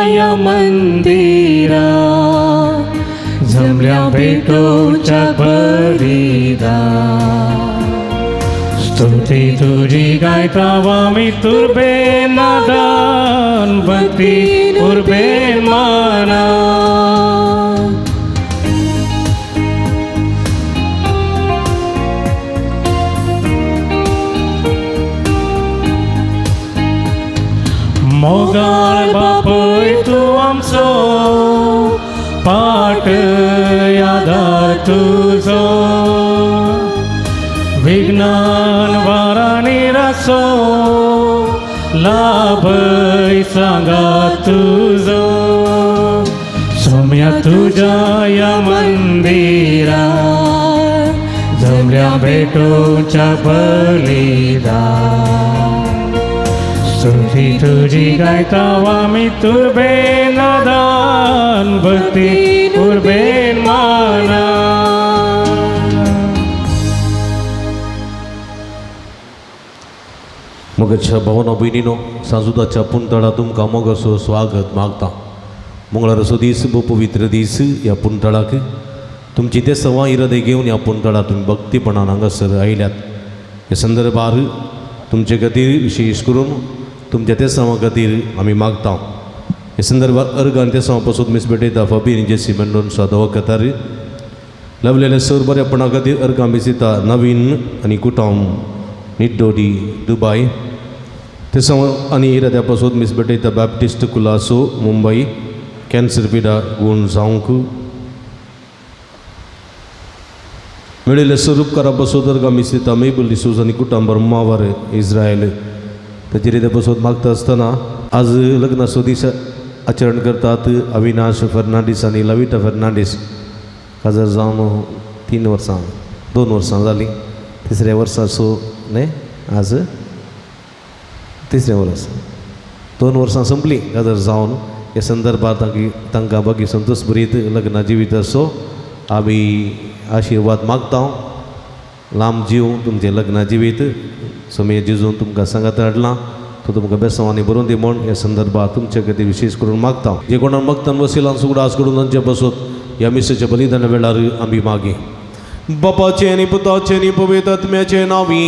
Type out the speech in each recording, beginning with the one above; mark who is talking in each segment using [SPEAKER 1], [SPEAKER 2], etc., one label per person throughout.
[SPEAKER 1] या मंदिरा जमल्या भेटोच्या बलिदान. स्तुती तुजी गायता आमी तुर्बे नादान, भक्ती उर्बे माना. मोगाळ बापूय तूं आमचो, पाट आदार तुजो, विज्ञान वारांनी रासो, लाभय सांगा तुजो. सोम्या तुज्या या मंदिरा जमल्या भेटोच्या बलिदान. स्तुती तुजी गायता आमी तुर्बे नादान, भक्ती उर्बेन माना.
[SPEAKER 2] मोगाच्या भावना भयणीनो, सांजुदाच्या पुंतळा तुमकां मोगाचो स्वागत मागता. मंगळाराचो दीस भोव पवित्र दीस. ह्या पुंतळाक तुमची ते सवा इरादे घेवन ह्या पुंतळा तुमी भक्तीपणान हांगासर आयल्यात. ह्या संदर्भार तुमचे खातीर, विशेश करून तुमच्या ते सवा खातीर आमी मागता. ह्या संदर्भार अर्गान ते सवा पासून मिस भेटयता फबीन जेसी मेंडोन्सा दवकतार लवलेले सर बऱ्यापणा खातीर अर्गां मिसिता नवीन आनी कुटुंब निड्डोडी दुबाय. तेसांव आनी इराद्या पासून मिस भेटयता बॅप्टिस्ट कुलासो मुंबय, कॅन्सर पिडा गूण जावंक मेळिल्ले स्वरूपकारा पासून अर्गां मिसिता मेबल डिसूज आनी कुटुंब मावर इस्रायल. ताचेर इराद्या पासून मागता आसतना आज लग्नाचो दीस आचरण करतात अविनाश फर्नांडीस आनी लविटा फर्नांडीस. काजार जावन 3 वर्सां, 2 वर्सां जालीं. तिसऱ्या वर्साचो न्हय आज तिसरें वर्स, 2 वर्सां संपलीं काजार जावन. ह्या संदर्भार तांकां बागी संतोश भरीत लग्न जिविताचो आमी आशिर्वाद मागता. लांब जीव तुमचें लग्न जिवीत समय जेजून तुमकां सांगात हाडलां, तो तुमकां बेसांवांनी बरोवन दी म्हूण ह्या संदर्भार तुमचे खातीर विशेश करून मागता. जे कोणाक मागतान वसिलान सुगडास करून तांचे बसत ह्या मिसाच्या बलिदाना वेळार आमी मागी. बापाचे आनी पुताचे आनी पवित्र आत्म्याचे नांवी.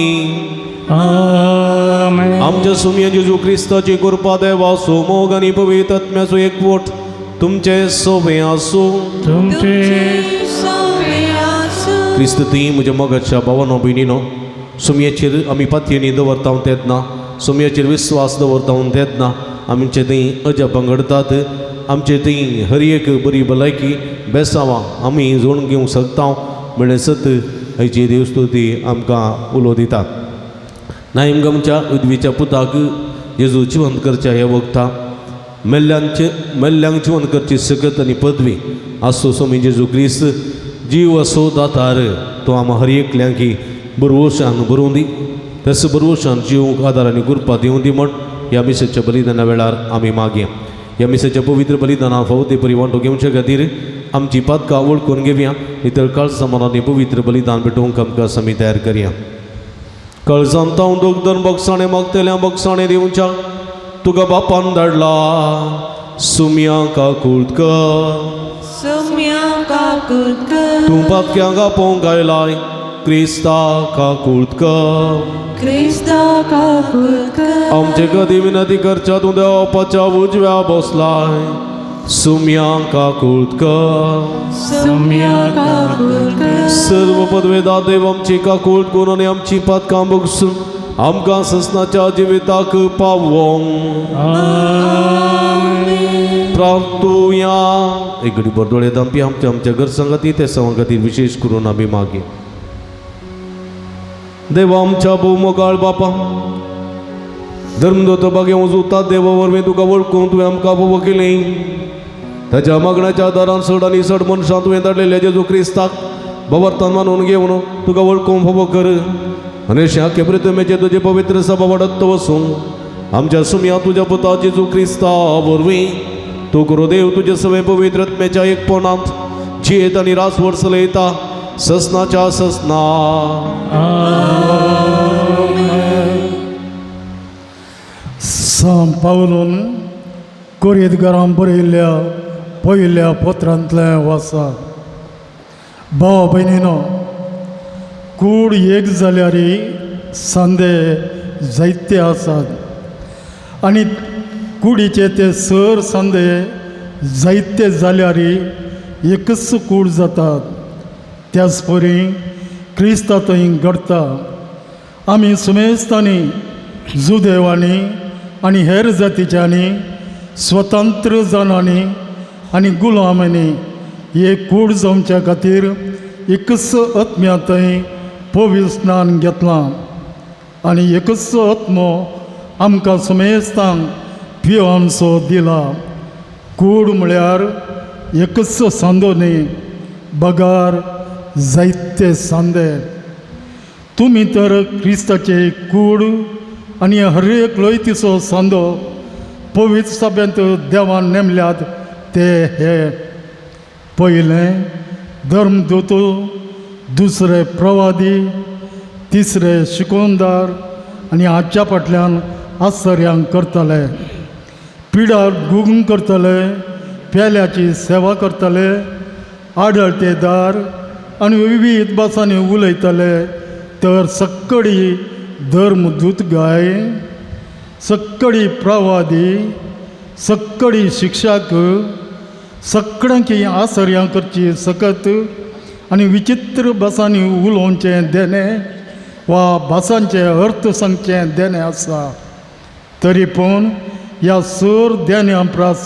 [SPEAKER 1] आमेन.
[SPEAKER 2] आमच्या सुमया जेजू क्रिस्ताची कृपा, देवाचो मोग आनी पवित्र आत्म्याचो एकवट तुमचे सोबे आसूं.
[SPEAKER 1] तुमचे
[SPEAKER 2] क्रिस्त ती म्हज्या मोगाच्या भावानो भयणीनो, सुमयेचेर आमी पातयेनी दवरता तेन्ना, सुमयेचेर विस्वास दवरता तेन्ना आमचे थंय अजापां घडतात. आमचे थंय हर एक बरी भलायकी बेसावां आमी जोडून घेवंक शकता म्हणलें सत हाची देवस्तुती आमकां उलो दितात. नायमगमच्या उदवीच्या पुताक जेजू जिवंत करच्या ह्या वखता मेल्ल्यांचे मेल्ल्यांक जिवंत करची सकत आनी पदवी आसो सोमी जेजू क्रिस्त जीव असो दातार तो आमा हर एकल्यांकी बरवशान बरोवन दी. तस बरवशान जिवंक आदार आनी कृपा दिवं दी म्हण ह्या मिसाच्या बलिदाना वेळार आमी मागया. ह्या मिसाच्या पवित्र बलिदाना फावो ते परी वांटो घेवचे खातीर आमची पातकां वळखून घेवया, नितळ काळजा मनांनी पवित्र बलिदान भेटोवंक आमकां समी तयार करया. कळजांत हांव दोगदन बक्षाणे मागतल्या बक्षाणे दिवच्या तुका बापान धाडला. सुम्या काकूळत कर.
[SPEAKER 3] सुम्या काकूत कर.
[SPEAKER 2] तूं पातक्यांक आपोवंक आयलाय, क्रिस्ता काकूळत कर.
[SPEAKER 3] क्रिस्ता काकूत कर.
[SPEAKER 2] आमचे कदी विनंती करच्या तूं देवाच्या उजव्या बसलाय. सुम्या काकूळत कर.
[SPEAKER 3] सुम्या काकूत कर.
[SPEAKER 2] सर्व पदवेदा देव आमची काकूळत करून आनी आमची पातकां बगसून आमकां ससनाच्या जिविताक पावोंक. प्रार्थुया. एक घडी बरदोळे दामपी आमच्या आमच्या घर संगती ते संगती विशेष करून आमी मागीर. देवा आमच्या भोव बापा, धर्मदत्त बागे वचूता देवा वरवीं तुका वळखून तुवें आमकां भोव केली. ताच्या मागण्याच्या आदारान चड आनी चड मनशां तुवें धाडलेल्या जेजू क्रिस्ताक भवर्तान मानून घेवन तुका वळखून फावो कर आनी अशें आख्खे प्रतिमेचे तुजे पवित्र सभा वाडत वसूं. आमच्या सुमया तुज्या पुता जेजू क्रिस्ता वरवीं तूं करो देव तुजे सगळे पवित्र आत्म्याच्या एकपणांत जियेत आनी रासवर चलयता ससनाच्या ससना.
[SPEAKER 4] सां पावलोन कोरियतकारांक बरयल्ल्या पयल्या पत्रांतलें वाचा. भाव भयणीनो, कूड एक जाल्यार सांदे जायते आसात आनी कुडीचे ते सर सांदे जायते जाल्यार एकच कूड जातात. त्याच परी क्रिस्ता थंय घडटा. आमी सुमेस्तांनी, जुदेवांनी आनी हेर जातीच्यांनी, स्वतंत्र जाणांनी आनी गुलामांनी एक कूड जावच्या खातीर एकच आत्म्या थंय पवित्र स्नान घेतलां आनी एकच आत्मो आमकां सुमेस्तांक पिवनसो दिला. कूड म्हळ्यार एकच सांदो न्ही, बगार जायते सांदे. तुमी तर क्रिस्ताचे कूड आनी हर एक लोयतीचो सांदो पवित्र सभेंत देवान नेमल्यात ते हे: पयलें धर्मदूत, दुसरे प्रवादी, तिसरे शिकोवणदार आनी हाच्या फाटल्यान आश्चर्यांक करतले, पिडार गुंग करतले, पेल्याची सेवा करतले, आडळतेदार आनी विविध भासांनी उलयतले. तर सक्कडी धर्मदूत गाय, सक्कडी प्रवादी, सक्कडी शिक्षक, सगळ्यांकी आसर्यां करची सकत आनी विचित्र भासांनी उलोवचें देणें वा भासांचे अर्थ सांगचें देणें आसा. तरी पूण ह्या सर देण्या प्रास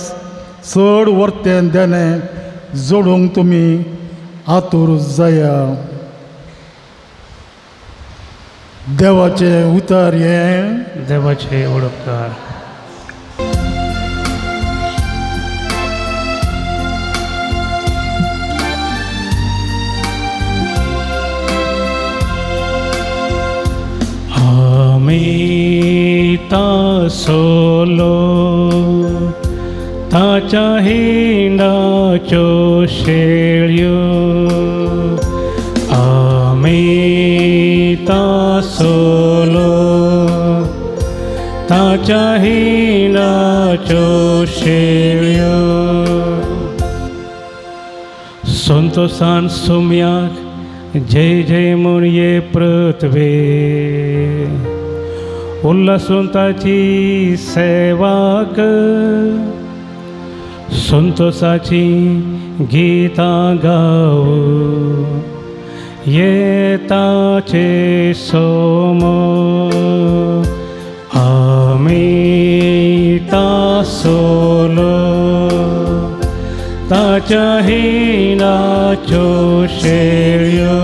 [SPEAKER 4] चड वर्तें देणें जोडूंक तुमी आतूर जाया. देवाचें उतर हें.
[SPEAKER 1] देवाचे ओळखकार. आमी तासोलो ताच्या हिंडाच्यो शेळयो, आमी तासोलो ताच्या हिंडाच्यो शेळयो. संतोषान सुम्याक जय जय म्हूण ये पृथ्वी, उल्हासून ताची सेवा कर, संतोषाची गीतां गाऊ ये ताचे सोमो. आमी तासोलो ताच्या हिंडाच्यो शेळयो.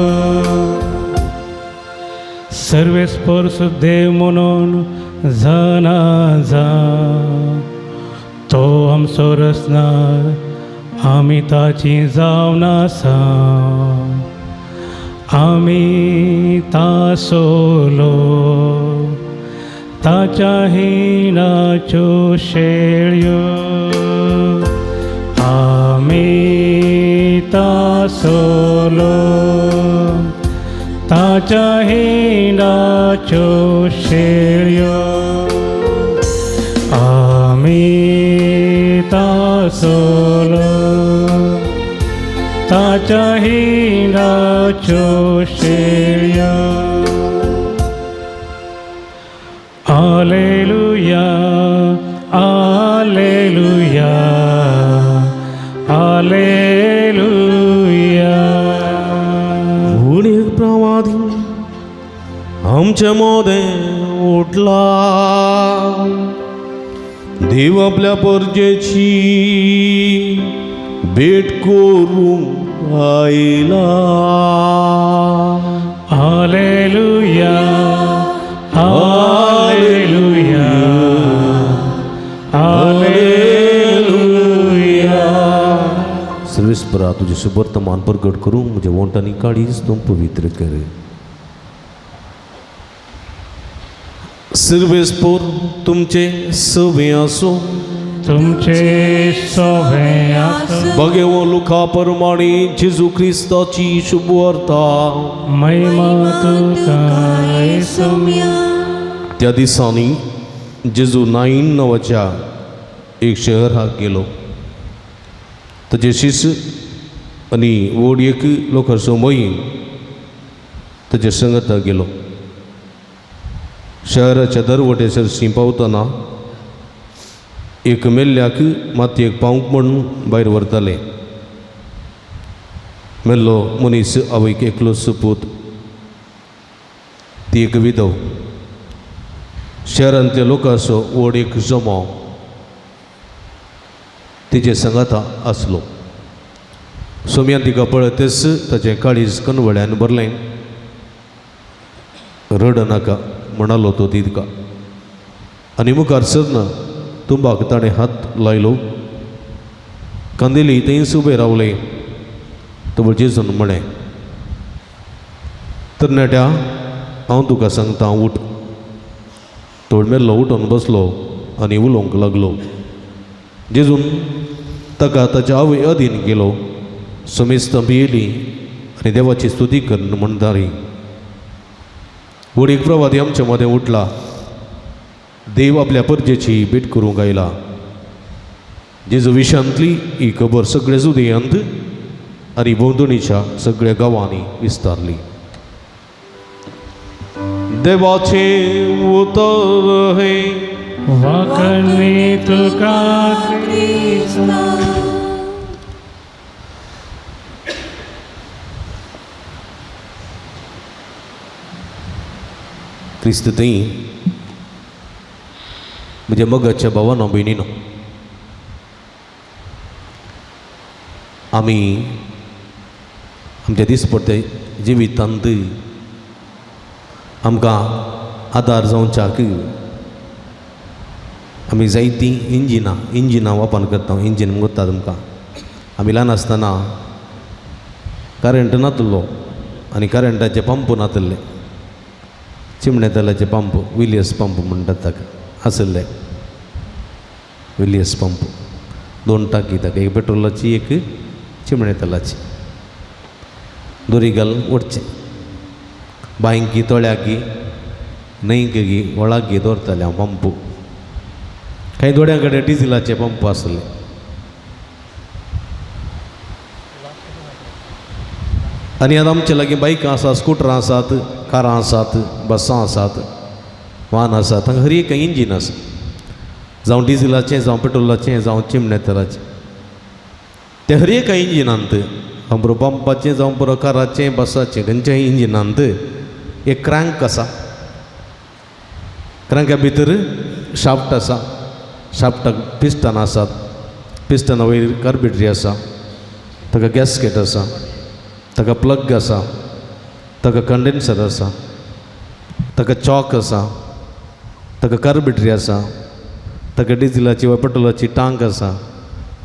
[SPEAKER 1] सर्वेस्पर्श देव म्हणून जाणा जा, तो आमचो रचणार, आमी ताची जावन आसा. आमी तासोलो ताच्या हिंडाच्यो शेळयो, आमी तासोलो ताच्या हिंडाच्यो शेळयो. आमी तासोलो ताच्या हिंडाच्यो शेळयो. आलेलुया, आलेलुया, आलेलुया.
[SPEAKER 2] उणीक प्रवादी आमचे मोदें उठला, देव आपल्या परजेची भेट करूंक आयला.
[SPEAKER 1] आलेलुया, आलेलुया, आलेलुया.
[SPEAKER 2] सर्वेस्परा तुझे सुबर्तमान प्रगट करूंक म्हज्या वोंटांनी काळीज तूं पवित्र कर. सर्वेस्पोर तुमचे सवे आसूं.
[SPEAKER 1] तुमचे सोबे आसूं.
[SPEAKER 2] बघेवो लुका परमाणे जेजू क्रिस्ताची शुभवार्ता.
[SPEAKER 1] महिमा तुका
[SPEAKER 3] सुम्या.
[SPEAKER 2] त्या दिसांनी जेजू नाईन नांवाच्या एक शहराक गेलो. ताजे शिस आनी व्हड एक लोकांचो मोहीम ताजे संगता गेलो. शहराच्या दरवटे सरशी पावतना एक मेल्ल्याक मातयेक पावंक म्हूण भायर व्हरताले. मेल्लो मनीस आवयक एकलो सुपूत, ती एक विधव. शहरांतल्या लोकांचो व्हड एक जमो तिजे सांगाता आसलो. सोम्यान तिका पळयतच ताचें काळीज कनवळ्यान भरलें. रड नाका म्हणालो तो तिका आनी मुखार सरना तुंबाक ताणें हात लायलो. कांदेली थंयच उबें रावलें. तो जेजून म्हळें, तरणाट्या हांव तुका सांगता उठ. तो मेल्लो उठून बसलो आनी उलोवंक लागलो. जेजून ताका ताच्या आवय अधीन केलो. समेस्तां भियेलीं आनी देवाची स्तुती करून म्हणटालीं, व्हड एक प्रवादी आमच्या मदें उठला, देव आपल्या परजेची भेट करूंक आयला. जेजू विशांतली ही खबर सगळे जुदेयांत आनी भोंवतणीच्या सगळ्या गांवांनी विस्तारली. देवाचें उतर हें.
[SPEAKER 1] वाकणी तुका
[SPEAKER 3] क्रिस्ता.
[SPEAKER 2] क्रिस्त थंय म्हज्या मोगाच्या भावानो भयणीनो, आमी आमच्या दिसपट्टे जिवितांत आमकां आदार जावच्याक आमी जायतीं इंजिनां वापर करता. इंजीन म्हणटा तुमकां, आमी ल्हान आसतना करंट नातलो आनी करंटाचे पंप नातले, चिमणे तेलाचे पंप, विलियस पंप म्हणटात ताका आसले. विलियस पंप दोन टाकी ताका, एक पेट्रोलाची एक चिमणे तेलाची. दोरी घाल ओडचें, बांयकी तळ्याकी न्हंयकी व्हळाकी दवरताले हांव पंप. कांय थोड्यां कडेन डिझिलाचे पंप आसले. आनी आतां आमचे लागीं बायकां आसात, स्कुटरां आसात, कारां आसात, बसां आसात, वाहन आसात. हांगा हर एक इंजीन आसा, जावं डिझिलाचें, जावं पेट्रोलाचें, जावं चिमणे तेलाचें. तें हर एका इंजिनांत, जावं पंपाचें, जावं पुरो काराचें, बसाचें, खंयच्याय इंजिनांत एक क्रांक आसा. क्रांका भितर शाफ्ट आसा, शाफ्टाक पिस्टन आसात, पिस्टना वयर कार्बेटरी आसा, ताका गॅस्केट आसा, ताका प्लग आसा, ताका कंडेन्सर आसा, ताका चॉक आसा, ताका कार्बेटरी आसा, ताका डिझिलाची वा पेट्रोलाची टांक आसा,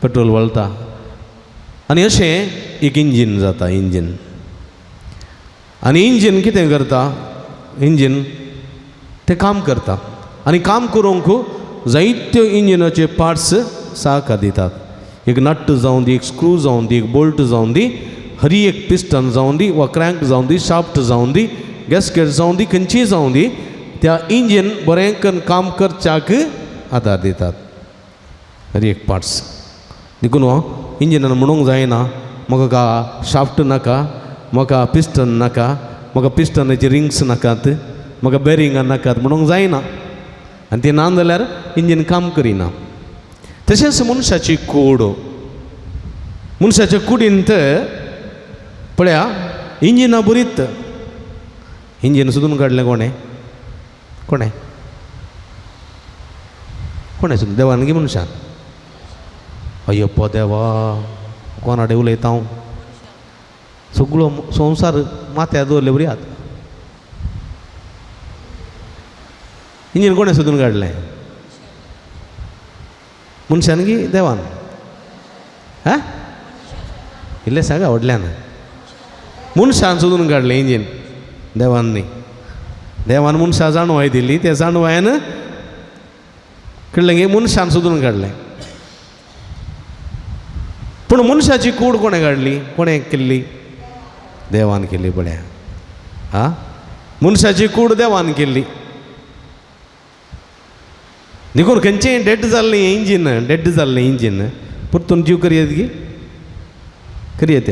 [SPEAKER 2] पेट्रोल वळटा. आनी अशें एक इंजीन जाता, इंजीन. आनी इंजीन कितें करता, इंजीन तें काम करता. आनी काम करूंक जायत्यो इंजिनाचे पार्ट्स साकार दितात. एक नट्ट जावं दी, एक स्क्रू जावं दी, एक बोल्ट जावं दी, हरी एक पिस्टन जावं दी वा क्रँक जावं दी, शाफ्ट जावं दी, गॅस्केट जावं दी, खंयचीय जावं दी, त्या इंजीन बरें करून काम करच्याक आदार दितात हरी एक पार्ट्स. देखून हो इंजिनान म्हणूंक जायना म्हाका शाफ्ट नाका, म्हाका पिस्टन नाका, म्हाका पिस्टनाचे रिंग्स नाकात, म्हाका बेरिंगां नाकात म्हणूंक जायना. आनी तें ना जाल्यार इंजीन काम करिना. तशेंच मनशाची कूड, मनशाच्या कुडींत पळया इंजिना बरीत. इंजीन सोदून काडलें कोणें? कोणें कोणें सोदून? देवान गी मनशान? अय्यप्पा देवा, कोणाडे उलयता हांव? सगळो संवसार माथ्यार दवरले बरी आत. इंजीन कोणें सोदून काडलें? मनशान गी देवान? हा, इल्लें सांगा व्हडल्यान. मनशान सोदून काडलें इंजीन, देवान न्ही. देवान मनशा जाणवाय दिली, त्या जाणवायन कळ्ळें गे, मनशान सोदून काडलें. पूण मनशाची कूड कोणें काडली? कोणें केल्ली? देवान केल्ली. पळया, हा, मनशाची कूड देवान केल्ली. देखून खंयचें डेड जाल्लें इंजीन, डेड जाल्लें इंजीन परतून जीव करयेत की करयेत,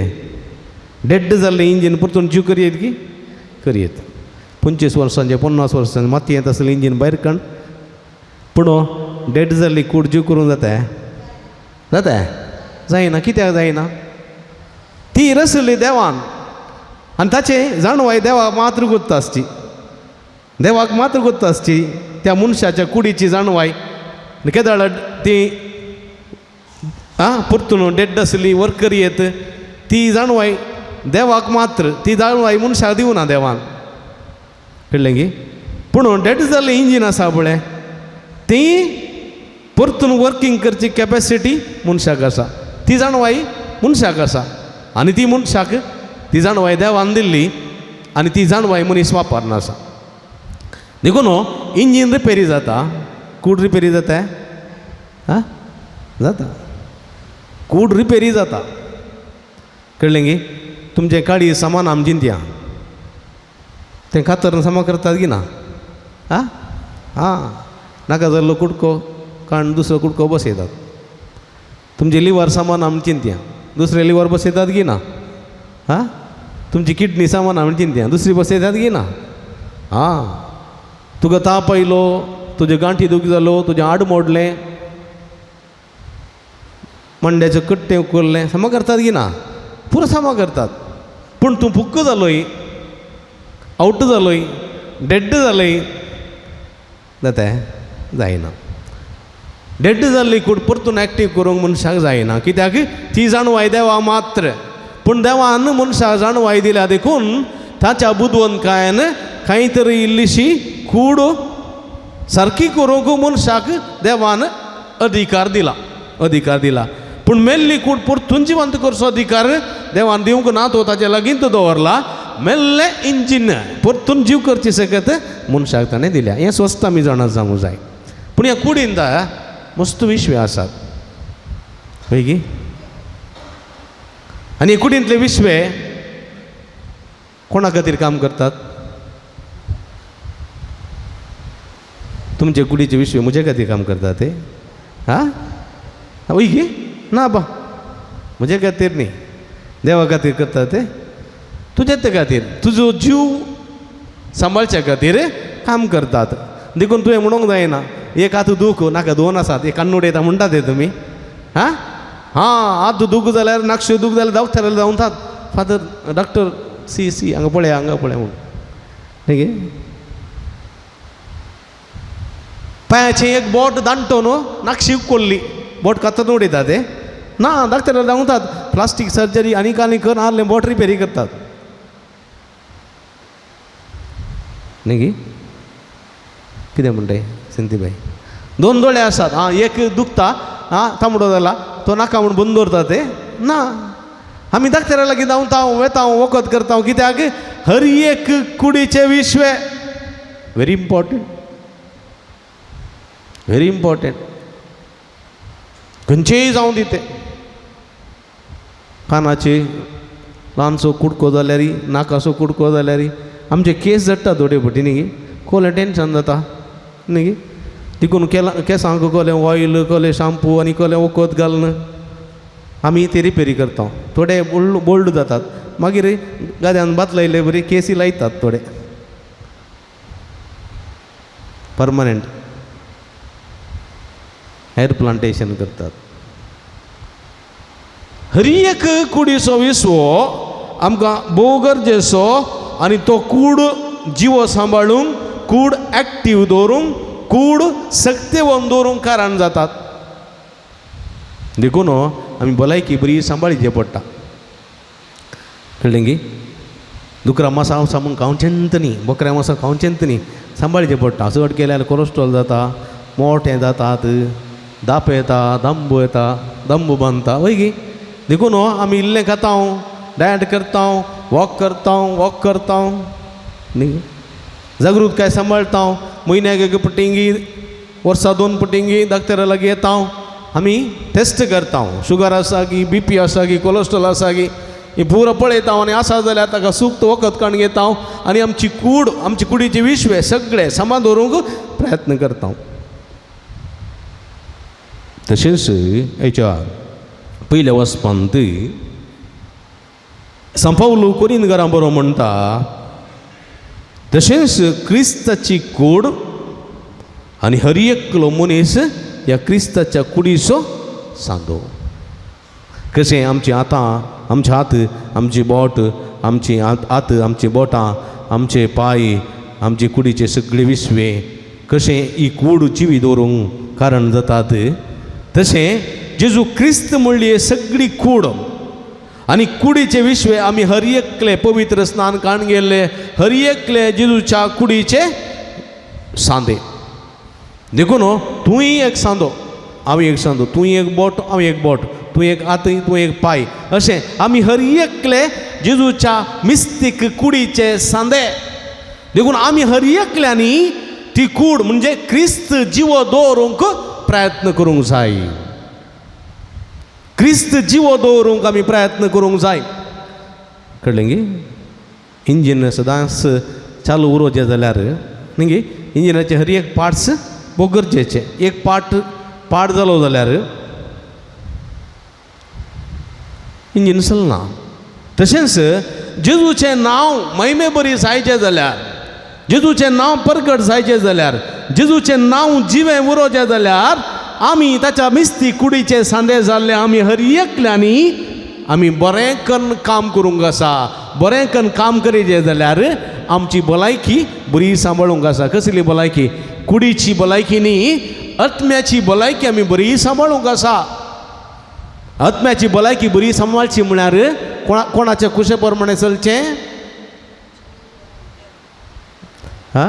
[SPEAKER 2] डेड जाल्लें इंजीन परतून जीव करयेत की करयेत. 25 वर्सांचें 50 वर्सांचें मातयेंत आसलें इंजीन भायर काड, पूण डेड जाल्ली कूड जीव करूंक जाता जाता जायना. कित्याक जायना? ती रसली देवान आनी ताचें जाणवाय देवाक मात्र गुत्त आसची, देवाक मात्र गुत्त आसची त्या मनशाच्या कुडीची जाणवाय. केदाळ ती आं परतून डेड आसली वर्कर येत ती जाणवाय देवाक मात्र, ती जाणवाय मनशाक दिवना देवान, कळ्ळें की? पूण डेड जाल्लें इंजीन आसा पळय ती परतून वर्कींग करची कॅपेसिटी मनशाक आसा, ती जाणवाय मनशाक आसा आनी ती मनशाक ती जाणवाय देवान दिल्ली आनी ती जाणवाय मनीस वापरना आसा. देखून इंजीन रिपेरी जाता, कूड रिपेरी जाता आं जाता, कूड रिपेरी जाता, कळ्ळें की? तुमचें काळी सामान आम जिंतया तें कातर सामा करतात की ना आं आं नाका जाल्लो कुडको काण दुसरो कुडको बसयतात. तुमचें लिवर सामान आम चिंतया दुसरें लिवर बसयतात की ना आं, तुमची किडनी सामान आम चिंतया दुसरी बसयतात की ना आं. तुका ताप आयलो, तुजे गांठी दूख जालो, तुजें आड मोडलें, मांड्याचें कट्टें उखल्लें, सामा करतात की ना? पुरो सामा करतात. पूण तूं फुक्क जालोय, आवट जालोय, डेड जालोय जाता जायना. डेड जाल्ली कूड परतून एक्टीव करूंक मनशाक जायना, कित्याक ती जाणवाय देवा मात्र. पूण देवान मनशाक जाणवाय दिल्या देखून ताच्या बुदवंतकायेन कांय तरी इल्लीशी कूड सारकी करूंक मनशाक देवान अधिकार दिला, अधिकार दिला. पूण मेल्ली कूड परतून जिवंत करचो अधिकार देवान दिवंक ना, तो ताच्या लागींत दवरला. मेल्लें इंजीन परतून जीव करची शकत मनशाक ताणें दिल्या. हें स्वस्त आमी जाणा जावंक जाय. पूण ह्या कुडीन मस्त विश्वे आसात हय की? आनी कुडींतले विश्वे कोणा खातीर काम करतात? तुमचे कुडीचे विश्वे म्हजे खातीर काम करतात ते आं हय की ना बा? म्हजे खातीर न्ही, देवा खातीर करतात ते, तुजे ते खातीर, तुजो जीव सांबाळच्या खातीर काम करतात. देखून तुवें म्हणूंक जायना एक हात दूख नाका दोन आसात, एक कान्नुड येता म्हणटा ते तुमी आं हां हात दूख जाल्यार नाकशे दूख जाल्यार दवाखान्यार धांवतात, फादर डॉक्टर सी सी हांगा पळय हांगा पळय म्हूण न्ही. पांयाचें एक बोट दांडटो न्हू नाकशी उखल्ली, बोट कातरून उडयता ते ना, डॉक्टराक धांवतात, प्लास्टीक सर्जरी आनी आनी कर आहलें बोट रिपेरी करतात न्ही की? कितें म्हणटाय सिंतीबाई? दोन दोळे आसात आं, एक दुखता आं तांबडो जाला तो नाका म्हूण बंद दवरता ते ना. आमी डॉक्टरा लागीं धांवता वेता वखद करता, कित्याक हर एक कुडीचें विश्वे व्हेरी इम्पॉर्टंट, व्हेरी इम्पॉर्टंट. खंयचेय जावं दी तें, कानाचे ल्हानसो कुडको जाल्यार नाकाचो कुडको जाल्यार आमचे केस जडटा थोडे फावटी न्ही, कोलें टेंशन जाता न्ही, देखून केंसांक कोलें ऑयल कोलें शाम्पू आनी कोलें वखद घालून आमी ते रिपेरी करता. थोडे बोल्ड जातात, मागीर गाद्यान भात लायले बरी केसी लायतात थोडे परमनंट हेर प्लांटेशन करतात. हर एक कुडीचो विसवो आमकां भोव गरजेचो आनी तो कूड जिवो सांबाळूंक, कूड एक्टीव दवरूंक, कूड सक्तेवन दवरूंक कारण जातात. देखून आमी भलायकी बरी सांबाळची पडटा, कळ्ळें की? दुकरा मासां सामून खावचेंत न्ही, बकऱ्या मासां खावचेंत न्ही, सांबाळचें पडटा. चड केल्यार कोलेस्ट्रॉल जाता, मोठें जातात, दाप येता, दांबो येता, दांबो बांदता हय की? देखून आमी इल्लें खाता, डायट करता, वॉक करता, वॉक करता न्ही, जागृतकाय सांबाळता, म्हयन्याक एक पटिंगी, वर्सा 2 पटिंगी डॉक्टरा लागीं येता, आमी टेस्ट करता, शुगर आसा की, बीपी आसा की, कोलेस्ट्रॉल आसा की, ही पुरो पळयता आनी आसा जाल्यार ताका सूक्त वखद काडून घेता आनी आमची कूड, आमची कुडीचे विश्वे सगळे समा दवरूंक प्रयत्न करता. तशेंच हेच्या पयल्या वचपांत सांपावलो कोरिंदकारां बरो म्हणटा, तशेंच क्रिस्ताची कूड आनी हर एकलो मनीस ह्या क्रिस्ताच्या कुडीचो सांदो. कशें आमची हातां, आमचे हात, आमची बोट, आमची हात, आमची बोटां, आमचे पांय, आमचे कुडीचे सगळे विसवे कशें ही कूड जिवी दवरूंक कारण जातात, तशें जेजू क्रिस्त म्हणली सगळी कूड आनी कुडीचे विश्वे आमी हर एकले पवित्र स्नान काण गेल्ले हर एकले जेजूच्या कुडीचे सांदे. देखून तूंय एक सांदो, हांव एक सांदो, तूं एक बोट, हांव एक बोट, तूं एक हात, तूं एक पांय, अशें आमी हर एकले जेजूच्या मिस्तीक कुडीचे सांदे. देखून आमी हर एकल्यांनी ती कूड म्हणजे क्रिस्त जिवो दवरूंक प्रयत्न करूंक जाय. क्रिस्त जिवो दवरूंक आमी प्रयत्न करूंक जाय. कळ्ळें गी? इंजीन सदांच चालू उरोचें जाल्यार न्ही गी इंजिनाचे हर एक पार्ट्स भोव गरजेचे. एक पार्ट पाड जालो जाल्यार इंजीन चलना. तशेंच जेजूचें नांव महिमे बरी जायचें जाल्यार, जेजूचें नांव परगट जायचें जाल्यार, जेजूचें नांव जिवें उरोचें जाल्यार आमी ताच्या मिस्ती कुडीचे सांदे जाल्ले आमी हर एकल्यांनी आमी बरें कन्न काम करूंक आसा. बरें कन्न काम करीत जाल्यार आमची भलायकी बरी सांबाळूंक आसा. कसली भलायकी? कुडीची भलायकी न्ही, आत्म्याची भलायकी आमी बरी सांबाळूंक आसा. आत्म्याची भलायकी बरी सांबाळची म्हळ्यार कोणाच्या कुशे प्रमाणे चलचें? हा,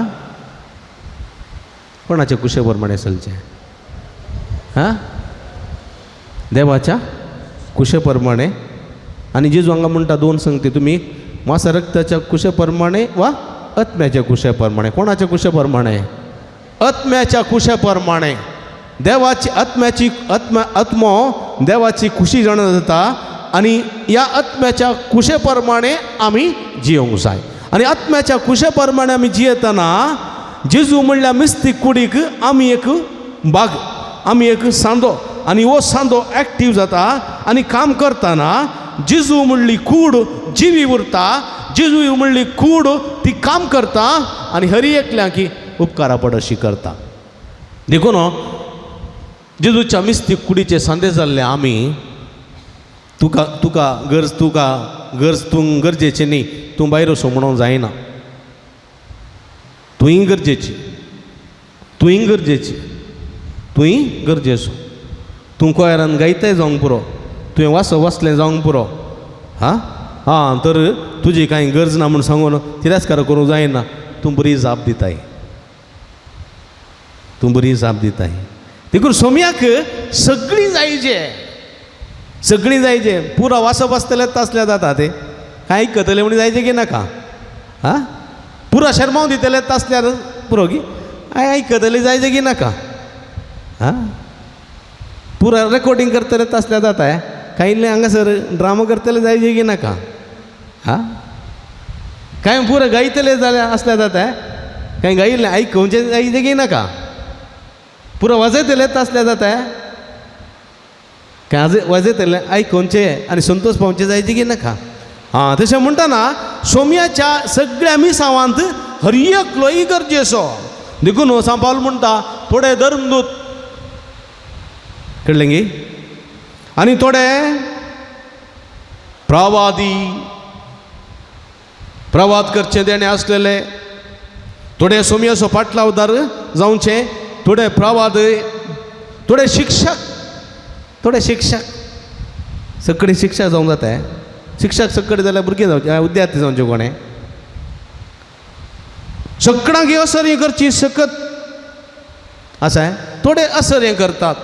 [SPEAKER 2] कोणाच्या कुशे प्रमाणे चलचें? हा, देवाच्या कुशे प्रमाणे. आनी जेजू हांगा म्हणटा दोन संगती, तुमी मासा रक्ताच्या कुशे प्रमाणे वा आत्म्याच्या कुशे प्रमाणे. कोणाच्या कुशे प्रमाणे? आत्म्याच्या कुशे प्रमाणे. देवाची आत्म्याची आत्मो देवाची खुशी जाणा जाता आनी ह्या आत्म्याच्या कुशे प्रमाणे आमी जियोंक जाय. आनी आत्म्याच्या कुशे प्रमाणे आमी जियेतना जेजू म्हणल्यार मिस्तीक कुडीक आमी एक बाग, आमी एक सांदो, आनी हो सांदो एक्टीव जाता आनी काम करतना जेजू म्हणली कूड जिवी उरता. जेजू म्हणली कूड ती काम करता आनी हर एकल्याक उपकारा पड अशी करता. देखून जेजूच्या मिस्तीक कुडीचे सांदे जाल्ले आमी तुका तुका गरज, तुका गरज, तूं गरजेचें न्ही, तूं भायर वचूं म्हणून जायना. तुंय गरजेची, तुंय गरजेची, तुंय गरजेचो. तूं कोयरान गायताय जावंक पुरो, तुवें वास वाचलें जावंक पुरो. हां आं तर तुजी कांय गरज ना म्हूण सांगून तिरस्कार करूंक जायना. तूं बरी जाप दिताय, तूं बरी जाप दिताय. देखून सोम्याक सगळीं जायचे, सगळीं जायचे. पुरो वाचप आसतलें तासल्या जाता ते कांय कतले म्हण जायचे की नाका? आं, पुरो शेरमांव दितले तासल्यार पुरो की आयकतले जायचे की नाका? आं, पुरो रेकॉर्डिंग करतले तासल्या जाता. कांय इल्लें हांगासर ड्रामा करतले जायचे की नाका? आं, कांय पुरो गायतले जाल्यार आसल्या जाता. कांय गायिल्लें आयकुचें जायचे की नाका? पुरो वाजयतले तासल्या जाता. कांय वाजयतले आयकुचें आनी संतोष पावचें जायचे की नाका? आं, तशें म्हणटना सोम्याच्या सगळ्या मिसावांत हर एकलोय गरजेचो. देखून सांपावल म्हणटा थोडे धर्मदूत, कळ्ळें गी, आनी थोडे प्रवादी, प्रवाद करचे देणे आसलेले, थोडे सोम्याचो पाटलावदार जावचे, थोडे प्रवाद, थोडे शिक्षक, थोडे शिक्षक. सगळी शिक्षक जावंक जाता. शिक्षक सगळे जाल्यार भुरगीं जावचे, विद्यार्थी जावचे. कोणें सगळ्यांक असर हें करची सकत आसा. थोडे असर हें करतात,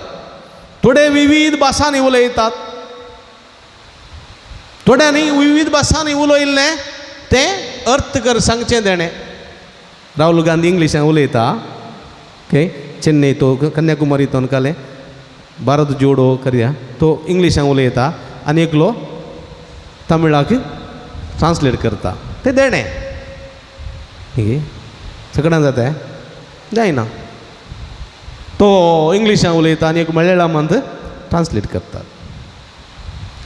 [SPEAKER 2] थोडे विविध भासांनी उलयतात, थोड्यांनी विविध भासांनी उलयल्लें तें अर्थ कर सांगचें तेणें. राहुल गांधी इंग्लिशान उलयता, ओके, चेन्नई तो कन्याकुमारी तो कालें भारत जोडो करया तो इंग्लिशान उलयता आनी एकलो तमिळाक ट्रान्सलेट करता. तें देणें सगळ्यां जाता जायना. तो इंग्लिशान उलयता आनी एक मल्याळमांत ट्रान्सलेट करतात.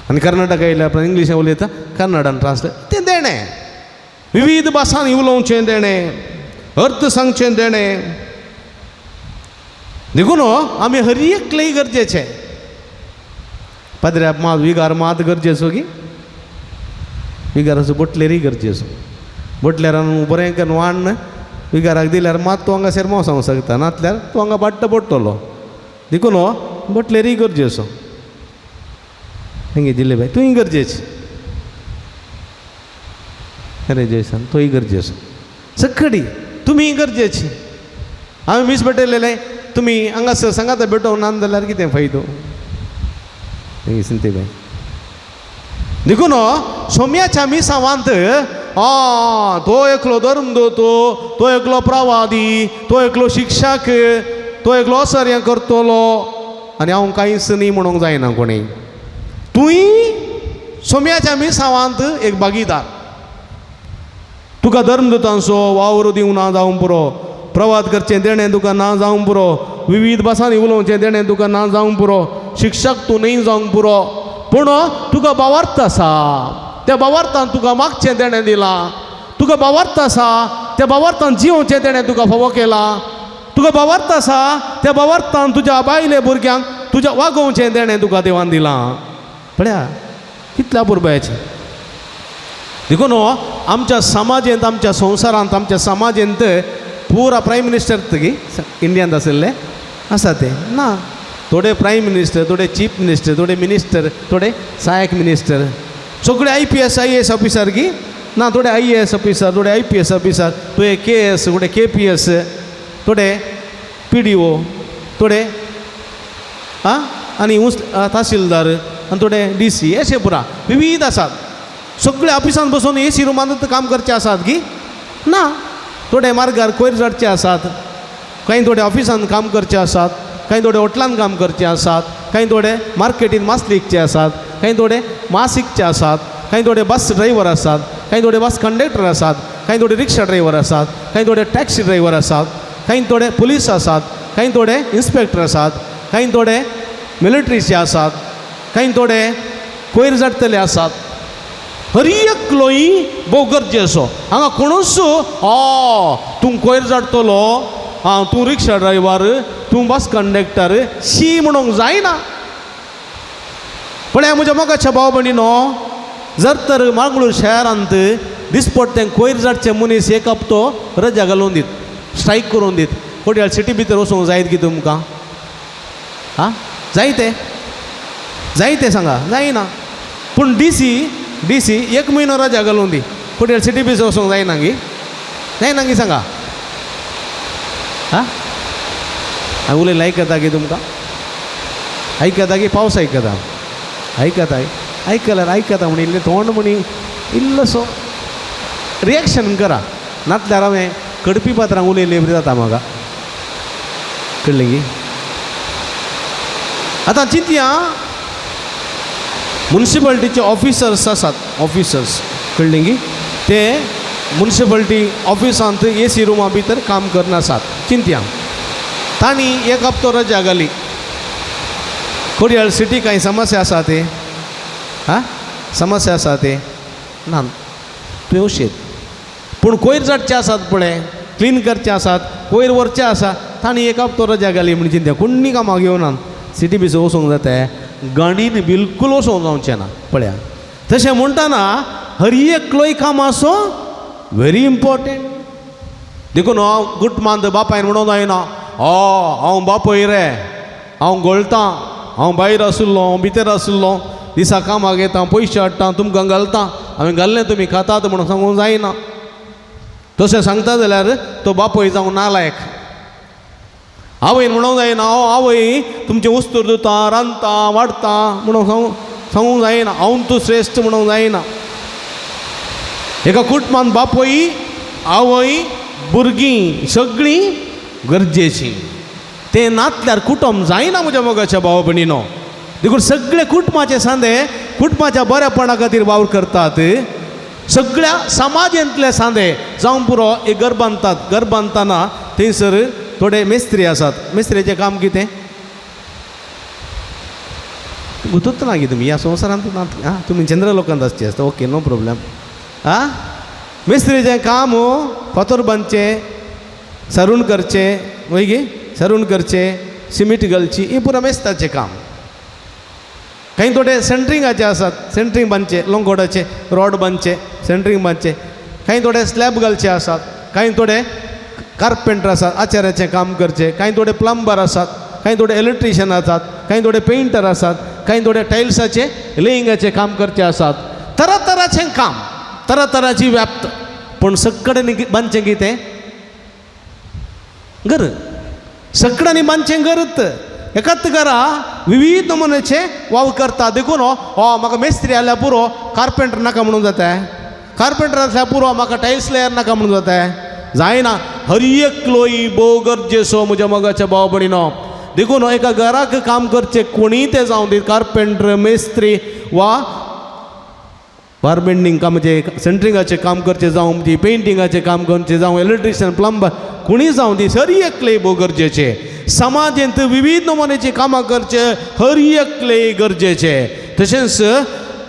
[SPEAKER 2] आनी कर्नाटका येयल्या उपरांत इंग्लिशान उलयता, कन्नडान ट्रान्सलेट. तें देणें, विविध भासांनी उलोवचें देणें, अर्थ सांगचें देणें. देखून आमी हर एकलेय गरजेचें. पाद्र्याक मात विगार मात गरजेचो की विगाराचो बोटलेरूय गरजेचो. बोटलेरान बरें करून वाण विगाराक दिल्यार मात तूं हांगा सेरमांव सांगूंक शकता, नातल्यार तूं हांगा बाट्ट पडटलो. देखून बोटलेरूय गरजेचो. हेंगे दिले बाय तूंय गरजेची, अरे जयसन तोय गरजेचो, सगळी तुमी गरजेची. हांवें मीस भेटयलेलें, तुमी हांगासर सांगाता भेटोवंक ना जाल्यार कितें फायदो? सिंते बाय देखून सोम्याच्या मिसावांत तो एकलो धर्मदूत, तो एकलो प्रवादी, तो एकलो शिक्षक, तो एकलो असर्य करतलो आनी हांव कांयच न्ही म्हणूंक जायना कोणी. तूंय सोम्याच्या मिसावांत एक भागीदार. तुका धर्मदूतांचो वावर दिवंक ना जावंक पुरो, प्रवाद करचें देणें तुका ना जावंक पुरो, विविध भासांनी उलोवचें देणें तुका ना जावंक पुरो, शिक्षक तूं न्ही जावंक पुरो, पूण तुका भावार्थ आसा, त्या भावार्थान तुका मागचें देणें दिलां. तुका भावार्थ आसा, त्या भावार्थान जियोवचें देणें तुका फावो केलां. तुका भावार्थ आसा, त्या भावार्थान तुज्या बायले भुरग्यांक तुज्या वागोवचें देणें तुका देवान दिलां. पळया कितल्या पुरबायचें. देखून आमच्या समाजेंत, आमच्या संवसारांत, आमच्या समाजेंत पुरा प्रायम मिनिस्टर गी इंडियांत आशिल्ले आसा ते ना. थोडे प्रायम मिनिस्टर, थोडे चीफ मिनिस्टर, थोडे मिनिस्टर, थोडे सहायक मिनिस्टर, सगळे I P S I A S officer गी ना. थोडे I A S officer, थोडे I P S officer, थोडे के एस, थोडे के पी एस, थोडे पी डी ओ, थोडे आं आनी उंच तहसीलदार आनी थोडे डी सी, अशे पुरा विविध आसात. सगळे ऑफिसांत बसून ए सी रुमांत काम करचे आसात गी ना. थोडे मार्गार कोयर जाडचे आसात, कांय थोडे ऑफिसांत काम करचे आसात, कांय थोडे हॉटलांत काम करचे आसात, कांय थोडे मार्केटीन मास विकचे आसात, कांय थोडे मास विकचे आसात, कांय थोडे बस ड्रायव्हर आसात, कांय थोडे बस कंडक्टर आसात, कांय थोडे रिक्षा ड्रायव्हर आसात, कांय थोडे टॅक्सी ड्रायव्हर आसात, कांय थोडे पुलीस आसात, कांय थोडे इन्स्पेक्टर आसात, कांय थोडे मिलिट्रीचे आसात, कांय थोडे कोयर जाडटले आसात. हर एकलोय भोव गरजेचो. हांगा कोणूच तूं कोयर जाडटलो, आं तूं रिक्षा ड्रायव्हर, तूं बस कंडक्टर शी म्हणूंक जायना. पळया म्हज्या मोगाच्या भाव भयणीनो, जर तर मांगळूर शहरांत दिसपट्टें कोयर जाडचे मनीस एक हप्तो रजा घालून दीत, स्ट्रायक करून दीत, कोट्याळ सिटी भितर वचूंक जायत की तुमकां? आं जायते जायते सांगा जायना. पूण डी सी एक म्हयनो रजा घालून दी, कोट्याळ सिटी भितर वचूंक जायना गी? जायना गी सांगा? आं हांव उलयलें आयकता की तुमकां? आयकता की पावस आयकता? आयकता आयकल्यार आयकता म्हण इल्लें तोंड म्हणी इल्लोसो रिएक्शन करा, नातल्यार हांवें कडपी पात्रांक उलयलें बरी जाता म्हाका. कळ्ळें की? आतां चिंतया, मुन्सिपालिटीचे ऑफिसर्स आसात, ऑफिसर्स कळ्ळें की? ते मुन्सिपालिटी ऑफिसांत ए सी रुमा भितर काम करनासात. चिंतया, तांणी एक हप्तो रजा घाली. कोडयाळ सिटी कांय समस्या आसा ते? आं समस्या आसा ते ना, तुवें उशेत. पूण कोयर जाडचे आसात पळय, क्लीन करचे आसात, कोयर व्हरचे आसा, तांणी एक हप्तो रजा घाली म्हण चिंत्या कोण्णी कामाक येवना. सिटी भितर वचूंक जाता, गाणीन बिलकूल वचूंक जावचें ना. पळया तशें म्हणटना हर एकलोय काम आसो व्हेरी इम्पॉर्टंट. देखून हांव गुटमांत बापायन म्हणूंक जायना, हांव बापय रे, हांव घोळटां, हांव भायर आशिल्लो, हांव भितर आशिल्लो, दिसा कामाक येता, पयशे हाडटा, तुमकां घालता, हांवें घाल्लें तुमी खातात म्हणून सांगूंक जायना. तशें सांगता जाल्यार तो बापूय जावं नालायक. आवयन म्हणूंक जायना, हांव आवय तुमचें वस्तूर धुता, रांदता, वाडटा म्हणून सांगूंक जायना. हांव तूं श्रेश्ठ म्हणूंक जायना. एका कुटुंबान बापूय, आवय, भुरगीं सगळीं गरजेचीं. तें नातल्यार कुटुंब जायना म्हज्या मोगाच्या भाव भयणीनो. देखून सगळे कुटुंबाचे सांदे कुटुंबाच्या बऱ्यापणा खातीर वावर करतात. सगळ्या समाजांतले सांदे जावं पुरो एक घर बांदतात. घर बांदतना थंयसर थोडे मेस्त्री आसात. मेस्त्रीचें काम कितें गुतूच ना की तुमी ह्या संवसारांत ना. आं, तुमी चंद्र लोकांत आसचे आसता, ओके, नो प्रॉब्लेम. आं, मिस्त्रीचें काम फातोर बांदचें, सरून करचें, वय गे, सरून करचें, सिमीट घालची, हें पुरा मेस्ताचें काम. कांय थोडे सेंट्रिंगाचे आसात, सेंट्रींग बांदचें, लोंगोडाचे रॉड बांदचे, सेंट्रींग बांदचें. कांय थोडे स्लॅब घालचे आसात, कांय थोडे कार्पेंटर आसात, आचार्याचें काम करचें, कांय थोडे प्लंबर आसात, कांय थोडे इलेक्ट्रिशियन आसात, कांय थोडे पेंटर आसात, कांय थोडे टायल्साचे लेईंगाचें काम करचे आसात. तरातराचें काम, तरातराची व्याप्त, पूण सगळ्यांनी बांदचें कितें घर, सगळ्यांनी बांदचें घरत. एकाच घरा विविध नमुन्याचे वावर करता. देखून हो म्हाका मेस्त्री आल्यार पुरो, कार्पेंटर नाका म्हणून जाता, कार्पेंटर आसल्यार पुरो, म्हाका टायल्स लेयर नाका म्हणून जाता, जायना. हर एकलोय भोव गरजेचो म्हज्या मोगाच्या भाव भयणीनो. देखून एका घराक काम करचें कोणीय तें जावं दी, कार्पेंटर, मेस्त्री वा बारबेंडींग कामाचें, सेंट्रिंगाचें काम करचें जावं दी, पेंटिंगाचें काम करचें जावं, इलेक्ट्रिशियन, प्लंबर, कोणीय जावं दी, हर एकले भोव गरजेचें. समाजेंत विविध नमुन्याचीं कामां करचें हर एकले गरजेचें. तशेंच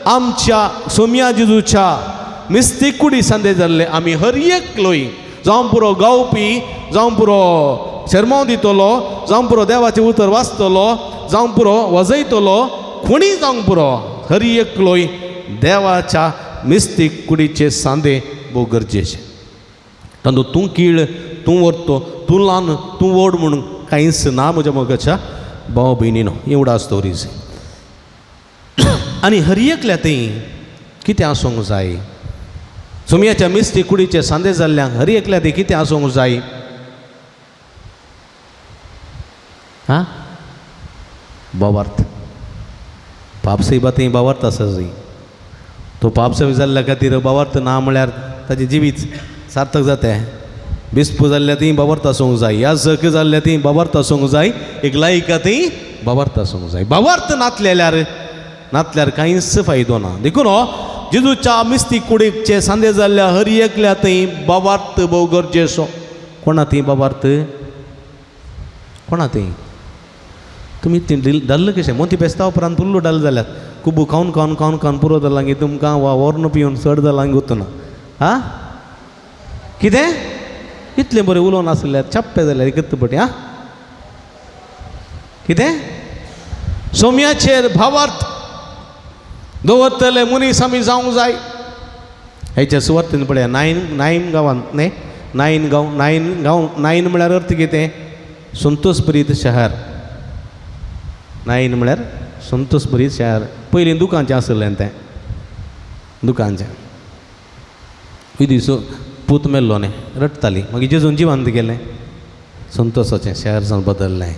[SPEAKER 2] आमच्या सोम्या जेजूच्या मिस्तीक कुडी सांदे जाल्ले आमी हर एकलोय, जावं पुरो गावपी, जावं पुरो शेरमांव दितलो, जावं पुरो देवाचें उतर वाचतलो, जावं पुरो वाजयतलो, कोणीय जावंक पुरो, हर एकलोय देवाच्या मिस्तीक कुडीचे सांदे भोव गरजेचे. तातूंत तूं कीळ, तूं व्हरतो, तूं ल्हान, तूं व्हड म्हणून कांयच ना म्हज्या मोगाच्या भाव भयणीनो. एवढा स्टोरीज. आनी हर एकल्या थंय कितें आसूंक जाय? सोमयाच्या मिस्तीक कुडीचे सांदे जाल्ल्यांक हर एकल्या थंय कितें आसूंक जाय? आं, भावार्थ. पापसैबा थंय भावार्थ आसा जाय. तो पापसैब जाल्ल्या खातीर भावार्थ ना म्हळ्यार ताजें जिवीत सार्थक जाता. बिस्पू जाल्ल्या थंय भावार्थ आसूंक जाय, याजक जाल्ल्या थंय भावार्थ आसूंक जाय, एक लायका थंय भावार्थ आसूंक जाय. भावार्थ नातल्यार नातल्यार कांयच फायदो ना. देखून जेजूच्या मिस्तीक कुडीचे सांदे जाल्ल्या हर एकल्या थंय भावार्थ भोव गरजेचो. कोणा थंय भावार्थ? कोणा थंय? तुमी ती डल्ल कशें मोती बेस्ता उपरांत फुल्ल डल जाल्यात, कुबू खावन खावन खावन खावन पुरो जालां की तुमकां वा वोर्न पिवन चड जालां गुतना. आं, कितें इतलें बरें उलोवन आसल्यार छप्पे जाल्यार एकच पटी. आं, कितें सोम्याचेर भावार्थ दवरतले मनीस आमी जावंक जाय. हेच्या सुवातेन पळया नायन गांवांत न्ही, नायन गांव, नायन गांव, नायन म्हळ्यार अर्थ कितें? संतोषभरीत शहर. नायन म्हळ्यार संतोषभरीत शहर. पयलीं दुकानचें आसलें तें, दुकानचें. विदीसो पूत मेल्लो न्ही, रडटाली, मागीर जेजून जिवंत केलें, संतोषाचें शहर जावन बदल्लें.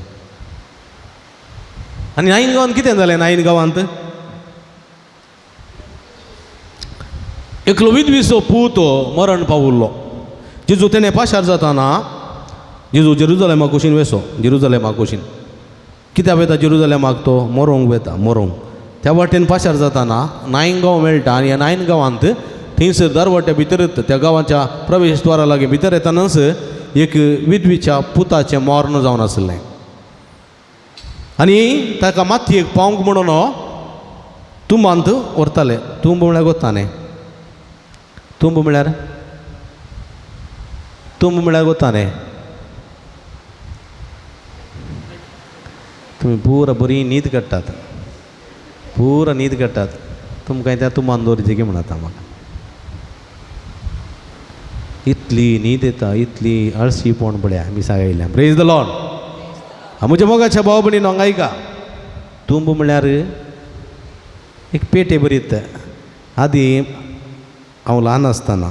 [SPEAKER 2] आनी नायन गांवांत कितें जालें? नायन गांवांत एकलो विधवीचो पूत मरण पावुल्लो. जेजू तेणें पाशार जाताना जेजू जेरुजलेमा कुशीन वेसो, जेरुजलेमा कुशीन कित्याक वयता? जेरुजलेमाक तो मरोंक वयता, मरोंक. त्या वाटेन पाशार जाताना नायन गांव मेळटा आनी ह्या नायन गांवांत थंयसर दरवट्या भितर त्या गांवाच्या प्रवेश द्वारा लागीं भितर येतानाच एक विधवीच्या पुताचें मर्ण जावन आसलें आनी ताका मातयेक पावंक म्हणून तुंबांत व्हरताले. तुंब म्हळ्यार गोता न्ही, तुंब म्हळ्यार, तुंब म्हळ्यार गोता न्ही. तुमी पुरा बरी न्हीद काडटात, पुरा न्हीद काडटात. तुमकां त्या तुंबान दवरचें की म्हणटा म्हाका इतली न्हीद येता, इतली आळशीपण पळया आमी सांगल्या. प्रेज the Lord. म्हज्या मोगाच्या भाव भयणीनो हांगा आयका. तुंब म्हळ्यार एक पेटे बरीत. आदी हांव ल्हान आसतना,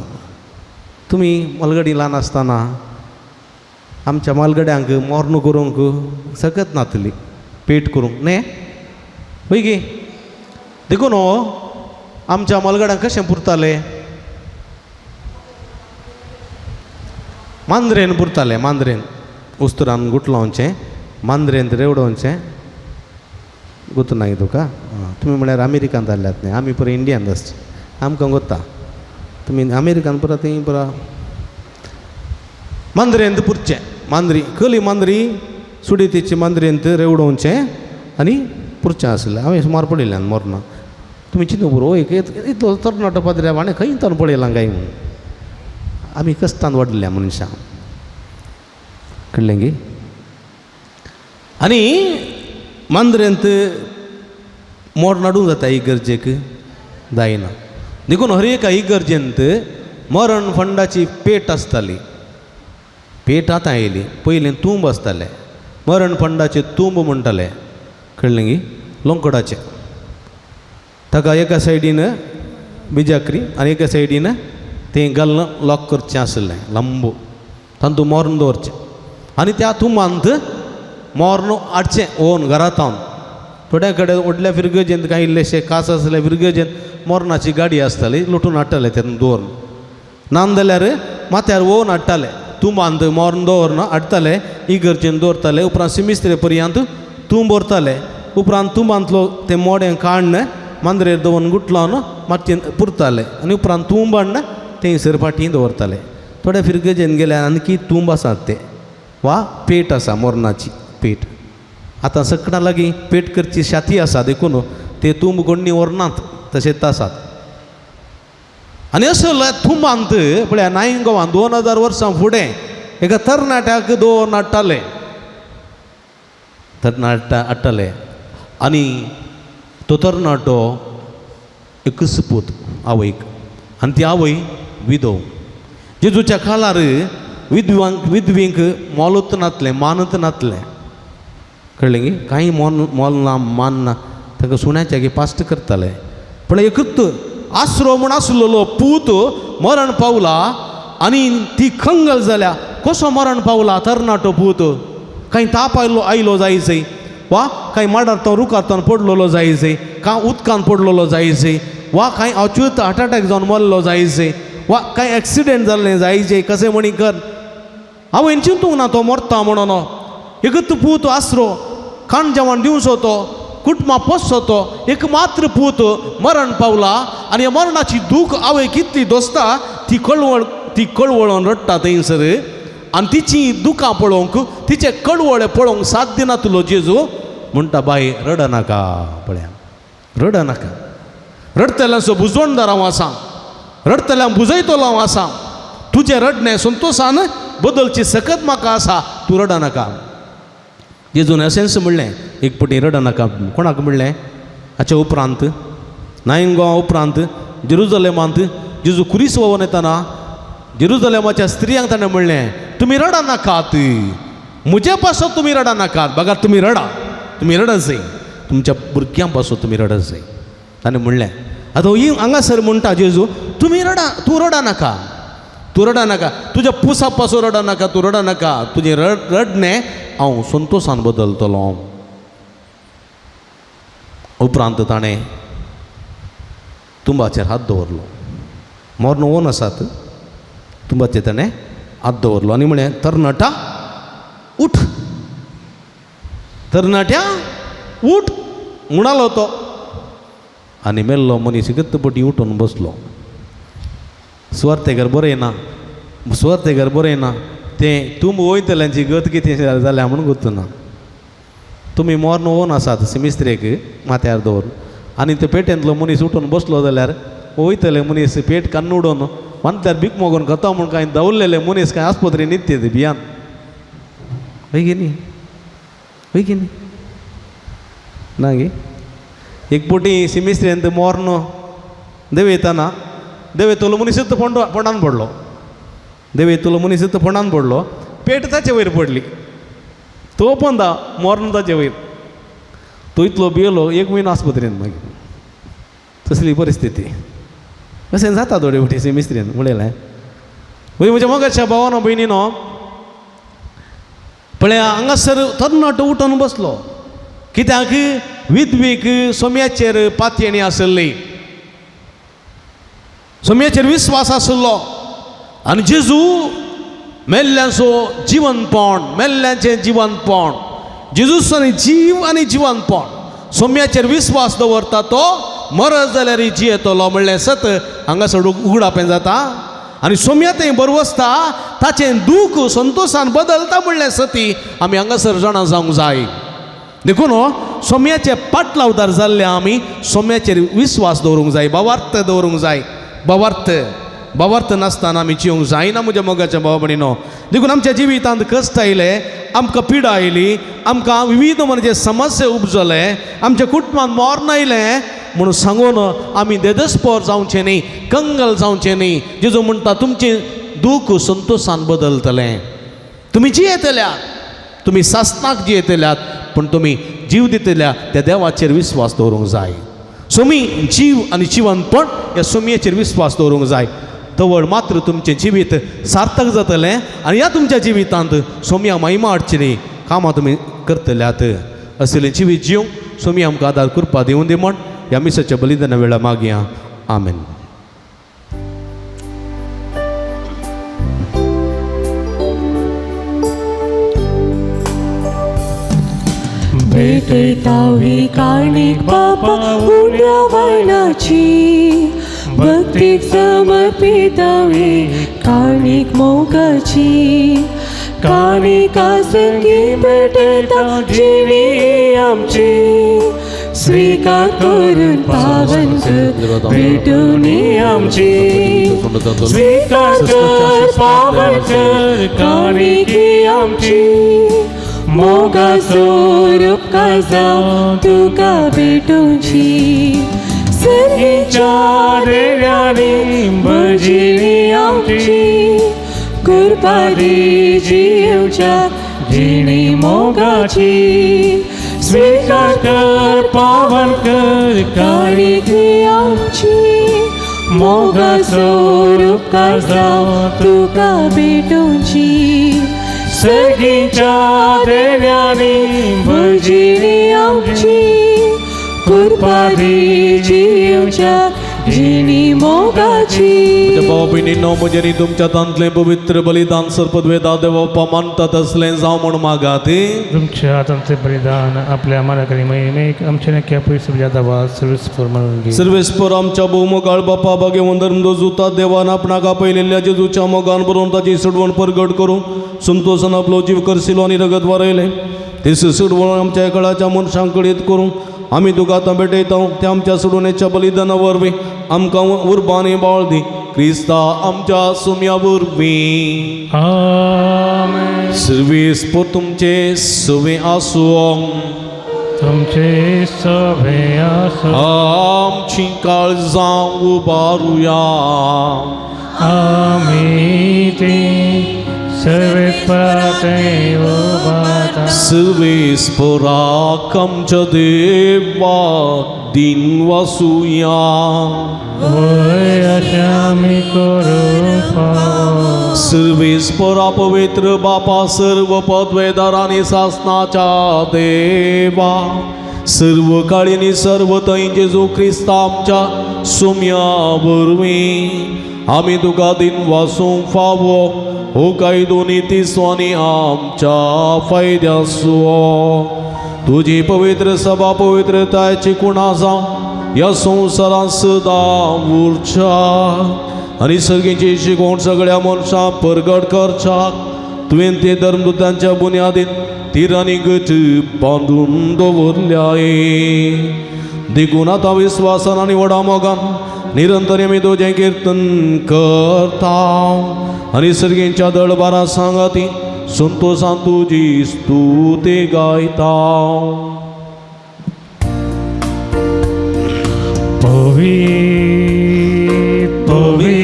[SPEAKER 2] तुमी मालगडी ल्हान आसतना आमच्या मालगड्यांक मोर्न करूंक सकत नातली पेट करूंक न्ही, वय गी? देखून आमच्या मालगड्यांक कशें पुरताले? मांद्रेन पुरताले, मांद्रेन उस्तरान गुटलावचें, मांद्रेन रेवडोवचें. गोत्ता ना तुका? तुमी म्हळ्यार अमेरिकांत जाल्ल्यात न्ही, आमी पुरा इंडियांत आसचे, आमकां गोत्ता. तुमी अमेरिकान पुरा थंय पुरा मांद्रेंत पुरचें. मांद्री कली मांद्री सुडीतेची मांद्रेंत रेवडोवचें आनी पुरचें आसलें. हांवें सुमार पळयल्यान मोरना. तुमी चिंतू पुरो एक इतलो तरणाटो पाद्री हांवें खंय तोन पळयलां काय म्हणून. आमी कश्टान वाडल्या मनशां, कळ्ळें गी. आनी मांद्रेंत मोर नाडूंक जाता इगर्जेक जायना, देखून हर एका इगर्जेंत मरण फंडाची पेट आसताली. पेट आतां आयली, पयलीं तूंब आसतालें, मरण फंडाचे तूंब म्हणटाले, कळ्ळें गी, लोंकडाचें. ताका एका सायडीन बिजाकरी आनी एका सायडीन तें घालून लॉक करचें आसलें लांबो, तातूंत मोर्न दवरचें आनी त्या तुंबांत मोर्न हाडचें ओन घरांत. थोड्या कडेन व्हडल्या फिरगजेंत कांय इल्लेशे कास आसले फिरगजेंत मोरनाची गाडी आसताली, लुटून हाडटाले तेतून दवरून. ना जाल्यार माथ्यार ओवन हाडटाले, तुंबांत मोर्न दवरून हाडटाले, इगर्जेन दवरताले. उपरांत सिमिस्त्रे पर्यंत तूंब व्हरताले. उपरांत तुंबांतलो तें मोडें काडून मांद्रेर दवरून गुटलावन मातयेन पुरताले आनी उपरांत तूंब हाडून थंयसर फाटीं दवरताले. थोड्या फिरगजेन गेल्यार आणकी तूंब आसात ते वा पेट आसा, मोरनाची पेट. आतां सगळ्यां लागीं पेट करची शाती आसा, देखून ते तूंब कोण्णी व्हरनात, तशेंच आसात. आनी असो तुंबांत पळया नायन गोवान 2000 वर्सां फुडें एका तरणाट्याक दवरून हाडटाले, तरणाट्या हाडटाले. आनी तो तरणाटो एकच पूत आवयक, आनी ती आवय विधव. जेजूच्या काळार विधवांक विधवींक मोलूच नासलें, मानूच नासलें, कळ्ळें गी. कांय मोल मोल ना, मान ना, ताका सुण्याच्या गे पास्ट करताले. पूण एकूच आसरो म्हूण आसलेलो पूत मरण पावला आनी ती खंगल जाल्या. कसो मरण पावला तरणाटो पूत? कांय ताप आयलो आयलो जायजय, वा कांय माडार तो रुखार तो पडलेलो जायजय, कांय उदकान पडलेलो जायजय, वा कांय अच्युत हार्ट अटॅक जावन मरलो जायजय, वा कांय एक्सिडेंट जाल्लें जायजय. कशें म्हणी कर हांवें चिंतूंक ना तो मरता म्हणून. एकूच पूत आसरो, खाण जेवण दिवचो तो, कुटुंबा पोसचो तो, एक मात्र पूत मरण पावला. आनी ह्या मरणाची दूख आवय कितली दोसता, ती कळवळ, ती कळवळोन रडटा थंयसर. आनी तिची दुकां पळोवंक, तिचे कळवळे पळोवंक साथ दिना तुलो जेजू म्हणटा, बाय रडनाका, पळया रडनाका, रडटल्यांचो बुजवणदार हांव आसा, रडटल्यांक बुजयतलो हांव आसा, तुजें रडणें संतोशान बदलची सकत म्हाका आसा, तूं रडनाका. जेजून अशेंच म्हणलें एक पटी रडनाका. कोणाक म्हणलें? हाचे उपरांत नायन गोवा उपरांत जेरुजलेमांत जेजू खुरीस व्होवन येतना जेरुजलेमाच्या स्त्रियांक ताणें म्हणलें, तुमी रडनाकात, म्हजे पासत तुमी रडनाकात, बघा तुमी रडा, तुमी रडत जाय, तुमच्या भुरग्यां पासत तुमी रडत जाय, ताणें म्हणलें. आतां ही हांगासर म्हणटा जेजू, तुमी रडा, तूं रडनाका, तूं रडनाका, तुज्या पुसा पासून रडनाका, तूं रडनाका, तुजें रडणें हांव संतोशान बदलतलो. उपरांत ताणें तुंबाचेर हात दवरलो, मोर्न ओन आसात, तुंबाचेर ताणें हात दवरलो आनी म्हळें, तरणाट्या उठ, तरणाट्या उठ म्हणालो तो. आनी मेल्लो मनीस गत्तपटी उठून बसलो. सुवार्थेगर बरें ना, सुवार्थेगर बरें ना, तें तुम वयतल्यांची गत कितें जाल्या म्हूण गोत्तू ना. तुमी मोर्न ओन आसात सिमिस्त्रेक माथ्यार दवरून आनी ते पेटेंतलो मनीस उठून बसलो जाल्यार वयतले मनीस पेट कान्न उडोवन मानल्यार भीक मागून खाता म्हूण कांय दवरलेले मनीस कांय आस्पत्रे न्हिदते ते भियान. हय की न्ही? हय की न्ही? ना गे. एक पटी सिमिस्त्रेंत मोर्न देंवयतना देंवयतलो मनीस फोंडान पडलो, देंवयतलो मनीस फोंडान पडलो, पेट ताचे वयर पडली, तो पोंदा मोर्न ताचे वयर, तो इतलो भियेलो एक म्हयनो आस्पत्रेंत. मागीर तसली परिस्थिती अशें जाता थोडे फावटी सिमिस्त्रेन म्हणलें. वय म्हज्या मोगाच्या भावानो भयणीनो, पळया हांगासर तरणाटो उठून बसलो, कित्याक विधवीक सोम्याचेर पातयेणी आसली, सोम्याचेर विस्वास आसलो. आनी जेजू मेल्ल्यांचो जिवनपण, मेल्ल्यांचें जिवनपण, जेजूस आनी जीव आनी जिवनपण, सोम्याचेर विस्वास दवरता तो मरत जाल्यार जियेतलो म्हणलें सत हांगासर उगडापें जाता. आनी सोम्या थंय बरवसता ताचें दूख संतोशान बदलता म्हणलें सती आमी हांगासर जाणा जावंक जाय. देखून सोम्याचे पाटलावदार जाल्ले आमी सोम्याचेर विस्वास दवरूंक जाय, भावार्थ दवरूंक जाय. भावार्थ भावार्थ नासतना आमी जिवंक जायना म्हज्या मोगाच्या भाव भयणीनो. देखून आमच्या जिवितांत कश्ट आयले, आमकां पिडा आयली, आमकां विविध म्हणजे समस्या उपजले, आमच्या कुटुंबांत मर्ण आयलें म्हणून सांगून आमी देदस्पोर जावचें न्ही, कंगल जावचें न्ही. जेजू म्हणटा तुमचें दूख संतोशान बदलतलें. तुमी जियेतल्यात, तुमी सासणाक जियेतल्यात, पूण तुमी जीव दितल्या त्या देवाचेर विस्वास दवरूंक जाय. सोमी जीव आनी जिवनपण ह्या सोमयेचेर विस्वास दवरूंक जाय. तवळ मात्र तुमचें जिवीत सार्थक जातलें आनी ह्या तुमच्या जिवितांत सोमया महिमा हाडची न्ही कामां तुमी करतल्यात. असलें जिवीत जिवंक सोमी आमकां आदार कृपा दिवन दी म्हण ह्या मिसाच्या बलिदाना वेळार मागया. आमेन.
[SPEAKER 3] भेटयता ही काणीक बापा उण्या वायनाची, भक्तीक समर्पिता ही काणीक मोगाची. काणिका संगी भेटयता जिणी आमची, स्वीकार करून पावन कर भेटून आमची. स्वीकार कर पावन कर काणिकी आमची, मोगाचो उपकार जावं तुका भेटोवची. सर्गीच्या देव्यानी भजिनी आमची, कृपा दी जिवच्या जिणी मोगाची. स्वीकार कर पावन कर काणिकी आमची, मोगाचो उपकार जावं तुका भेटोवची. सर्गीच्या देव्यानी भजिनी आमची, कृपा दी जिवच्या जिणी मोगाची.
[SPEAKER 2] भाव भयणींनो, म्हजें न्ही तुमच्या तांतलें पवित्र बलिदान सर्पद्वेदा देवप्पा मानतात असलें जावं म्हूण मागात.
[SPEAKER 1] तुमच्या हातांचे बलिदान आपल्या मानाकडे महिमेक आमच्या नक्या पयस दावा सर्वेस्पर म्हणून.
[SPEAKER 2] सर्वेस्पर आमच्या भोवमोगाळ बापा भाग्यवंत धर्मदो देवान आपणाक आपयलेल्या जेजूच्या मोगान बरोवन ताची सोडवण परगट करून संतोशान आपलो जीव करसिलो आनी रगत वारयलें. ते सोडवण आमच्या कळाच्या मनशांक कडेन करून आमी तुका आतां भेटयता. त्या आमच्या सोडवणेच्या बलिदाना वरवीं आमकां उर्बा आनी बाळ दी, क्रिस्ता आमच्या सुम्या वरवीं.
[SPEAKER 1] आमेन.
[SPEAKER 2] सर्वेस्पर तुमचे सवे आसूं.
[SPEAKER 1] तुमचे सवे आसो.
[SPEAKER 2] आमची काळजां उबारुया.
[SPEAKER 1] आमी ती सर्वेस्पराते उबारता.
[SPEAKER 2] सर्वेस्पराक आमच्या देवाक दिन वासुया.
[SPEAKER 1] वय अशें आमी करूंक फावो.
[SPEAKER 2] सर्वेस्परा पवित्र बापा, सर्व पदवेदार आनी सासनाच्या देवा, सर्व काळीनी सर्व थंय जेजू क्रिस्ता आमच्या सुम्या वरवीं आमी तुका दिन वासूंक फावो हो कायदो नीती आनी आमच्या फायद्याचो. तुजी पवित्र सभा पवित्रतायची कुणा जावं ह्या संवसारांत सदां उरच्या आनी सर्गीची शिकवण सगळ्या मनशां परगट करच्याक तुवें ते धर्मदूतांच्या बुन्यादीन तिरांनी गट बांदून दवरल्याय. देखून आतां विस्वासान आनी व्हडा मोगान निरंतर आमी तुजें किर्तन करता आनी सर्गींच्या दळबारा सांगाती संतोशान तुजी स्तुती गायता.
[SPEAKER 1] पवी पवी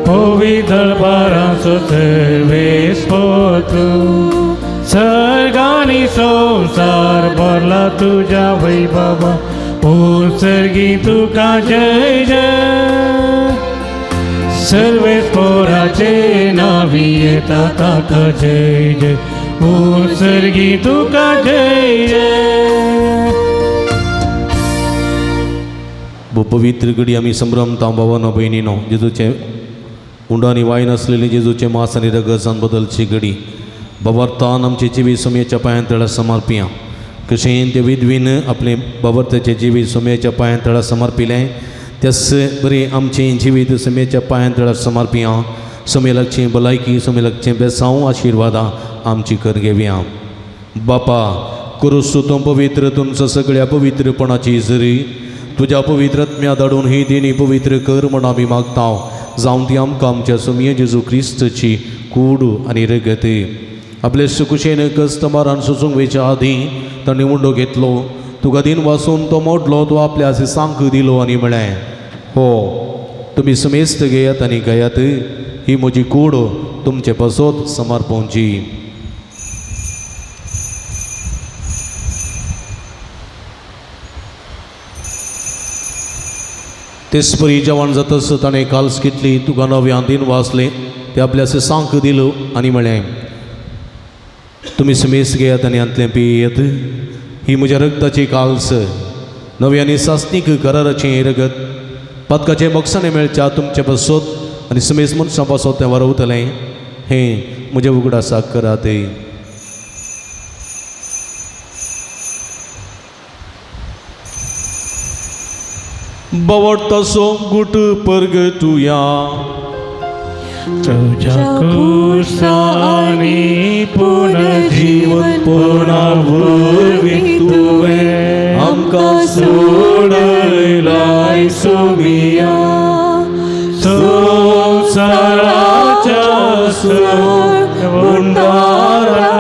[SPEAKER 1] पवी दळबाराचो सर्वेस्पर तूं, सर्गानी संवसार भरला तुज्या वैभवा, ओ सर्गी तुका जय जय. सर्वेस्पराचे नावी येता ताका जय जय, ओ सर्गी तुका जय जय.
[SPEAKER 2] पवित्र घडी आमी संभ्रमता भावानो भयणीनो, जेजूचे उंडानी वायन आसलेले जेजूचे मास आनी रगत बदलची घडी बाबर्तान आमचे जिवीत सुमयेच्या पांयां तळा समर्पिया. कशें ते विधवीन आपले बाबर्ताचे जिवीत सुमयेच्या पांयां तळा समर्पिलें त्यास बरी आमचें जिवीत समेच्या पांयां तळार समर्पिया. समे लागची भलायकी, समे लागचें बेसांव आशिर्वादां आमची कर घेवया. बापा कुरुसू तूं पवित्र, तुमचो सगळ्या पवित्रपणाची जरी तुज्या पवित्रत्म्या धाडून ही देणी पवित्र कर म्हण आमी मागता. जावं ती आमकां आमच्या सुमये जेजू क्रिस्तची कूड आनी रगत. आपले सुकुशेन कस्तमारान सोसूंक वयच्या आदीं ताणें उंडो घेतलो, तुका दिन वासून तो मोडलो, तो आपल्या सांक दिलो आनी म्हळें, हो तुमी समेस्त घेयात आनी घेयात, ही म्हजी कूड तुमचे पासत समर्पणची. तेचपरी जेवण जातच ताणें काल्स घेतली, तुका नव्यान दिन वाचलें, ते आपल्या सांक दिलो आनी म्हळें, तुमी समेस्त घेयात आनी हांतलें पियेत, ही म्हज्या रगताची काल्स, नवी आनी सासणीक कराराचें रगत, पातकाचें मोगसाणें मेळच्या तुमचे पासत आनी समेस्त मनशां पासत तें वारवतलें. हें म्हज्या उगडासाक करात. बवडतसो गुट परगटुया.
[SPEAKER 1] तुझ्या कुर्सा आनी पुनर्जीवनपणा वरवीं तुवें
[SPEAKER 2] आमकां
[SPEAKER 1] सोडयलाय सोमिया. संवसाराच्या उंडारा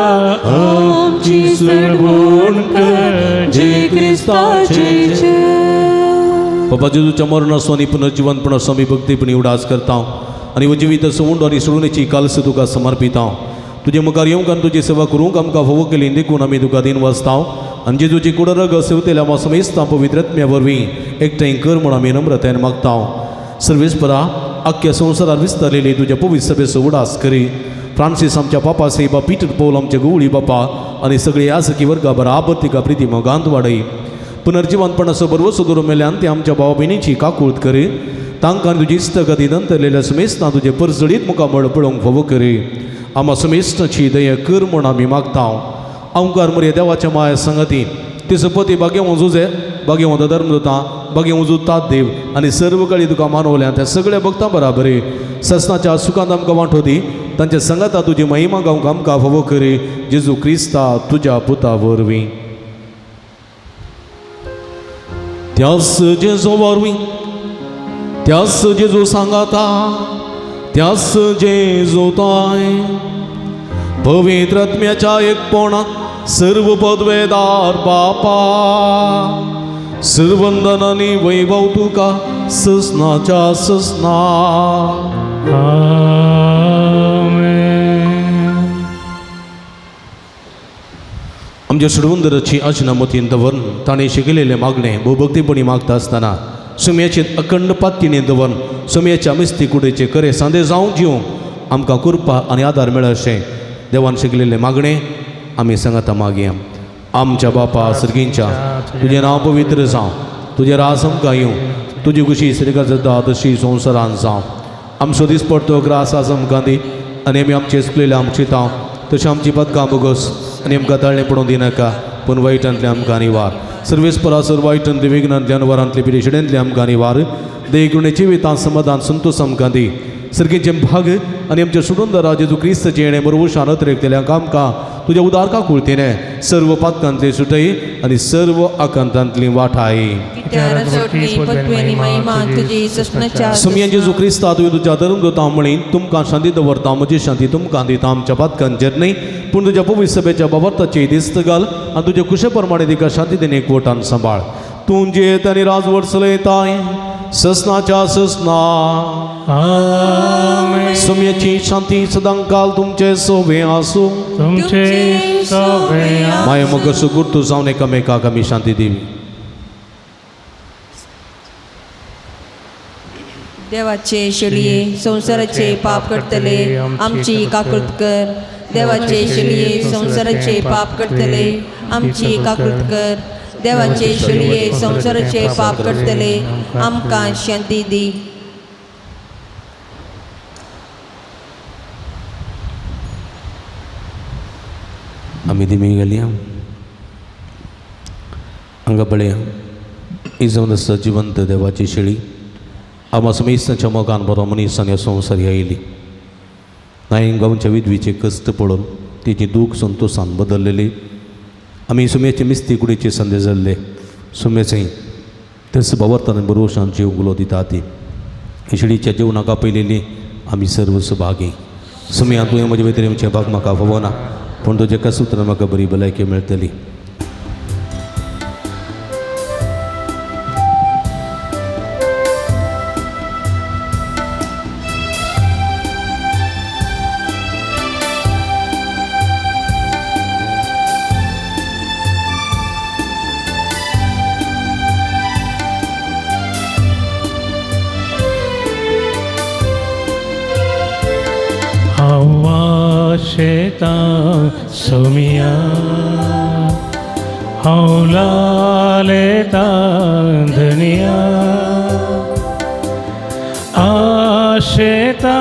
[SPEAKER 1] आमची सडवण कर जे क्रिस्ताचे.
[SPEAKER 2] बाबा जेजूच्या मरणाचो आनी पुनर्जिवनपणाचो आमी भक्तीपणी उडास करता आनी उजिवीत उंडो आनी सोडूनेची कालस तुका समर्पिता. तुजे मुखार येवंक आनी तुजी सेवा करूंक आमकां फावो केली देखून आमी तुका दिन वाचता आनी जेजूची कुडरग सेवतेल्या आमकां समेस्तां पवित्रत्म्या वरवीं एकठांय कर म्हूण आमी नम्रतायेन मागता. सर्वेस्परा आख्ख्या संवसारार विस्तारलेली तुज्या पवित्र सभेचो उडास करी. फ्रांसीस आमच्या पापा साहेबा, पीटर पौल आमचे गुवळी बापा आनी सगळे यासकी वर्गा बराबर तिका प्रिती मोगांत वाडय. पुनर्जिवनपणाचो बरवसो दवरून मेल्यान ते आमच्या भाव भयणीची काकूळत करी. तांकां तुजी इश्टगती नंतरलेल्या समेस्तां तुजें परजळीत मुखामळ पळोवंक फावो करी. आमा समेस्ताची दया कर म्हूण आमी मागता. अंकार मरे देवाच्या माया संगती तिचो पती बागेवं जुजे, बागेवं धर्मदूतां, बागेवं जुतात देव आनी सर्व कळी तुका मानवल्या त्या सगळ्या भक्तां बराबरी ससनाच्या सुखांत आमकां वांटो दी. तांच्या संगता तुजी महिमा गावंक आमकां फावो करी. जेजू क्रिस्ता तुज्या पुता वरवीं. त्यास जेजू वरवीं, त्यास जेजू सांगाता, त्यास जेजू ताय पवित्रत्म्याच्या एकपणात सर्व पदवेदार बापा, सर्वंदन आनी वैभव तुका ससनाच्या ससना.
[SPEAKER 1] आमेन.
[SPEAKER 2] आमच्या सुडवंदराची आजना मतीन दवरून ताणें शिकयलेलें मागणें भोवभक्तीपणी मागता आसतना सुम्याचे अखंड पात्तीने दवरून सुम्याच्या मिस्ती कुडीचे करे सांदे जावं जिवंक आमकां कृपा आनी आदार मेळ अशें देवान शिकलेलें मागणें आमी सांगाता मागया. आमच्या बापा सर्गींच्या, तुजें नांव पवित्र जावं, तुजें राज आमकां येवं, तुजी खुशी सर्गार जाता तशी संवसारान जावं. आमचो दीस पडतो ग्रास आज आमकां दी आनी आमी आमचे चुकलेले आमची तांव तशें आमची पदकां बोगस आनी आमकां ताळणें पडूंक दिनाका, पूण वायटांतलें आमकां निवार. सर्वेस्परा सर वायटांतले विघ्नांतले अनवरांतले पिरेशेंतले आमकां निवार. देगुणे जिवितां समाधान संतोष आमकां दी. सर्गीचें भाग आनी आमच्या सुडून जेजू क्रिस्तचें येणें बरवशान अतिरेकतल्यांक आमकां तुज्या उदार काकुळतीने सर्व पातकांतली सुटय आनी सर्व आकांतांतली वाठाय. सुमया जेजू क्रिस्ता तुवें तुज्या धर्म दोता म्हणीन तुमकां शांती दवरता, म्हजी शांती तुमकां दिता. आमच्या पातकांचेर न्हय पूण तुज्या पवित्र सभेच्या बाबर्ताची दिस्त घाल आनी तुज्या कुशे प्रमाणे तिका शांती दिने एकवटान सांबाळ. तूं जियेत आनी राजवट चलयताय ससनाच्या ससना.
[SPEAKER 1] आमेन.
[SPEAKER 2] सुम्याची शांती सदांकाल तुमचे सोबे आसूं.
[SPEAKER 1] तुमचे सोबे.
[SPEAKER 2] माय मग सुगुर्तू जावन एकामेकाक आमी शांती दिवी.
[SPEAKER 5] देवाचे शेळये संवसाराचे पाप करतले आमची काकृत कर. देवाचे शेळये संवसाराचे पाप करतले आमची काकृत कर. देवाचे शेळये संवसाराचे पाप करतले आमकां शांती दी.
[SPEAKER 2] आमी दिमी घालया हांगा पळया, ही जावन आसा जिवंत देवाची शेळी. आमा समेस्तांच्या मोगान बरो मनीस आनी संवसार आयली नायन गांवच्या विधवीचे कश्ट पळोवन तिची दूख संतोशान बदललेली. आमी सुम्याचे मिस्ती कुडीचे संदे जाल्ले सुम्याचे तस बावरताना बरोशान जीव गुलो दिता ती खिचडीच्या जेवणाक आपयलेली आमी सर्व सुभागी. सुम्या तुवें म्हजे भितर आमचे भाग म्हाका फावना पूण तुजे कसूत्र म्हाका बरी भलायकी मेळटली.
[SPEAKER 1] सोमिया हांव लालेता धनिया आशेता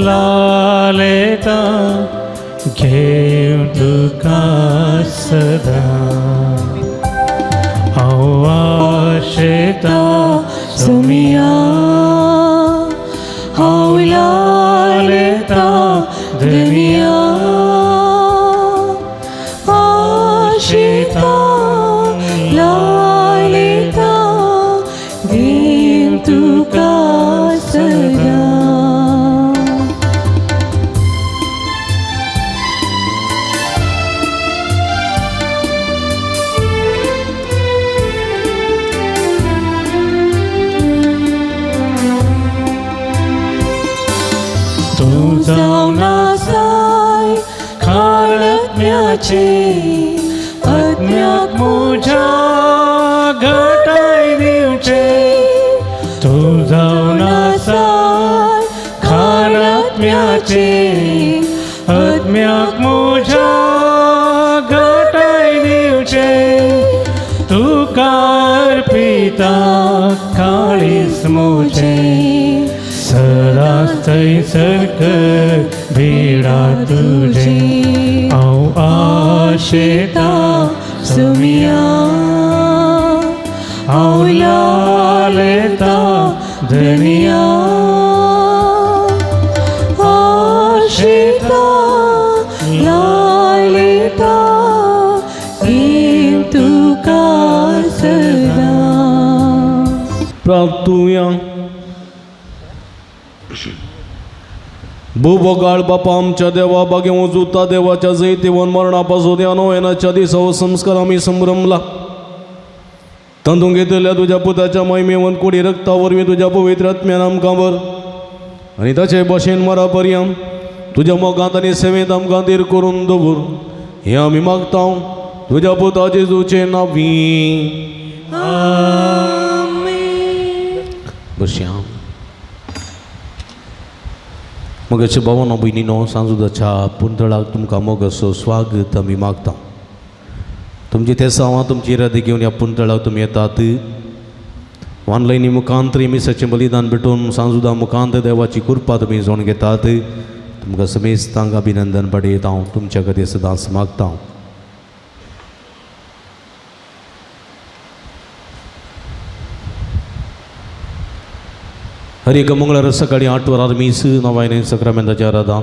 [SPEAKER 1] लालेता घेवन तुका सदां हांव आशेता
[SPEAKER 3] सोमिया हांव लालेता धनिया आशेता लालेता घेवन तुका सदां.
[SPEAKER 1] तूं जावन
[SPEAKER 3] आसाय
[SPEAKER 1] खाळत्म्याचे आत्म्याक म्हज्या घटाय दिवचे तूं जावन आसाय खाळत्म्याचे आत्म्याक म्हज्या घटाय दिवचे तुका अर्पिता काळीज म्हजें सदांच थंयसर कर भिडा तुजें हांव आशेता
[SPEAKER 3] सोमिया
[SPEAKER 1] हांव लालेता धनिया
[SPEAKER 3] आशेता लालेता घेवन तुका सदां.
[SPEAKER 2] प्रार्थुया. भूबगाळ बापा आमच्या देवा बागे उजुता देवाच्या जैतिवन मरणापासून ह्या नोवेनाच्या दिसा हो संस्कार आमी संभ्रमला. तांतूंत घेतिल्ल्या तुज्या पुताच्या महिमेवन कुडी रक्ता वरवीं तुज्या पवित्र आत्म्यान आमकां वर आनी ताचे भशेन मरा पर्यंत तुज्या मोगांत आनी सेवेंत आमकां धीर करून दवर हें आमी मागता तुज्या पुता जेजूचे नांवी. बसया. मगाचे भावानो भयणीनो सांजुदाच्या पुंतळाक तुमकां मोगाचो स्वागत आमी मागता. तुमची तेसांवां तुमची इरादे घेवन ह्या पुंतळाक तुमी येतात. ऑनलायनी मुखांतर मिसाचें बलिदान भेटून सांजुदा मुखांत देवाची कृपा तुमी जोड घेतात. तुमकां समेस्तांक अभिनंदन पडयता हांव तुमच्या खातीर सदांच मागता. हर एक मंगळार सकाळी 8 वरार मीस नवायने सक्रामेंताच्या आराधन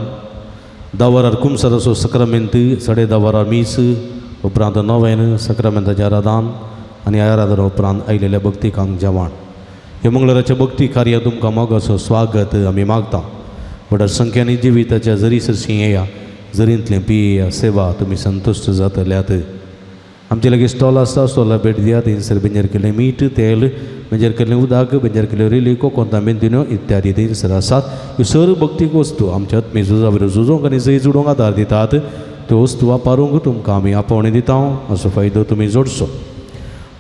[SPEAKER 2] 10 वरार कुमसराचो सक्रामेंत 10:30 वरार मीस उपरांत नव्यान सक्रामेंताचें आराधन आनी आराधना उपरांत आयिल्ल्या भक्तिकांक जेवण. ह्या मंगळाराच्या भक्ती कार्य तुमकां मोगाचो स्वागत आमी मागता. व्हडा संख्यानी जिविताच्या जरी सरशी येया जरींतलें पियेया सेवा तुमी संतुश्ट जातल्यात. आमचे लागीं स्टॉल आसता स्टॉला भेट दियात. थंयसर बेंजर केल्लें मीठ तेल बेंजर केल्लें उदक बेंजर केल्ल्यो रेली कोकोंता मेंदिन्यो इत्यादी थंयसर आसात. ह्यो सर्व भक्तीक वस्तू आमच्या आत्मी झुजा झुजोंक आनी जंय जुडोवंक आदार दितात. त्यो वस्तू वापरूंक तुमकां आमी आपोवणें दिता असो फायदो तुमी जोडचो.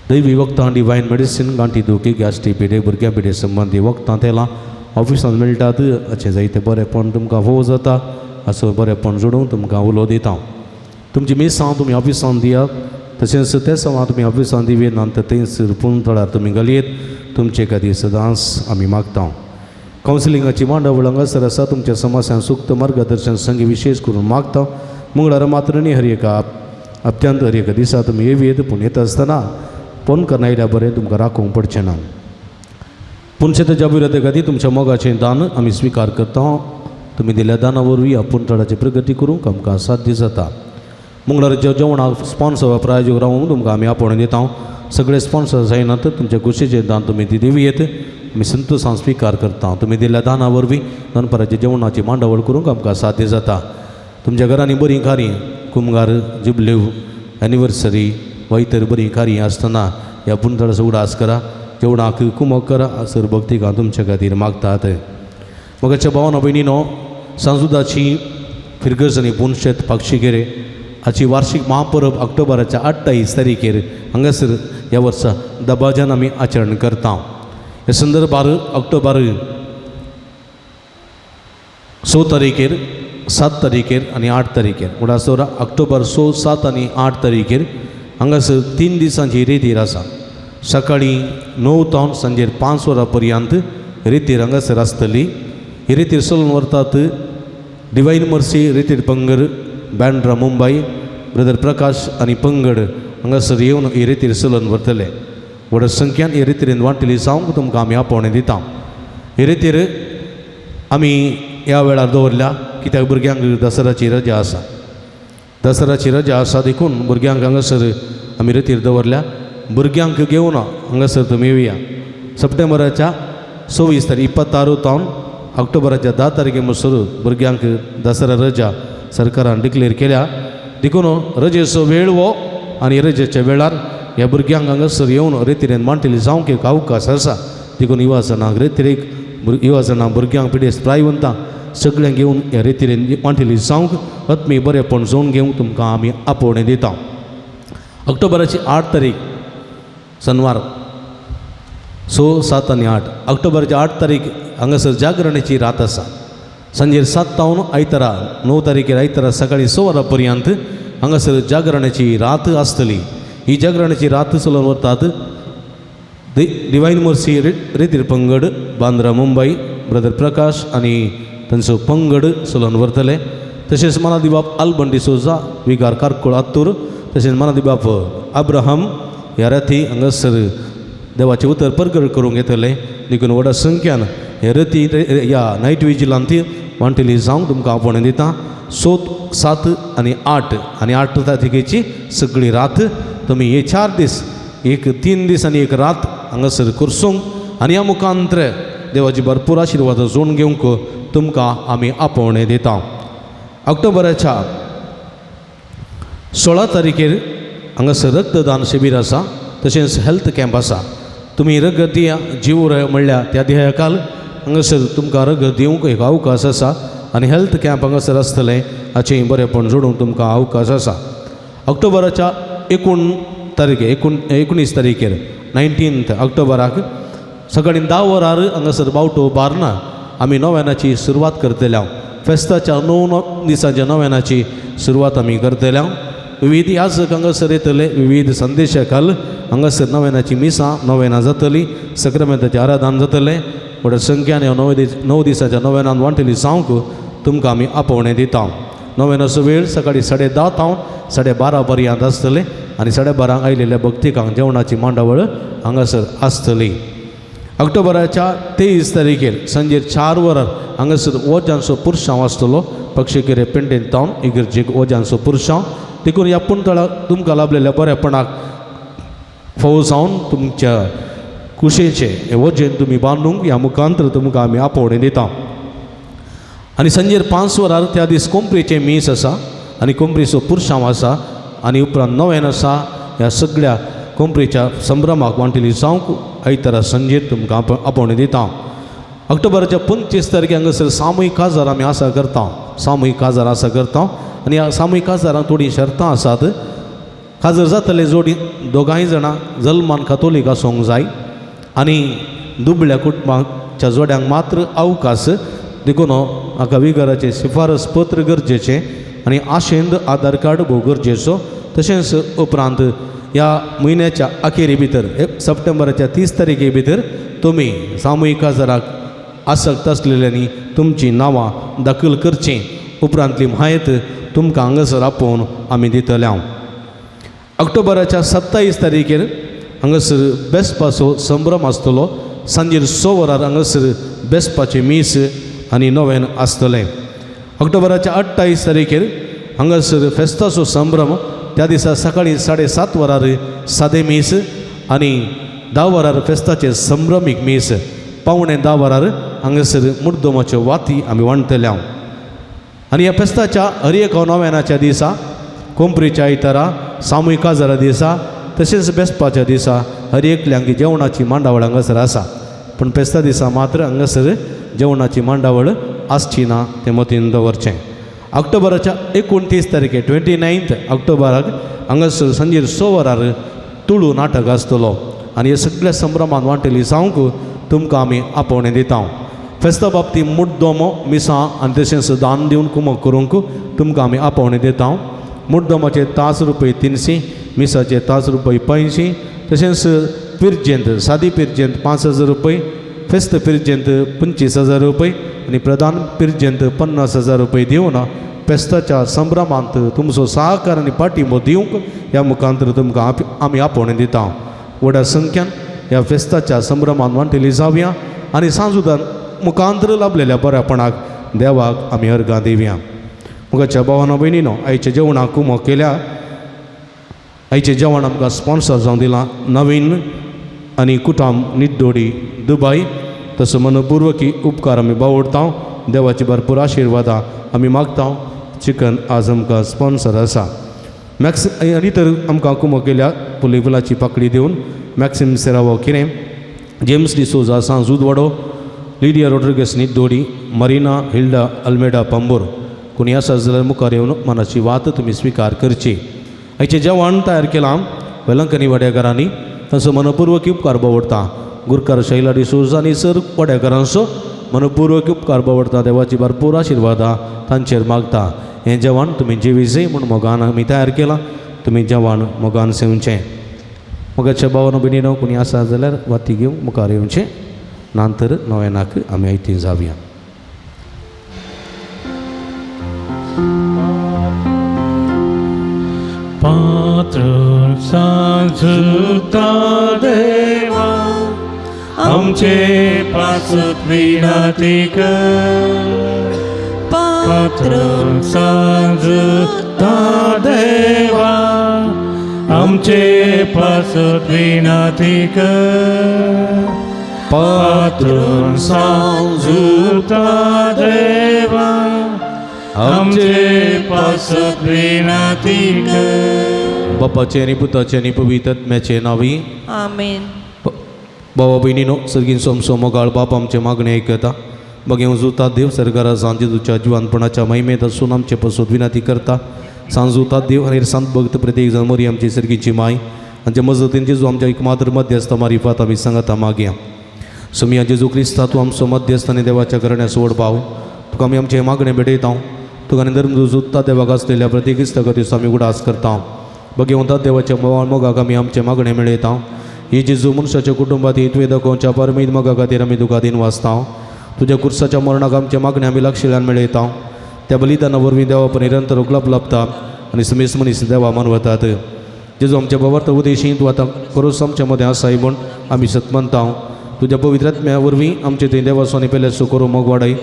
[SPEAKER 2] दैवी वखदां डिवायन मेडिसीन गांठी दुखी गॅस्ट्रीक पिडे भुरग्यां पिडे संबंदी वखदां तेलां ऑफिसांत मेळटात. अशें जायते बरेपण तुमकां फोव जाता असो बरेपण जोडूंक तुमकां उलो दिता. तुमची मिसां तुमी ऑफिसांत दियात तशेंच ते सवां तुमी ऑफिसांत दिवयेत नंतर थंयसर पुंतळार तुमी घालयेत तुमचे खातीर सदांच आमी मागता. कावन्सिलिंगाची मांडावळ हांगासर आसा. तुमच्या समस्यांक सुक्त मार्गदर्शन संगी विशेश करून मागता. मंगळारा मात्र न्ही हर एका अत्यंत हर एका दिसा तुमी येवयेत पूण येता आसतना फोन करना आयल्यार बरें तुमकां राखूंक पडचें ना. पुनशेताच्या विरोधा खातीर तुमच्या मोगाचें दान आमी स्विकार करता. तुमी दिल्ल्या दाना वरवीं आपूण थळाची प्रगती करूंक आमकां साध्य जाता. मंगळाराच्या जेवणाक स्पॉन्सर वा प्रायोजक रावूंक तुमकां आमी आपोवणें दिता. सगळे स्पॉन्सर जायना तर तुमच्या खुशेचें दान तुमी दिवयेत. आमी संतोशान स्विकार करता. तुमी दिल्ल्या दाना वरवीं दनपाराच्या जेवणाची मांडावळ करूंक आमकां साध्य जाता. तुमच्या घरांनी बरीं कार्यां कुमगार जुबलेव एनिवर्सरी वा इतर बरीं कार्यां आसतना ह्या पुनतळाचो उडास करा. जेवणाक कुमक करा. सर भक्तिकां तुमच्या खातीर मागतात. मोगाच्या भावानो भयणीनो, सांजुदाची फिरगर्ज आनी पुनशेत पाक्षिकेरे हाची वार्षिक महापरब ऑक्टोबराच्या 28 तारखेर हांगासर ह्या वर्सा दबाज्यान आमी आचरण करता. ह्या संदर्भार ऑक्टोबर 6 तारखेर, 7 तारखेर आनी 8 तारखेर, म्हणल्यार सोरा ऑक्टोबर 6, 7 आनी 8 तारखेर हांगासर 3 दिसांची रेतीर आसा. सकाळीं 9 तावन सांजेर 5 वरां पर्यंत रेतीर हांगासर आसतली. ही रेतीर चलून व्हरतात डिवायन मर्सी रेतीर पंगड, बँड्रा मुंबय, ब्रदर प्रकाश आनी पंगड हांगासर येवन ही रेतीर चलून व्हरतले. व्हड संख्यान ही रेतीरेन वांटली जावंक तुमकां आमी आपोवणें दिता. ही रेतीर आमी ह्या वेळार दवरल्या कित्याक भुरग्यांक दसऱ्याची रजा आसा. दसऱ्याची रजा आसा देखून भुरग्यांक हांगासर आमी रेतीर दवरल्या. भुरग्यांक घेवन हांगासर तुमी येवया. सप्टेंबराच्या 26 तारीख 26 तावन ऑक्टोबराच्या 10 तारखे म्हणसर भुरग्यांक दसरा रजा सरकारान डिक्लेर केल्या. देखून रजेचो वेळ हो आनी रजेच्या वेळार ह्या भुरग्यांक हांगासर येवन रेतिरेन मांडटली जावंक एक अवकाश आसा. देखून युवाजणांक रेतिरेक युवाजणां भुरग्यांक पिडेस्त प्रायवंतां सगळ्यांक घेवन ह्या रेतिरेन मांडटली जावंक आत्मी बरेपण जोवन घेवंक तुमकां आमी आपोवणें दिता. ऑक्टोबराची 8 तारीख शनवार, 6, 7 आनी 8 ऑक्टोबराची 8 तारीख हांगासर जागरणाची रात आसा. सांजेर 7 तावन आयतारा 9 तारखेर आयतारा सकाळीं 6 वरां पर्यंत हांगासर जागरणाची रात आसतली. ही जागरणाची रात चलोवन वतात डिवायन मर्सी रेतीर पंगड, बांद्रा मुंबय, ब्रदर प्रकाश आनी तांचो पंगड चलोवन व्हरतले. तशेंच मनादिबाब आल्बन डिसोजा विगार कारकोळ आत्तूर, तशेंच मनादिबाब अब्राहम ह्या राती हांगासर देवाचें उतर परगट करूंक येतलें. देखून व्हडा संख्यान हे रती ह्या नायट विजिलांत वांटेली जावंक तुमकां आपोवणें दिता. 6, 7 आनी 8 आनी 8 तारखेची सगळी रात तुमी हे 4 दीस, एक 3 दीस आनी एक रात हांगासर करसूंक आनी ह्या मुखांत्र देवाची भरपूर आशिर्वाद जोडून घेवंक तुमकां आमी आपोवणें दिता. ऑक्टोबराच्या 16 तारखेर हांगासर रक्तदान शिबीर आसा, तशेंच हेल्थ कॅम्प आसा. तुमी रगत दिया जीव म्हणल्यार त्या ध्येयाकाल हांगासर तुमकां रगत दिवंक एक अवकाश आसा आनी हेल्थ कॅम्प हांगासर आसतलें हाचें बरेपण जोडूंक तुमकां अवकाश आसा. ऑक्टोबराच्या 19 तारखेर 19 ऑक्टोबराक सकाळीं 10 वरार हांगासर बावटो बारना आमी नव्यानाची सुरवात करतले. फेस्ताच्या 9 दिसांच्या नव्यानाची सुरवात आमी करतले. विविध याजक हांगासर येतले, विविध संदेशा खाल हांगासर नव्यानाची मिसां नव्यानां जातली, सक्रामेंताचें आराधन जातलें. व्हड संख्यान ह्या 9 दिसाच्या नव्यानान वांटेली जावंक तुमकां आमी आपोवणें दिता. नव्यानाचो वेळ सकाळीं 10:30 तावन 12:30 पर्यंत आसतलें आनी 12:30 आयिल्ल्या भक्तिकांक जेवणाची मांडावळ हांगासर आसतली. ऑक्टोबराच्या 23 तारखेर सांजेर 4 वरार हांगासर वोजांचो पुरसांव आसतलो. पक्षीकेरे पेंटेन तावन इगर्जेक वोजांचो पुरसांव. देखून ह्या पुणतळाक तुमकां लाभलेल्या बरेपणाक फोव जावन तुमच्या कुशेचें हें वजेन तुमी बांदूंक ह्या मुखांतर तुमकां आमी आपोवणें दिता. आनी सांजेर 5 वरार त्या दीस कोंपरीचें मीस आसा आनी कोंपरीचो पुरसांव आसा आनी उपरांत नव्यान आसा. ह्या सगळ्या कोंपरीच्या संभ्रमाक वांटेली जावंक आयतारा सांजेर तुमकां आपोवणें दिता. ऑक्टोबराच्या 25 तारखे हांगासर सामूहीक काजार आमी आसा करता. सामूहीक काजार आसा करता आनी ह्या सामूहीक काजारांक थोडीं शर्तां आसात. काजार जातले जोडी दोगांय जाणां जल्मान कातोलीक आसूंक जाय आनी दुबळ्या कुटुंबाच्या जोड्यांक मात्र अवकाश. देखून हाका विगाराचें शिफारस पत्र गरजेचें आनी आशेंद आधार कार्ड भोव गरजेचो. तशेंच उपरांत ह्या म्हयन्याच्या अखेरी भितर सप्टेंबराच्या 30 तारखे भितर तुमी सामुहीक काजाराक आसक्त आसलेल्यांनी तुमचीं नांवां दाखल करचीं. उपरांतली म्हायत तुमकां हांगासर आपोवन आमी दितले. हांव ऑक्टोबराच्या 27 तारखेर हांगासर बेसपाचो संभ्रम आसतलो. सांजेर 6 वरार हांगासर बेसपाचें मीस आनी नोवेन आसतलें. ऑक्टोबराच्या 28 तारखेर हांगासर फेस्ताचो संभ्रम त्या दिसा सकाळीं 7:30 वरार सादें मीस आनी 10 वरार फेस्ताचें संभ्रमीक मीस 9:45 वरार हांगासर मुर्दमाच्यो वाती आमी वांटतले. आनी ह्या फेस्ताच्या हर एका नोवेनाच्या दिसा कोंपरीच्या आयतारा सामूहिक काजारा दिसा तशेंच बेसपाच्या दिसा हर एकल्यांक जेवणाची मांडावळ हांगासर आसा पूण फेस्ता दिसा मात्र हांगासर जेवणाची मांडावळ आसची ना तें मतीन दवरचें. ऑक्टोबराच्या 29 तारखे 29 ऑक्टोबराक हांगासर सांजेर 6 वरार तुळू नाटक आसतलो आनी हे सगळ्या संभ्रमान वांटेली जावंक तुमकां आमी आपोवणें दिता. फेस्ता बाबतींत मुड्डोमो मिसां आनी तशेंच दान दिवन कुमक करूंक तुमकां आमी आपोवणें दिता. मुड्डोमाचे 5 रुपये 300, मिसाचे 5 रुपये 500, तशेंच पिर्जेंत सादी पिर्जेंत 5,000 रुपये, फेस्त पिर्जेंत 25,000 रुपये आनी प्रधान पिर्जेंत 50,000 रुपये दिवन फेस्ताच्या संभ्रमांत तुमचो सहकार आनी पाठिंबो दिवंक ह्या मुखांतर तुमकां आमी आपोवणें दिता. व्हडा संख्यान ह्या फेस्ताच्या संभ्रमांत वांटेली जावया आनी सांजुदान मुखांतर लाभलेल्या बऱ्यापणाक देवाक आमी अर्गां दिवया. मुखाच्या भावानो भयणीनो आयच्या जेवणाक कुमो केल्या. आयचें जेवण आमकां स्पॉन्सर जावन दिलां नवीन आनी कुटाम निड्डोडी दुबाय. तसो मनपूर्वकी उपकार आमी बावडता. देवाची भरपूर आशिर्वादां आमी मागता. चिकन आज आमकां स्पॉन्सर आसा. मॅक्स आनी तर आमकां कुमो केल्या फुली फुलाची पाकळी दिवन मॅक्सिम सेरावो किरें, जेम्स डिसोजा सांजूदवाडो, Lydia Rodrigues Nidoddi, Marina Hilda Almeida Pamboor. कोणी आसा जाल्यार मुखार येवन मनाची वात तुमी स्विकार करची. आयचें जेवण तयार केलां वेलंकनी वाड्याकारांनी तांचो मनपूर्वक उपकार बावडटा. गुरकार शैला डिसोजा आनी सर वाड्याकारांचो मनपूर्वक उपकार बावडटा. देवाची भरपूर आशिर्वादां तांचेर मागता. हें जेवण तुमी जेवीजय म्हूण मोगान आमी तयार केलां. तुमी जेवण मोगान सेवचें. मोगाच्या भावानो भयणीनो कोणी आसा जाल्यार वाती घेवंक मुखार येवचें नंतर नोवेनाक आमी आयती जावया.
[SPEAKER 1] पात्रून सांजुता देवा आमचे पासत विनंती कर. पात्रून सांजुता देवा आमचे पासत विनंती कर. पात्रून सांजुता देवा आमचे पासत विनंती कर.
[SPEAKER 2] बापाचे आनी पुताचे आनी पवित्र आत्म्याचे नांवी
[SPEAKER 5] आमेन.
[SPEAKER 2] बाबा भयणीनो सर्गीन सोमसो मोगाळ बाप आमचें मागणें आयकता. बगे जुता देव सरकारा सांजेच्या जिवानपणाच्या महिमेंत आसून आमचे पसत विनंती करता. सांजुता देव आनी संत भक्त प्रत्येक जाण मोरी आमची सर्गीची माय आमच्या मजतीन जेजू आमच्या एकमात्र मध्यस्थ मारिफात आमी सांगता मागया. सुमिया जेजू क्रिस्ता तूं आमचो मध्यस्थ आनी देवाच्या करण्या सोड भाव तुका आमी आमचें मागणें भेटयता. तुका आनी धर्म जुत्ता देवाक आसलेल्या प्रत्येक क्रिस्ता खातीर आमी उडास करता. बगे वता देवाच्या मोगाक आमी आमचें मागणें मेळयता. ही जेजू मनशाच्या कुटुंबात ही तुवें दाखोवच्या परमीत मोगा खातीर आमी तुका दिन वाचता. तुज्या कुर्साच्या मरणाक आमचें मागणें आमी लक्षल्यान मेळयता. त्या बलिदाना वरवीं देवा पण निरंतर उपलब्ध लाभता आनी समेस मनीस देवा मानवतात. जेजू आमच्या बाबार्थ उदेशी तूं आतां खरोच आमच्या मदें आसाय म्हूण आमी सतमनता. तुज्या पवित्र आत्म्या वरवीं आमचे थंय देवाचो आनी पेल्याचो करूं मोग वाडय.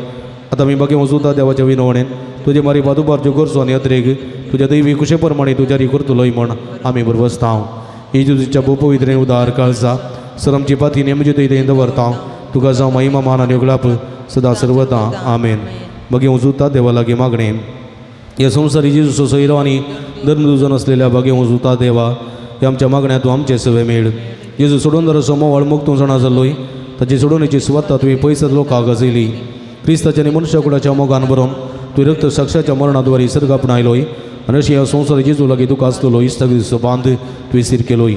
[SPEAKER 2] आतां आमी बागे वचूता देवाच्या विनवणेन तुजे मारी बादुबारच्यो गरजो आनी अत्रेग तुज्या दैवी कुशे प्रमाणे तुज्या री करतलोय म्हूण आमी बरबसता. ही तुज्या भोव पवित्र उदार काळजा सर आमची पाती नेमजी थंय थंय दवरता. तुका जावं महिमा मान आनी उगडाप सदा सर्वता. आमेन. बगे वचूता देवा लागीं मागणें. ह्या संवसारी जेजूचो सोयरो आनी धर्मदुजन आसलेल्या बगे वचूता देवा ह्या आमच्या मागण्या तूं आमचें सवे मेळ. जेजू सोडून दरसो मोवाळ मुक्त तूं जाणा जालोय ताची सोडवणेची सुवाता तुवें पयस लोकांक गाजयली. क्रिस्ताच्या आनी मनुष्य कुळाच्या मोगान बरोवन तुवें रक्त साक्षाच्या मरणाद्वारे सर्ग आपणायलोय आनी अशी ह्या संवसार जेजू लागीं तुका आसलेलो इश्टागतीचो बांद तुवें सीर केलोय.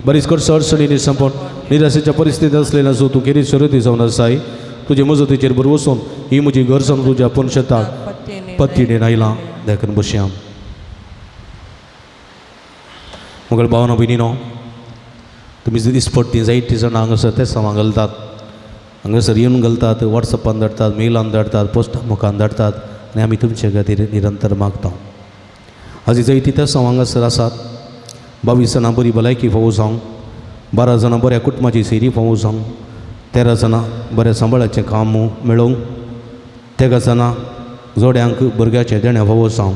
[SPEAKER 2] बरीच कडसो अडचणींनी संपण निराशेच्या परिस्थितींत आसलेल्या जो तूं खेरीत शर्यती जावन आसाय तुजे मजतीचेर भरवसून ही म्हजी घर जावन तुज्या पुनशताक पत्तीणेन आयलां. देखून बसया. मगळ भावना भयणीनो तुमी दिसपट्टी जायतीं जाणां हांगासर ते समा घालतात हांगासर येवन घालतात वॉट्सॅपान धाडटात मेलान धाडटात पोस्टा मुखान धाडटात आनी आमी तुमचे खातीर निरंतर मागता. आज जायतीं तेसांव हांगासर आसात. 22 जाणां बरी भलायकी फावो जावं, 12 जाणां बऱ्या कुटुंबाची सैरी फावो जावं, 13 जाणां बरें सांबाळाचें काम मेळोवंक, 13 जाणां जोड्यांक भुरग्याचें देणें फावो जावं,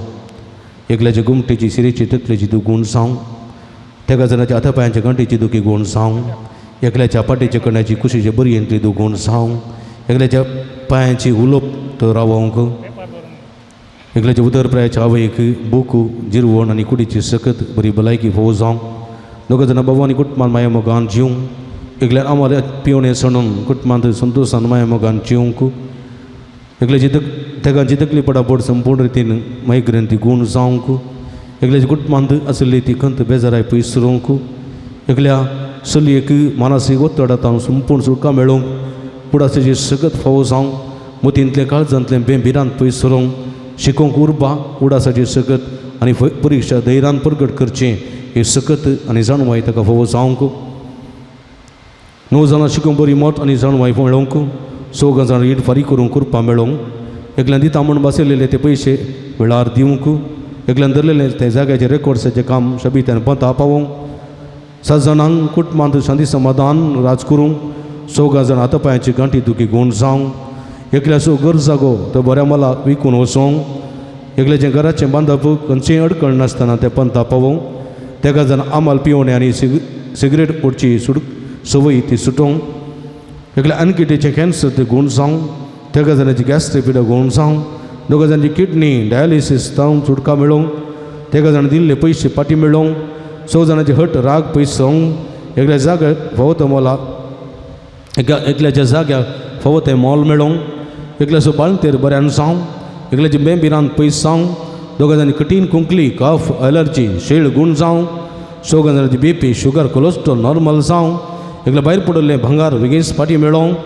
[SPEAKER 2] एकल्याचे गुमटेची सिरेची तकलेची दुगूण जावं, 13 जाणाच्या हातापायांच्या गांठीची दुखी गूण जावं, एकल्याच्या पाटीच्या कण्याची कुशीचे बरयेंतली दुगूण जावं, एकल्याच्या पांयांची उलोप तो रावोवंक, एकल्याच्या उदरप्रायाच्या आवयक बुकू जिरवण आनी कुडीची सकत बरी भलायकी फावो जावं, 2 जाणां बाबा आनी कुटुंबान माया मोगान जिवंक, एकल्यान आमार पिवणें सणून कुटुंबांत संतोशान माया मोगान जिवंक, एकल्याची तेगांची तकली पडापड संपूर्ण रितीन मायग्रंथी गूण जावंक, एकल्याच्या कुटुंबांत आशिल्ली ती खंत बेजाराय पयस रोवंक, एकल्या चलयेक मानसीक ಒತ್ತಡ संपूर्ण सुटका मेळोवंक, पुडाचें सकत फावो जावंक, मतींतलें काळजांतलें बें भिरांत पयस रोवंक, शिकोवंक उर्बा उडासाची सकत आनी परिक्षा धैर्यान प्रगट करचें हे सकत आनी जाणवाय ताका फावो जावंक, 9 जाणां शिकोवंक बरी मत आनी जाणवाय मेळोवंक, 4 जाणां रीण फारीक करूंक कृपा मेळोवंक, एकल्यान दिता म्हूण बसयलेले ते पयशे वेळार दिवंक, एकल्यान धरलेले ते जाग्याचे रेकॉर्ड्साचें काम शबित्यान पंता पावोवंक, 7 जाणांक कुटुंबांत शांती समाधान राज करूंक, 4 जाणां हातापायांची गांठी दुखी गूण जावंक, एकल्याचो घर जागो तो बऱ्या मला विकून वचोंक, एकल्याचें घराचें बांदप खंयचेंय अडकण नासतना तें पंता पावोवंक, 13 जाणां आमाल पिवणे आनी सिगरेट ओडची संवय ती सुटोवंक, एकल्या अनकिटीचें कॅन्सर ते गूण जावंक, 13 जाणांची गॅस्ट्रिक पिडा गूण जावंक, 2 जाणांची किडनी डायलिसीस जावन सुटका मेळोवंक, 13 जाणां दिल्ले पयशे फाटीं मेळोवंक, 6 जाणांचे हट राग पयस जावंक, एकल्या जाग्यार फावो तो मोला एकल्याच्या जाग्यार फावो तें मोल मेळोवंक, एकल्याचो बाळंतेर बऱ्यान जावंक, एकल्याची बें भिरांत पयस जावंक, 2 जाणांची कठीण खोंकली कफ एलर्जी शेळ गूण जावंक, 4 जाणांची बी पी शुगर कोलेस्ट्रॉल नॉर्मल जावंक, एकल्या भायर पडिल्लें भांगार बेगीन फाटीं मेळोवंक,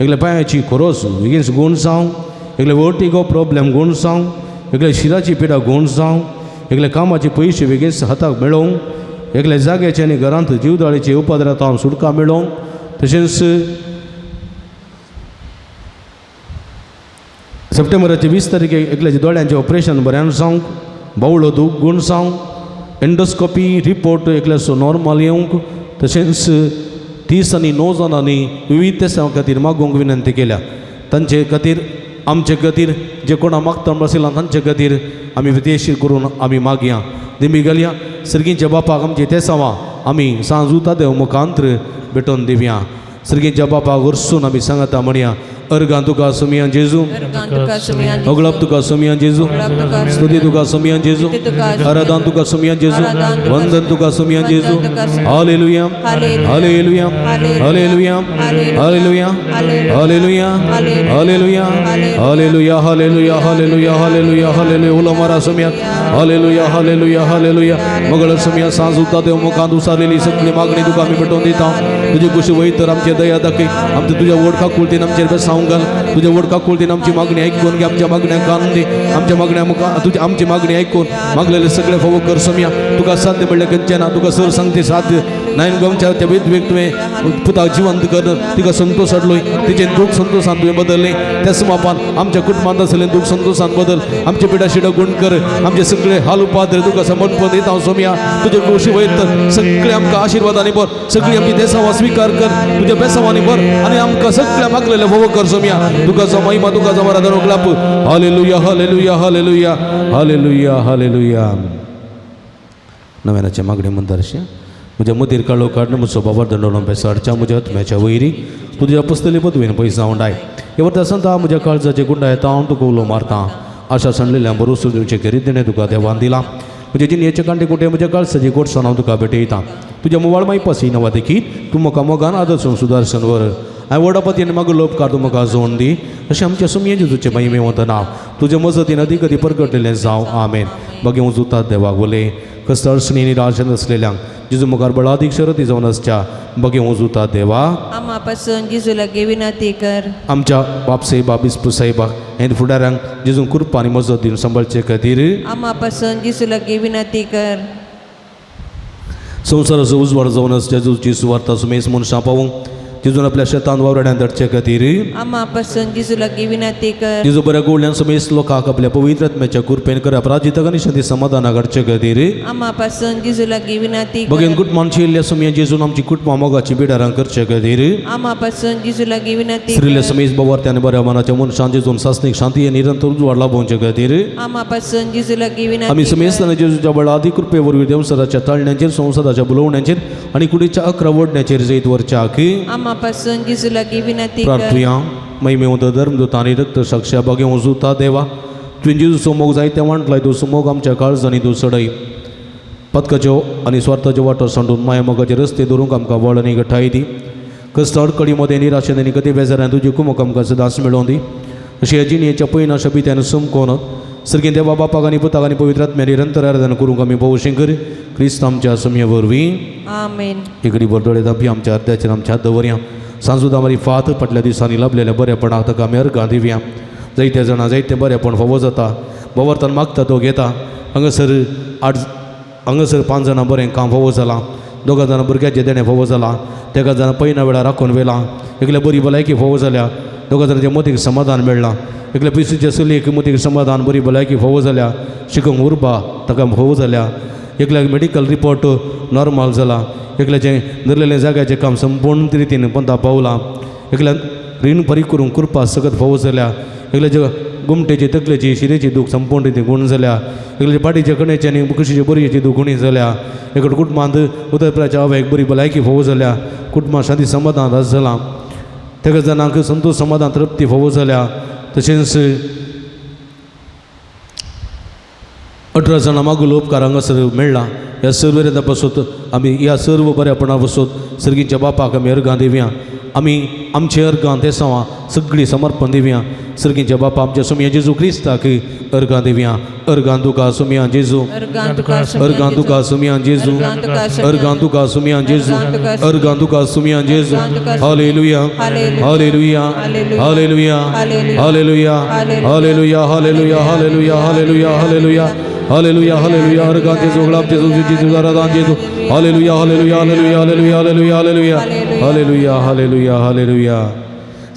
[SPEAKER 2] एकल्या पांयाची खोरोस बेगीन गूण जावंक, एकल्या वर्टिगो प्रॉब्लेम गूण जावंक, एकल्या शिराची पिडा गूण जावंक, एकल्या कामाचे पयशे बेगीन हाताक मेळोवंक, एकल्या जाग्याचे आनी घरांत जीवदाळीचे उपद्रांत सुटका मेळोवंक, तशेंच सप्टेंबराचे 20 तारखेक एकल्याच्या दोळ्यांचें ऑपरेशन बऱ्यान जावंक, बावळो दूख गूण जावंक, एंडोस्कोपी रिपोर्ट एकल्याचो नॉर्मल येवंक, तशेंच 30 आनी 9 जाणांनी विविध तेसां खातीर मागूंक विनंती केल्या. तांचे खातीर आमचे खातीर जे कोणा मागता आशिल्ला तांचे खातीर आमी विदेशी करून आमी मागया. दिमी घालया सर्गींच्या बापाक आमचे तेसांवां आमी सांजूता देव मुखांत्र भेटोवन दिवया. सर्गींच्या बापाक वरसून आमी सांगता म्हणया, अर्गां तुका सोमिया जेजू, अगळप तुका सोमिया जेजू, स्तुती तुका सोमिया जेजू, आराधन तुका सोमिया जेजू, वंदन तुका सोमिया जेजू. Hallelujah, hallelujah, hallelujah, hallelujah, hallelujah, hallelujah, hallelujah, hallelujah, hallelujah, hallelujah, hallelujah. उलो मारा सोमिया, हालेलुया, हालेलुया, हालेलुया. मगळ सोमिया सांज उता देव मुखांत उसारलेली सगळी मागणी तुका आमी भेटोवन दिता. तुजी कुशी वय तर आमचे दया दाखय, आमचे तुज्या वड काकुळतीन आमचेर बेसावंक घाल. तुज्या वड काकुळतीन आमची मागणी ऐकून घे, आमच्या मागण्या कान दी, आमच्या मागण्या मुखा तुझी आमची मागणी ऐकून मागलेले सगळे फावो कर सोमिया. तुका साध्य म्हणल्यार खंयचें ना, तुका सर सांगते साध्य नायन गोमच्या त्या विधवेक तुवें पुताक जिवंत कर, तिका संतोष हाडलोय, तिचें दूख संतोषान तुवें बदललें. त्याच मापान आमच्या कुटुंबांत आसलें दूख संतोषान बदल, आमचे पिडा शिडो गुण कर, आमचे सगळे हाल उपाद्र तुका समर्पण दिता सोमिया. तुजे कुशी वयत सगळे आमकां आशिर्वादांनी भर, सगळी आमची देसावां स्विकार कर, तुज्या बेसावांनी भर आनी आमकां सगळ्या मागलेले फावो कर सोमिया. तुका जो महिमा, तुका जो आराधना क्लाप. Hallelujah, hallelujah, hallelujah, hallelujah, hallelujah. नव्यानाचे मागणे म्हणटा म्हज्या मदीर काळो काडून म्हजो बाबर दंडोलो बेसाडच्या म्हज्या आत्म्याच्या वयरी तुज्या पसतली पदवीन पयस जावन डाय हे वर्ता संता म्हज्या काळजाचे गुंडा येता हांव तुका उलो मारता. आशा सांडलेल्या बरोसो दिवचें करीत देणें तुका देवान दिलां. म्हज्या जिणेचे कांटे कुटे म्हज्या काळजाची गोडसाण हांव तुका भेटयता. तुज्या मोवाळ मायपासी नवा देखीत तूं म्हाका मोगान आदर्शन सुदारसन वर हांवें वडापतीन मागलो उपकार तूं म्हाका जोन दी. अशें आमच्या सुमये जेजूचें महिमे वतना तुजे मजतीन अदीक अदी परगटलेलें जावं. आमेन. बागी उजुतात देवाक उलय कसो अडचणी निराशेन आसलेल्यांक जेजू मुखार बळादीक शरती जावन आसच्या बगे उजुता देवा.
[SPEAKER 5] आमा पासून जेजू लागीं विनंती कर.
[SPEAKER 2] आमच्या बापसाहेबा बिस्पू साहेबाक हें फुडाऱ्यांक जेजून कृपा आनी मजत दिवन सांबाळचे खातीर
[SPEAKER 5] आमा पासून जेजू लागीं विनंती कर.
[SPEAKER 2] संवसाराचो उजवाड जावन आसच्या जेजूची सुवार्ता सुमेस मनशां पावूंक जेजून आपल्या शेतान वावराड्यान धाडचे खातीर.
[SPEAKER 5] आमा पासून जेजू लागीं विनंती कर.
[SPEAKER 2] जेजू बऱ्या गोवल्यान समेस्त लोकांक आपल्या पवित्र आत्म्याच्या कृपेन करा प्राजितक आनी शांती समाधानाक हाडचे खातीर.
[SPEAKER 5] आमा पासून जेजू लागीं विनंती
[SPEAKER 2] बगेन
[SPEAKER 5] कर.
[SPEAKER 2] कुटुंबान शिल्ल्या सुमया जेजून आमची कुटुंबां मोगाची बिडारां करचे खातीर.
[SPEAKER 5] आमा पासून जेजू लागीं विनंती
[SPEAKER 2] स्त्रीले
[SPEAKER 5] कर.
[SPEAKER 2] समेस्त बवार्त्यान बऱ्या मनाच्या मनशान जेजून सासणीक शांती आनी निरंतर उजवाड लाभोवचे खातीर.
[SPEAKER 5] आमा पासून जेजू लागीं
[SPEAKER 2] आमी
[SPEAKER 5] विनंती कर.
[SPEAKER 2] समेस्तान जेजूच्या बळादी कृपे वरवीं देवसराच्या ताळण्याचेर, संवसाराच्या बुलोवण्याचेर आनी कुडीच्या अकरा वडण्याचेर जैत वरच्याक.
[SPEAKER 5] आमा पासून जेजू लागीं विनंती कर.
[SPEAKER 2] प्रार्थुया. महिमेवंत धर्मदूत आनी रक्त साक्षा बागेवं जुता देवा, तुवें जेजूचो मोग जायते वांटलाय, तो मोग आमच्या काळजांनी तूं चडय. पथकाच्यो आनी स्वार्थाच्यो वाटो सांडून माया मोगाचे रस्ते धरूंक आमकां वळ आनी गठाय दी. कश्ट अडकडी मदें निराशेन आनी गती बेजारान तुजी कुमक आमकां सदांच मेळोवन दी. अशी ह्या जिणेच्या पयना शबित्यान समकोन सर्गीं देवा बापाक आनी पुताक आनी पवित्र आत्म्या निरंतर आराधना करूंक आमी भोवशें कर, क्रिस्त आमच्या सुमये वरवीं.
[SPEAKER 5] आमेन.
[SPEAKER 2] इकडे बरदोळे दाबी आमच्या अर्द्याचेर आमच्या हात दवरया. सांजूद आमारी फात फाटल्या दिसांनी लाभलेल्या बरेपणाक ताका आमी अर्गां दिवया. जायते जाणां जायते बरेपण फावो जाता, बवर्तन मागता तो घेता. हांगासर आठ, हांगासर 5 जाणां बरें काम फावो जालां, दोगां जाणां भुरग्याचें देणें फावो जालां, तेगा जाणां पयना वेळार राखून व्हेलां, एकल्या बरी भलायकी फावो जाल्या, दोगां जाणांच्या मतीक समाधान मेळ्ळां, एकल्या पिसूच्या चलयेक मतीक समाधान बरी भलायकी फावो जाल्या, शिकूंक उर्बा ताका फावो जाल्या, एकल्याक मेडिकल रिपोर्ट नॉर्मल जाला, एकल्याचें धरलेलें जाग्याचें काम संपूर्ण रितीन पंता पावलां, एकल्यान रीण फारीक करूंक कृपा सगत फावो जाल्या, एकल्याच्या गुमटेची तकलेची शिरेची दूख संपूर्ण रितीन गुण जाल्या, एकल्याच्या पाटीच्या कण्याची आनी कुशीची बरयेची दूख गुणी जाल्या, एका कुटुंबांत उदरप्राच्या आवयक बरी भलायकी फावो जाल्या, कुटुंबांत शांती समाधान राज जालां, तेका जाणांक संतोश समाधान तृप्ती फावो जाल्या. तशेंच 18 जाणां मागुलो उपकार हांगासर मेळ्ळा. ह्या सर्व रेंदा पासून आमी ह्या सर्व बऱ्यापणा पासून सर्गीच्या बापाक आमी अर्गां दिवया. आमी आमचे अर्गां तेसांवां सगळीं समर्पण दिवया. सर्गीच्या बापा आमच्या सुमया जेजू क्रिस्ताक अर्गां दिवया. अर्गां तुका सुमया जेजू,
[SPEAKER 5] अर्गां तुका
[SPEAKER 2] अर्गां तुका सुमया जेजू, अर्गां तुका सुमया जेजू, अर्गां तुका सुमया जेजू. Hallelujah, hallelujah, hallelujah, hallelujah, hallelujah, hallelujah, hallelujah, hallelujah, hallelujah, hallelujah, hallelujah. अर्गां जेजू, गुलाब जेजू, जेजू आराधन जेजू. Hallelujah, hallelujah, hallelujah, hallelujah, hallelujah, hallelujah, hallelujah, hallelujah, hallelujah.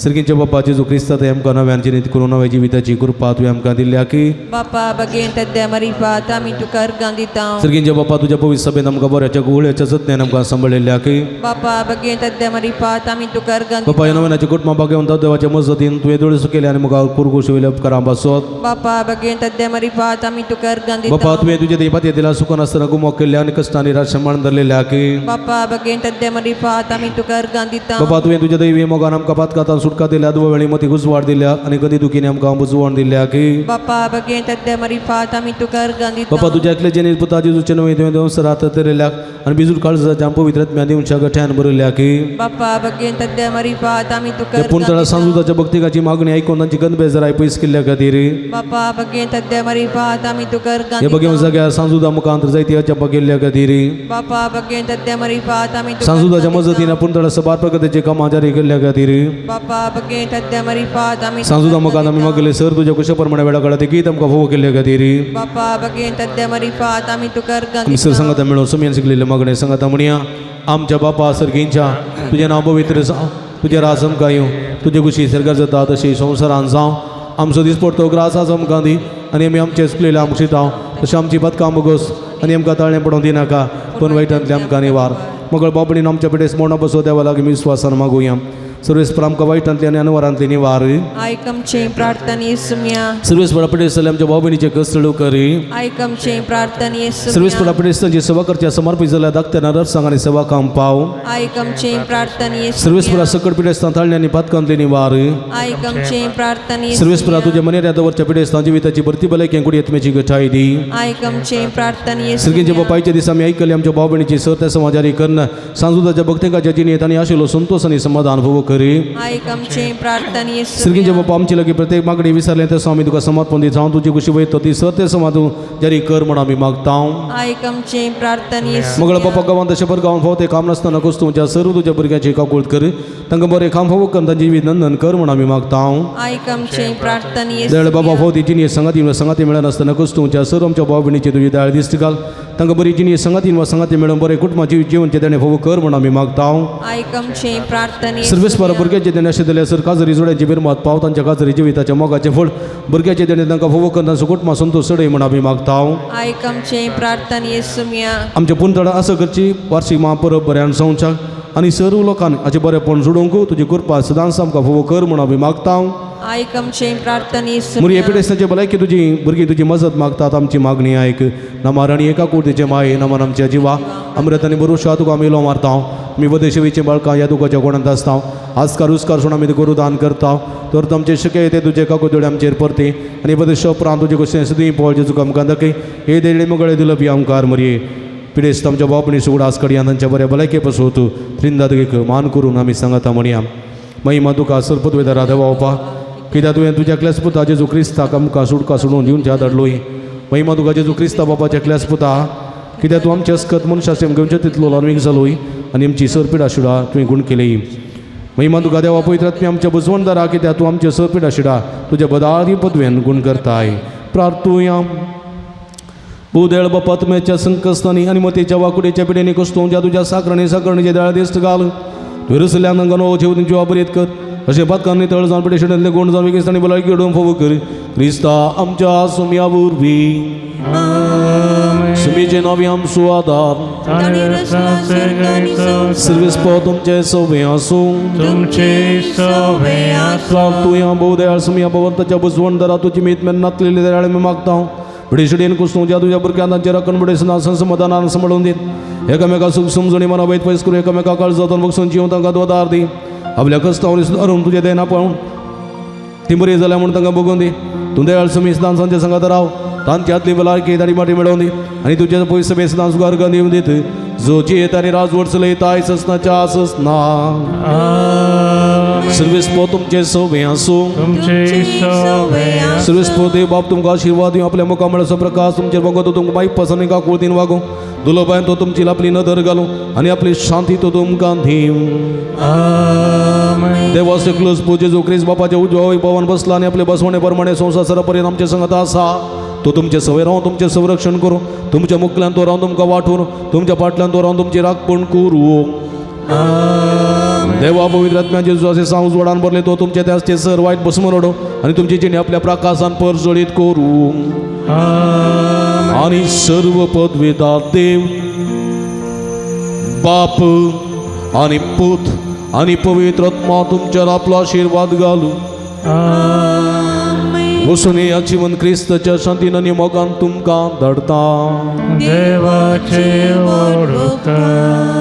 [SPEAKER 2] सर्गींच्या बापा जेजू क्रिस्ता ते आमकां नव्यान जिणेंत करून नव्या जिविताची कृपा तुवें आमकां दिल्या की
[SPEAKER 5] बापा बगेन तद्या मरिफात आमी तुका अर्गां दिता.
[SPEAKER 2] सर्गींच्या बापा तुज्या पवित्र सभेन आमकां बऱ्याच्या गुळ्याच्या जतन्यान आमकां सांबाळिल्ल्या की
[SPEAKER 5] बापा बगेन तद्या मरिफात आमी तुका अर्गां
[SPEAKER 2] बापा ह्या
[SPEAKER 5] दिता.
[SPEAKER 2] नव्यानाच्या कुटुंबा बागेवन देवाच्या मजतीन तुवें दोळे सुकेले आनी मुखार कुरगुश वयल्या उपकारां पासत.
[SPEAKER 5] बापा बगेन तद्या मरिफात आमी तुका अर्गां
[SPEAKER 2] बापा
[SPEAKER 5] दिता.
[SPEAKER 2] तुवें तुज्या देवात दिला सुखान आसतना गुमो केल्ल्या आनी कश्टांनी राजमान धरलेल्या की
[SPEAKER 5] बापा बगेन तद्या मरिफात आमी तुका अर्गां दिता.
[SPEAKER 2] बापा तुवें तुज्या दैवी मोगान आमकां पातकातान सुटका दिल्या, दुवा वेळी मती उजवाड दिल्या आनी गदी दुखीने आमकां बुजवण दिल्या की
[SPEAKER 5] बापा बगेन तद्या मरिफात आमी तुका अर्गां दिता.
[SPEAKER 2] बापा तुज्या एकले जेणे पुता जेजूचे नवे तुवें देवसरात धरलेल्या आनी बिजूर काळजाच्या पवित्र आत्म्या दिवच्या गठ्यान बरयल्या की
[SPEAKER 5] बापा बगेन तद्या मरिफात आमी तुका
[SPEAKER 2] त्या
[SPEAKER 5] अर्गां
[SPEAKER 2] पुणतळा
[SPEAKER 5] दिता.
[SPEAKER 2] सांजुदाच्या भक्तिकाची मागणी ऐकून तांची गंद बेजाराय पयस केल्ल्या खातीर
[SPEAKER 5] बापा बगेन तद्या मरिफात आमी तुका अर्गां
[SPEAKER 2] हे बगेवन
[SPEAKER 5] दिता.
[SPEAKER 2] जाग्यार सांजुदा मुखांत जायती अजापां केल्ल्या खातीर
[SPEAKER 5] बापा बगेन तद्या मरिफात आमी तुका
[SPEAKER 2] सांजुदाच्या
[SPEAKER 5] अर्गां
[SPEAKER 2] मजतीन
[SPEAKER 5] दिता.
[SPEAKER 2] पुणतळा सबार प्रगतीचे कामां जारी केल्ल्या खातीर
[SPEAKER 5] बापा बगेन तद्या मरिफात आमी तुका
[SPEAKER 2] सांजुदा
[SPEAKER 5] अर्गां
[SPEAKER 2] मुखांत आमी
[SPEAKER 5] दिता.
[SPEAKER 2] मागले सर तुज्या कुशा प्रमाणे वेळा काळा ते गीत आमकां फोव केल्ल्या खातीर
[SPEAKER 5] बापा बगेन तद्या मरिफात आमी तुका अर्गां
[SPEAKER 2] आमी सर
[SPEAKER 5] दिता.
[SPEAKER 2] सांगता मेळून सुमयान शिकलेले मागणे सांगता म्हणया. आमच्या बापा सर्गींच्या, तुजें नांव पवित्र जावं, तुजें राज आमकां येवं, तुजे कुशी सर्गार जाता तशी संवसारान जावं. आमचो दिसपडतो ग्रास आज आमकां दी आनी आमी आमचे चुकलेले आमकां शिताव तशें आमची बदकाम बोगस आनी आमकां ताळें पडोवंक दिनाका, पूण वायटांतले आमकां निवार. मगळ बाबडीन आमच्या पेटेस मोडा बसो देवा लागीं विस्वासान मागुया. सर्वेस्पर आमकां वायटांतली आनी अनवरांतली निवार.
[SPEAKER 5] आयक आमचे प्रार्थना सुम्या.
[SPEAKER 2] सर्वेस्पर पेटेस आमच्या भाव भयणीचे कष्ट करी.
[SPEAKER 5] आयक आमचे प्रार्थना
[SPEAKER 2] सर्वेस्पर
[SPEAKER 5] सुम्या.
[SPEAKER 2] पेटेस्तांची सेवा करच्या समर्पित जाल्या धाकट्या नरसांग आनी सेवा काम पाव.
[SPEAKER 5] आयक आमचे प्रार्थना
[SPEAKER 2] सर्वेस्परा
[SPEAKER 5] सुम्या.
[SPEAKER 2] सकट पिडेस्तां ताळणी आनी पातकांतली निवार.
[SPEAKER 5] आयक आमचे प्रार्थना
[SPEAKER 2] सर्वेस्परा
[SPEAKER 5] सुम्या.
[SPEAKER 2] तुज्या मनेर दवरच्या पिडेस्तां जिविताची भरती भलायकी कुडी आत्म्याची गठाय दी.
[SPEAKER 5] आयक आमचे प्रार्थना
[SPEAKER 2] सर्गींच्या
[SPEAKER 5] सुम्या.
[SPEAKER 2] बापायच्या दिसा आमी ऐकले आमच्या भाव भयणीची सर त्या समाजारी कर्ण सांजुदाच्या भक्तिकाच्या जिणेंत आनी आशिल्लो संतोष आनी समाधान भोव करी.
[SPEAKER 5] आयक आमचे प्रार्थना
[SPEAKER 2] सर्गींच्या
[SPEAKER 5] सुम्या.
[SPEAKER 2] बापा आमची लागीं प्रत्येक मागणी विसरलें तसो आमी तुका समर्पण दिता. हांव तुजी कुशी वयता ती सर ते समाज तूं जारी कर म्हण आमी मागता.
[SPEAKER 5] आयक आमचे प्रार्थना
[SPEAKER 2] मगळ
[SPEAKER 5] सुम्या.
[SPEAKER 2] बापा गांवांत तशें पर गांवांत फावो तें काम नासतना तुमच्या सर्व तुज्या भुरग्यांची काकूळत कर, तांकां बरें काम फावो कर, तांची जिवीत नंदन कर म्हण आमी मागता.
[SPEAKER 5] आयक आमचे प्रार्थना
[SPEAKER 2] दयाळ बाबा
[SPEAKER 5] सुम्या.
[SPEAKER 2] फावो ती जिणी संगाती संगाती मेळनासतना तुमच्या सर्व आमच्या भाव भयणीची तुजी दयाळ दिश्ट घाल, तांकां बरी जिणी संगातीन वा संगाती मेळून बरें कुटुंबाची जिवनचें देणें फोव कर म्हूण आमी मागता.
[SPEAKER 5] आयक आमचे प्रार्थने.
[SPEAKER 2] सर्वेस्पर भुरग्याचे देणें अशें दिलें सर काजरी जोड्याची बिरमात पाव तांच्या काजरी जिविताच्या मोगाचें फळ भुरग्याचे देणें तांकां फोव कर तांचो कुटुंबा संतोश चडय म्हूण आमी मागता.
[SPEAKER 5] आयक आमचे प्रार्थने सुमया.
[SPEAKER 2] आमच्या पुंतडा असं करची वार्षिक महापरब बऱ्यान संवचाक आनी सर्व लोकांनी हाचें बरेंपण जोडूंक तुजी कृपा सदांच आमकां फोव कर म्हूण आमी मागता.
[SPEAKER 5] आयक आमचे प्रार्थने
[SPEAKER 2] मुरये
[SPEAKER 5] सुमया.
[SPEAKER 2] पिडेस्तांचे भलायकी तुजी भुरगीं तुजी मजत मागतात आमची मागणी आयक. नमार आनी एका कुर्तीचे माये नमान आमच्या जिवा अमृत आनी बरुशा तुका आमी उलो मारता. आमी वदेशेवीचे बाळकां ह्या दुखाच्या कोणांत आसता आजकार उस्कार सोड आमी तुका दान करता तर आमचे शक्य ते तुजे काकुदोडे आमचेर परती आनी बदेश उपरांत तुजे कशें सदीं पळ जेजू आमकां दाखय हे देडे मुगळे दिलपी आमकार मरये पिडेस्त आमच्या बापणी सुगडास कडयान तांच्या बऱ्या भलायके पसून त्रिंदादगेक मान करून आमी सांगता म्हणया. महिमा तुका सरपत वेदारा देवा कित्याक तुवें तुज्या क्लेस पुता जेजू क्रिस्ताक आमकां सुटका सोडून दिवच्या धाडलोय. महिमा तुका जेजू क्रिस्ता बापाच्या क्लेस पुता कित्याक तूं आमचे अस्कत मनशाचे घेवचे तितलो ल्हानवीक जालोय आनी आमची सरपिडा शिडा तुवें गुण केली. महिमा तुका देवा पवित्र आत्म्या आमच्या बुजवणदारा कित्याक तूं आमचे सरपिडा शिडा तुज्या बदारी पदवेन गुण करताय. प्रार्थुया. बुदेळ बापा तुमेच्या संकस्तांनी आनी मतीच्या वाकुडेच्या पिडेनी कस्तूं ज्या तुज्या साकरणी साकरणीचे दयाळ दिश्ट घाल तुवें रसल्यान गनो जेव जिवा बरीत कर अशें पातकांनी तळ जावन पिडे शिडतले गुण जावन विकेस्तांनी भलायकी घडोवन फोव कर क्रिस्ता आमच्या सुम्या वरवीं. सुमीचे नांव आमचो आदार
[SPEAKER 5] तांणी रचला स्वर्ग आनी संवसार.
[SPEAKER 2] सर्वेस्पर तुमचे सवे आसूं.
[SPEAKER 1] तुमचे सवे आसूं.
[SPEAKER 2] तुया भोव दयाळ सुमया भगवंताच्या बुजवणदारा तुजी मीत मेन नातलेली दयाळ मी मागता. बडेशडेन कुसूं ज्या तुज्या भुरग्यां तांचे राखण बडे समाधानान सांबाळून दीत एकामेका सुख समजणी मना वैत पयस करून एकामेका काळजांतून बगसून जिवन तांकां दोदार दी आपल्या कस्तांनी सुदारून तुजें देना पळोवन ती बरी जाल्या म्हूण तांकां बगून दी. तूं दयाळ सुमी सदांच तांच्या सांगात राव तांची हातली भलायकी दाडी माटी मेळोवन दी आनी तुजे पयस सभे सदांच सुगार दिवन दीत जो जियेत आनी राजवट चलयता ससनाच्या ससना. सर्वेस्पर तुमचे सवे आसूं.
[SPEAKER 1] तुमचे सवे आसूं.
[SPEAKER 2] सर्वेस्पर देव बाप तुमकां आशिर्वाद दिवं आपल्या मुखामळाचो प्रकाश तुमचेर बगो तो तुमकां मायपास आनी काकुळतीन वागूं दुलोबायन तो तुमची आपली नदर घालूं आनी आपली शांती तो तुमकां दिवं. देवाचे क्लोज पूजे जो क्रिस्त बापाच्या उजव्या वैभवान बसला आनी आपले बसवणे प्रमाणे संवसार सरापर्यंत आमचे संगत आसा तो तुमचे सवय रावन तुमचें संरक्षण करूं तुमच्या मुखल्यान तो रावन तुमकां वाटून तुमच्या फाटल्यान तो रावन तुमची राखपण करूं. देवा पवित्र आत्म्याचे जेजू असे सांग उजवाडान भरले तो तुमचे त्याचे सर वायट बसमन ओडो आनी तुमची जिणी आपल्या प्रकाशान परजळीत करूं. आनी सर्व पदवेदार देव बाप आनी पूत आनी पवित्र आत्मा तुमचेर आपलो आशिर्वाद घालूं. वसून या जिवन क्रिस्ताच्या शांतीन आनी मोगान तुमकां धाडता.
[SPEAKER 1] देवाचे वडुका.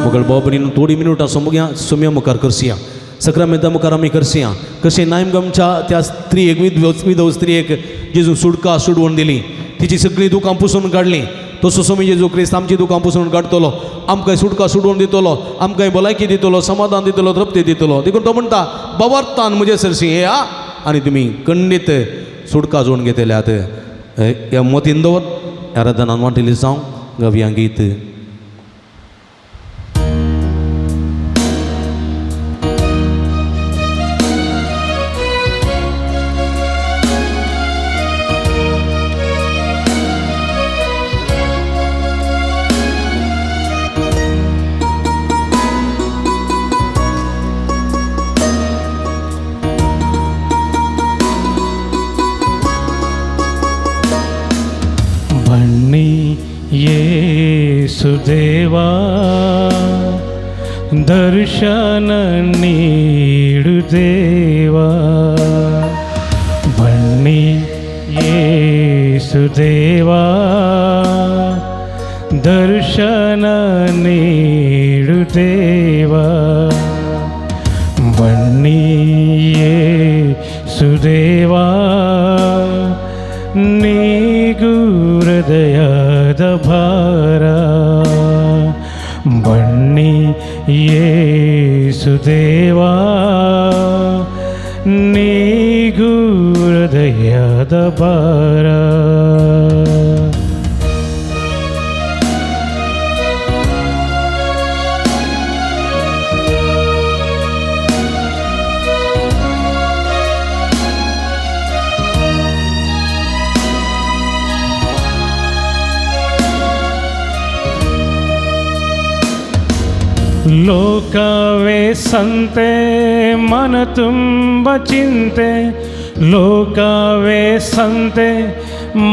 [SPEAKER 2] मगळ बाबरीन थोडी मिनुटां सोमग्या सोम्या मुखार करसिया सक्रामेंता मुखार आमी करसिया कशें नायमगमच्या त्या स्त्रियेक विधव स्त्रियेक जेजू सुटका सुडवण दिली तिची सगळीं दुकां पुसून काडलीं तसो सोमी जेजू क्रिस्त आमची दुकां पुसून काडटलो आमकां सुटका सुडवण दितलो आमकां भलायकी दितलो समाधान दितलो तृप्ती दितलो. देखून तो म्हणटा बाबार्थान म्हजे सरशी येया आनी तुमी खंडीत सुटका जोडून घेतल्यात. ह्या मोतीन दवर ह्या रदनान वांटिल्ली जावं गवयां गीत.
[SPEAKER 1] येसुदेवा दर्शन नीडु देवा बन्नी येसुदेवा दर्शन नीडु देवा बन्नी येसुदेवा ನೀಗು ಹೃದಯದ ಭಾರ ಬನ್ನಿ ಯೇಸುದೇವಾ ನೀಗು ಹೃದಯದ ಭಾರ. ಲೋಕವೇ ಸಂತೆ ಮನ ತುಂಬ ಚಿಂತೆ, ಲೋಕವೇ ಸಂತೆ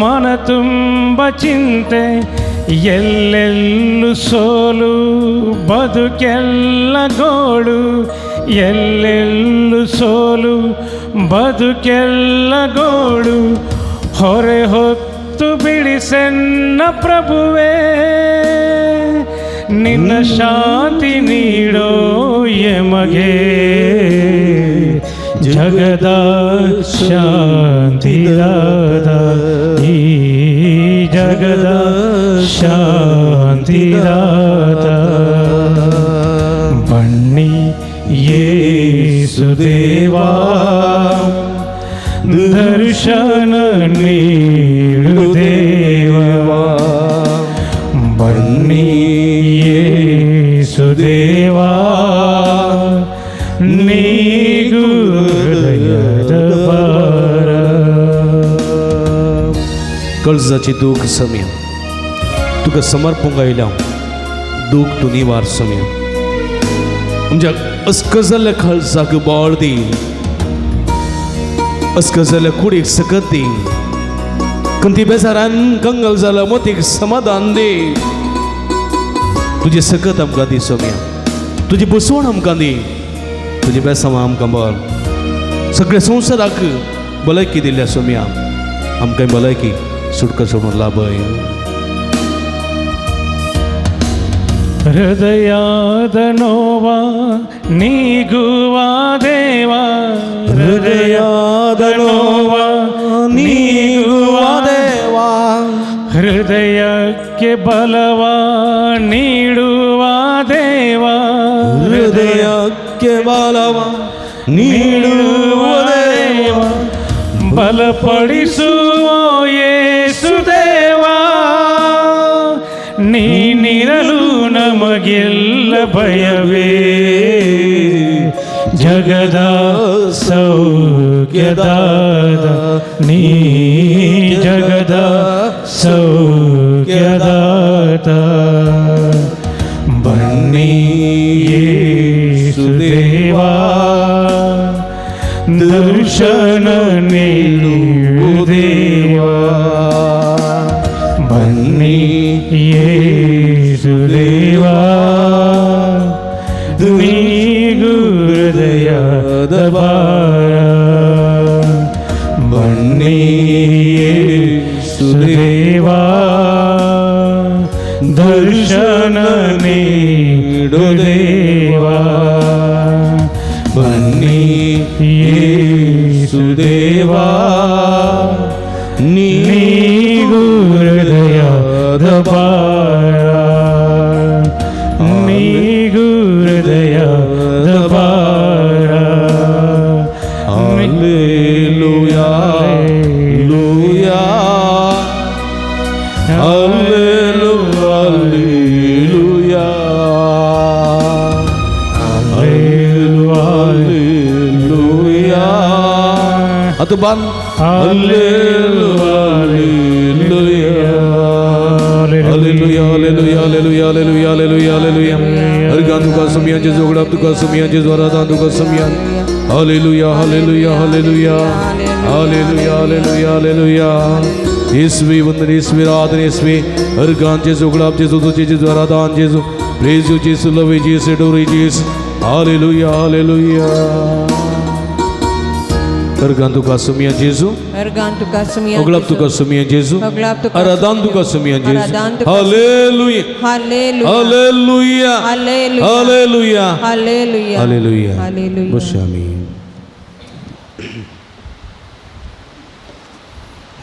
[SPEAKER 1] ಮನ ತುಂಬ ಚಿಂತೆ, ಎಲ್ಲೆಲ್ಲೂ ಸೋಲು ಬದುಕೆಲ್ಲ ಗೋಳು, ಎಲ್ಲೆಲ್ಲೂ ಸೋಲು ಬದುಕೆಲ್ಲ ಗೋಳು, ಹೊರೆ ಹೊತ್ತು ಬಿಡಿಸೆನ್ನ ಪ್ರಭುವೇ, ನಿನ್ನ ಶಾಂತಿ ನೀಡೋ ಎಮಗೆ, ಜಗದ ಶಾಂತಿದಾತ, ಈ ಜಗದ ಶಾಂತಿದಾತ. ಬನ್ನಿ ಯೇಸುದೇವಾ, ದರ್ಶನ ನೀಡು ದೇವಾ, ಬನ್ನಿ ಯೇಸುದೇವಾ, ನೀಗು ಹೃದಯದ ಭಾರ.
[SPEAKER 2] कळजाची दूख सम्या तुका समर्पूंक आयल्या, दूख तूं निवार सम्या. आमच्या अस्क जाल्ल्या काळजाक बळ दी, अस्क जाल्ल्या कुडीक सकत दी, कंती बेजारान कंगल जाल्या मतीक समाधान दी. तुजें सकत आमकां दी सोम्या, तुजी बसवण आमकां दी, तुजें बेसांव आमकां बळ. सगळ्या संवसाराक भलायकी दिल्या सोम्या, आमकां भलायकी सुटका सोडून लाभय.
[SPEAKER 1] ಹೃದಯದ ನೋವ ನೀಗುವ ದೇವ, ಹೃದಯದ ನೋವ ನೀಗುವ
[SPEAKER 2] ದೇವಾ,
[SPEAKER 1] ಹೃದಯಕ್ಕೆ ಬಲವ ನೀಡುವ ದೇವ,
[SPEAKER 2] ಹೃದಯಕ್ಕೆ ಬಲವ ನೀಡುವ ದೇವ,
[SPEAKER 1] ಬಲಪಡಿಸುವ ಯೇಸುದೇವ, ನೀನಿರಲು ನಮಗೆಲ್ಲ ಭಯವೇ, ಜಗದ ಸೌಖ್ಯದಾತ, ನೀ ಜಗದ ಸೌಖ್ಯದಾತ. ಬನ್ನಿ ಯೇಸುದೇವಾ, ದರ್ಶನ ನೀಡು ದೇವಾ, ಬನ್ನಿ ಯೇಸುದೇವಾ, ನೀಗು ಹೃದಯದ ಭಾರ, ಬನ್ನಿ ಯೇಸುದೇವಾ, ದರ್ಶನ ನೀಡು ದೇವಾ, ಬನ್ನಿ ಯೇಸುದೇವಾ, ನೀಗು ಹೃದಯದ ಭಾರ, ನೀಗು ಹೃದಯದ ಭಾರ.
[SPEAKER 2] Hallelujah, hallelujah, hallelujah, hallelujah. ಅದು ಬನ್ hallelujah, hallelujah, hallelujah, hallelujah, hallelujah, hallelujah, hallelujah. हरगान तुका समियान जेजू, उगडाप तुका समियान जेजू, आराधन तुका समियान. Hallelujah, hallelujah, hallelujah, hallelujah, hallelujah, hallelujah. येसवी वंदन, येसवी आराधन, येसवी हरगान जेजू, उगडाप जेजू, तुझे जेजू, आराधन जेजू. Praise you Jesus, love you Jesus, adore you Jesus. Hallelujah, hallelujah. हरगान तुका समियान जेजू,
[SPEAKER 5] हरगान तुका समियान
[SPEAKER 2] उगडाप तुका समियान जेजू,
[SPEAKER 5] उगडाप तुका
[SPEAKER 2] आराधन तुका समियान जेजू.
[SPEAKER 5] आराधन तुका
[SPEAKER 2] hallelujah,
[SPEAKER 5] hallelujah,
[SPEAKER 2] hallelujah,
[SPEAKER 5] hallelujah,
[SPEAKER 2] hallelujah,
[SPEAKER 5] hallelujah,
[SPEAKER 2] hallelujah.
[SPEAKER 5] Hallelujah.
[SPEAKER 2] बसया आमी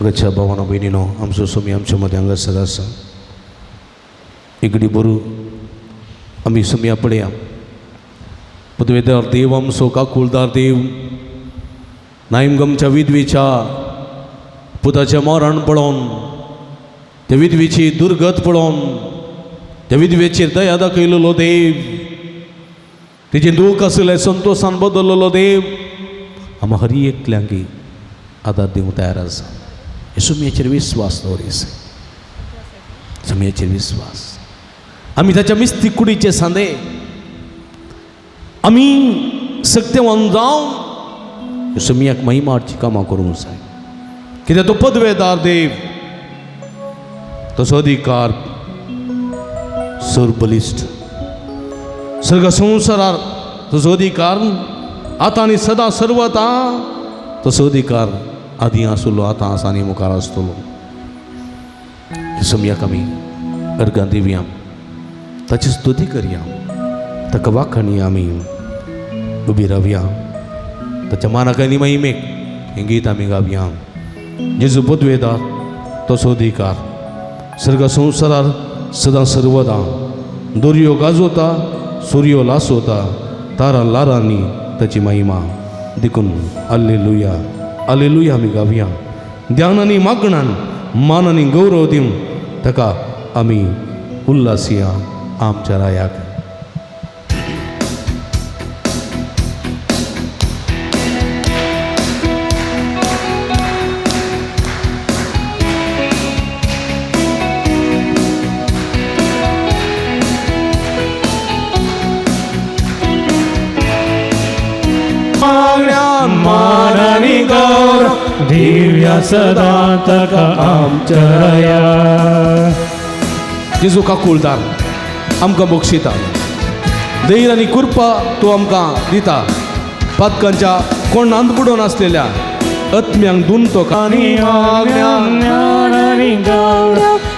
[SPEAKER 2] गच्छा भावानो भयणीनो, आमचो सोमी आमच्या मदें हांगासर आसा. एकडे बरू आमी सोमया पळया. पदवेदार देव आमचो काकुळदार देव, नायमगमच्या विधवेच्या पुताचें मरण पळोवन, त्या विधवेची दुर्गत पळोवन, त्या विधवेचेर दया दाखयलेलो देव, तिचें दूख आशिल्लें संतोशान बदललेलो देव, आमी हर एकल्यांक आदार दिवंक तयार आसा. हे सुमयेचेर विस्वास दवरीस, सुमयेचेर विस्वास. आमी ताच्या मिस्ती कुडीचे सांदे, आमी सक्तेवान जावन सोमयाक महिमा हाडची कामां करूंक जाय. कित्याक तो पदवेदार देव, तसो अधिकार सरबलिश्ट सर्ग संवसारार तुजो अधिकार आतां आनी सदां सर्वता तसो अधिकार आदीं आसलो, आतां आसा आनी मुखार आसतलो. सोमयाक आमी अर्गां दिवया, ताची स्तुती करया, ताका वाखाणी आमी उबी रावया, ताच्या मानाक आनी महिमेक हें गीत आमी गावया. जेजू पदवेदार तसो अधिकार सर्ग संवसारार सदां सर्वदां, दर्यो गाजोता, सुर्यो लासोता, तारा लारांनी ताची महिमा देखून आल्लेलुया आल्लेलुया आमी गावया. ध्यान आनी मागणान मान आनी गौरव दिवन ताका आमी उल्लासया आमच्या रायाक.
[SPEAKER 1] दिव्या सदा ताका आमच्या राया.
[SPEAKER 2] जेजू काकुळदार आमकां बक्षिता, धैर्य आनी कृपा तूं आमकां दिता. पातकांच्या कोणांत बुडोवन आसलेल्या आत्म्यांक दुन तो आनी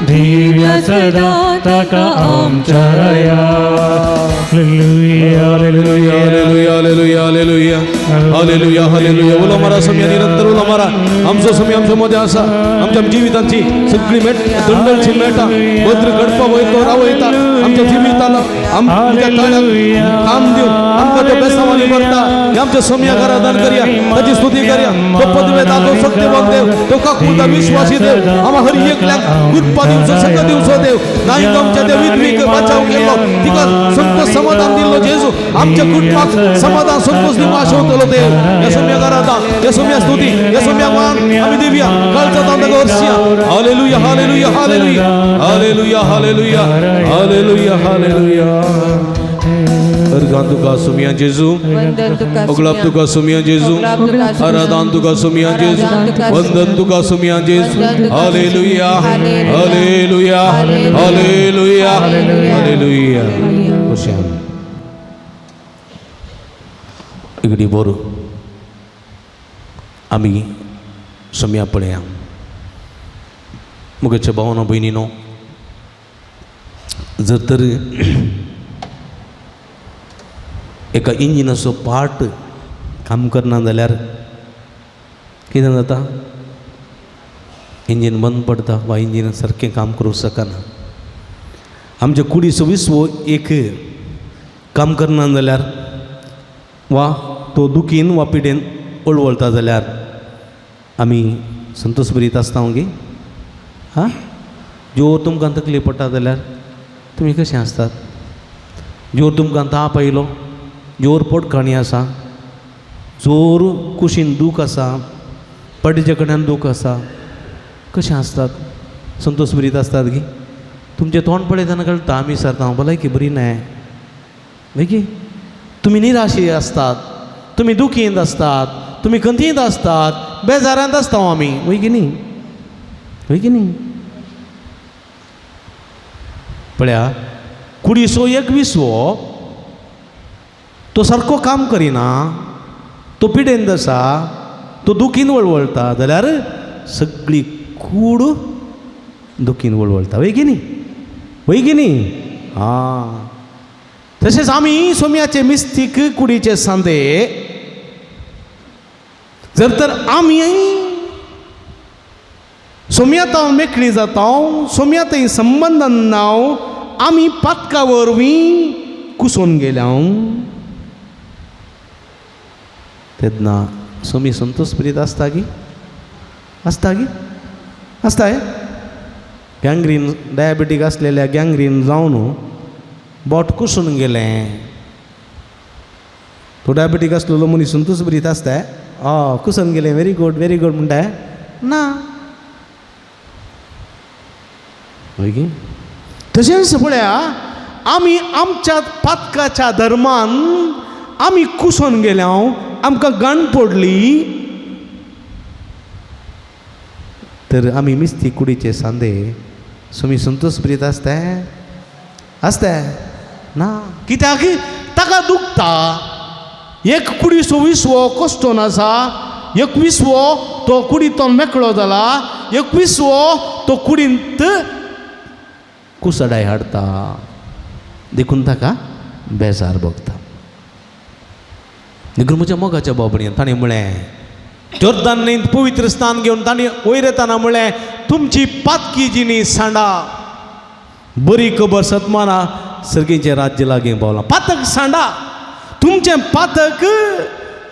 [SPEAKER 1] दिव्या सदा ताका आमच्या राया. Hallelujah, hallelujah,
[SPEAKER 2] hallelujah, hallelujah, hallelujah, hallelujah. उलो मारा सोमया, निरंतर उलो मारा. आमचो सोमया आमच्या मदें आसा. आमच्या जिवितांची सगळी मेट दंडलची मेळटा, भद्र घडपा वयतो रावयता. आमच्या जिवितान आमच्या ताळ्याक काम दिवन आमकां तो बेसांवांनी भरता. हे आमच्या सोमयाक आराधन करया, ताची स्तुती करया. तो पदवेदार, तो सत्यवान देव, तो काकुळटा विश्वासी देव, आमा हर एकल्याक कृपा दिवचो, सगळं दिवचो देव. नाही तो आमच्या देव विधवीक बचाव केलो, तिका संतोष समाधान दिल्लो जेजू. आमच्या कुटुंबाक समाधान संतोष दिवंक आशवतलो देव. ह्या सोम्याक आराधना, ह्या सोम्या स्तुती, ह्या सोम्याक मान आमी दिवया. कालचा तांका वर्षया. Hallelujah, hallelujah, hallelujah, hallelujah, hallelujah, hallelujah, hallelujah. अर्गां तुका सोम्या जेजू, अगलाब तुका सोम्या जेजू, आराधन तुका सोम्या जेजू, वंदन तुका सोम्या जेजू. Hallelujah, hallelujah, hallelujah, hallelujah. इगडी बोर आमी सोम्या पळया. मुगेच्या भावना भयणीनो, जर तर एका इंजिनाचो पार्ट काम करना जाल्यार कितें जाता? इंजीन बंद पडता वा इंजीन सारकें काम करूंक शकना. आमच्या कुडीचो विसवो एक काम करना जाल्यार वा तो दुखीन वा पिडेन वळवळता जाल्यार आमी संतोष बरीत आसता गे. हां, जोर तुमकां तकली पडटा जाल्यार तुमी कशें आसतात? जोर तुमकां ताप आयलो, जोर पोटकाणी आसा, जोर कुशीन दूख आसा, पड्याच्या कडेन दूख आसा, कशें आसतात? संतोष बरीत आसतात गी? तुमचें तोंड पळयतना कळटा आमी सरता भलायकी बरी न्हय मागीर तुमी निराशी आसतात, तुमी दुखींत आसतात, तुमी खंतींत आसतात, बेजारांत आसता आमी, वय की न्ही? वय की न्ही? पळया, कुडीचो एक विसवो तो सारको काम करिना, तो पिडेंत आसा, तो दुखीन वळवळटा जाल्यार सगळी कूड दुखीन वळवळटा, वय की न्ही? वय की न्ही? आं, तशेंच आमी सोम्याचे मिस्तीक कुडीचे सांदे जर तर आमी सोम्यात मेकळी जाता, सोम्यात संबंदान नांव आमी पातका वरवीं कुसून गेल्या तेन्ना सोमी संतोष प्रीत आसता की? आसता की? आसता हे? गँग्रीन डायबेटीक आसलेल्या गँग्रीन जावन बोट कुसून गेलें, तो डायबेटीक आसलेलो मनीस संतोष प्रीत आसता? हय, कुसून गेलें, व्हेरी गुड व्हेरी गुड म्हणटा ना? मागीर तशेंच पळया, आमी आमच्या पातकाच्या धर्मान आमी कुसोन गेल्या, आमकां गाण पडली, तर आमी मिस्ती कुडीचे सांदे सुमी संतोष प्रीत आसता आसता ना. कित्याक ताका दुखता. एक कुडीचो विसवो कश्टोन आसा, एक विसवो तो कुडींतल्यान मेकळो जाला, एक विसवो तो कुडींत कुसडाय हाडटा, देखून ताका बेजार भोगता. देखून म्हज्या मोगाच्या बाबडयेन ताणें म्हळें, जोर्दान न्हंयंत पवित्र स्थान घेवन ताणें वयर येताना म्हळें, तुमची पातकी जिणी सांडा, बरी खबर सतमाना सर्गीचें राज्य लागीं पावलां. पातक सांडा, तुमचें पातक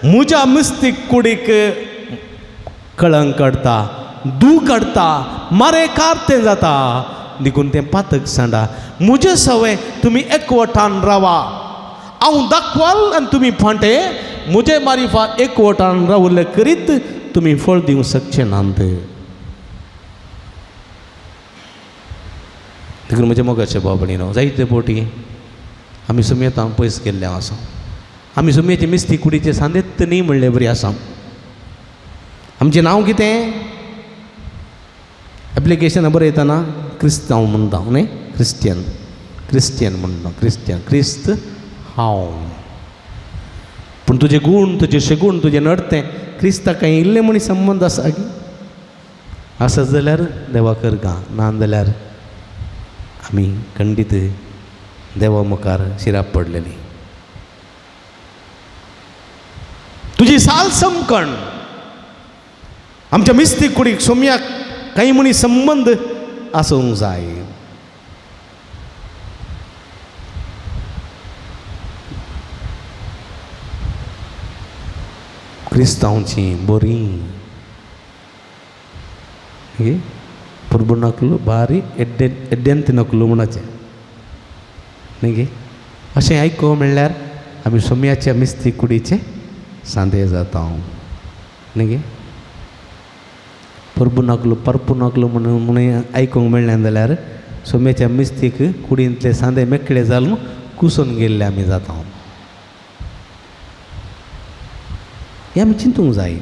[SPEAKER 2] म्हज्या मिस्तीक कुडीक कळंक काडटा, दूख काडटा, मारे कार तें जाता, देखून तें पातक सांडा. म्हजे सवय तुमी एकवटान रावा, हांव दाखवाल आनी तुमी फांटे म्हजे मारिफात एकवटान रावले करीत तुमी फळ दिवंक शकचे नात. देखून म्हज्या मोगाचे बाबडीनो, जायते पोटी आमी सुमेतां पयस गेल्ले आसा, आमी सुमेची मिस्ती कुडीचे सांदेत न्ही म्हणले बरी आसा. आमचें नांव कितें? एप्लिकेशन बरयतना क्रिस्तांव म्हणटा न्ही, क्रिस्टियन, क्रिस्टियन म्हणटा, क्रिस्टियन, क्रिस्त हांव. पूण तुजे गूण, तुजे शेगूण, तुजें नडतें क्रिस्ताक कांय इल्लें म्हणी संबंद आसा की? आसत जाल्यार देवा करगा, ना जाल्यार आमी खंडीत देवा मुखार शिराप पडलेली. तुजी साल समकण आमच्या मिस्तीक कुडीक सोम्याक कांय म्हणी संबंद आसूंक जाय. क्रिस्तांवची बरी पुर्बुनाकलो बारी एड्डे एड्ड्यांतिनकलो म्हणचे न्ही गे. अशें आयकूंक म्हणल्यार आमी सोम्याच्या मिस्ती कुडीचे सांदे जाता न्ही गे. परबुनाकलो परपुनाकलो म्हणून म्हणून आयकूंक मेळ्ळें जाल्यार सोम्याच्या मिस्तीक कुडींतले सांदे मेकळे जावन कुसून गेल्ले आमी जाता. हें आमी चिंतूंक जाय,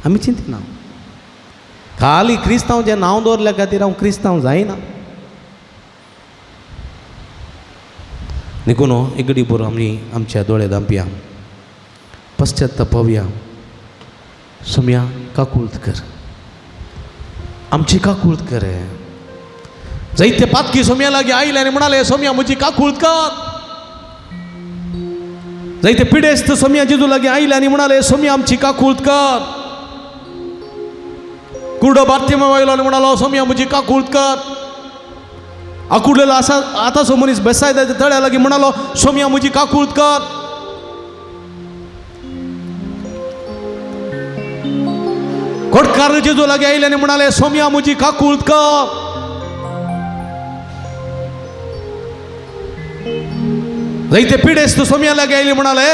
[SPEAKER 2] आमी चिंतना. खाली क्रिस्तांव जें नांव दवरल्या खातीर हांव क्रिस्तांव जायना. देखून एक घडी बरो आमी आमच्या दोळे धांपया, पश्चातापवया. सोम्या काकूळत कर, आमची काकूळत कर. जायते पातकी सोम्या लागीं आयले आनी म्हणाले, सोम्या म्हजी काकूळत कर. जायते पिडेस्त सोम्या जेजू लागीं आयले आनी म्हणाले, सोम्या आमची काकूळत कर. कुर्डो बार्तिमा आयलो आनी म्हणालो, सोम्या म्हजी काकूळत कर. आकुडलेलो आसा आतांचो मनीस बेसायदाच्या तळ्या लागीं म्हणालो, सोम्या म्हजी काकूळत कर. कोटकार जेजू लागीं आयले आनी म्हणाले, सोम्या म्हजी काकूळत कर. जायते पिडेस्त सोम्या लागीं आयले म्हणाले,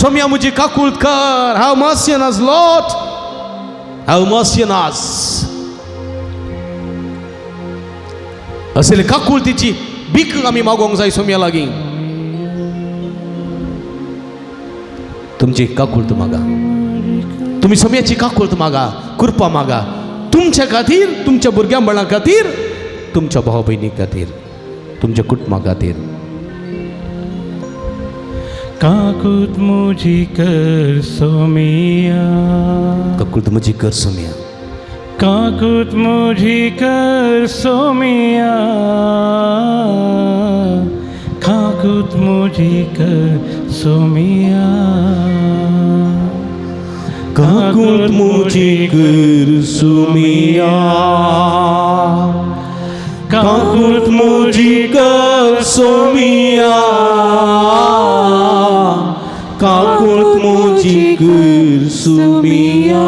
[SPEAKER 2] सोम्या म्हजी काकूळत कर. Have mercy on us Lord, have mercy on us. असले काकुळतीची भीक आमी मागोवंक जाय सोम्या लागीं. तुमची काकूळत मागा, तुमी सोम्याची काकूळत मागा, कृपा मागा तुमच्या खातीर, तुमच्या भुरग्यां बाळां खातीर, तुमच्या भाव भयणी खातीर, तुमच्या कुटुंबा खातीर.
[SPEAKER 1] काकूत मुझी कर सोमिया,
[SPEAKER 2] काकूत मुझी कर सोमिया,
[SPEAKER 1] काकूत मुझी कर सोमिया, काकूत मुझी कर सोमिया,
[SPEAKER 2] काकूत मुझी कर सोमिया, काकूत मुझी कर सोमिया, काकूत मुझी कर सोमिया.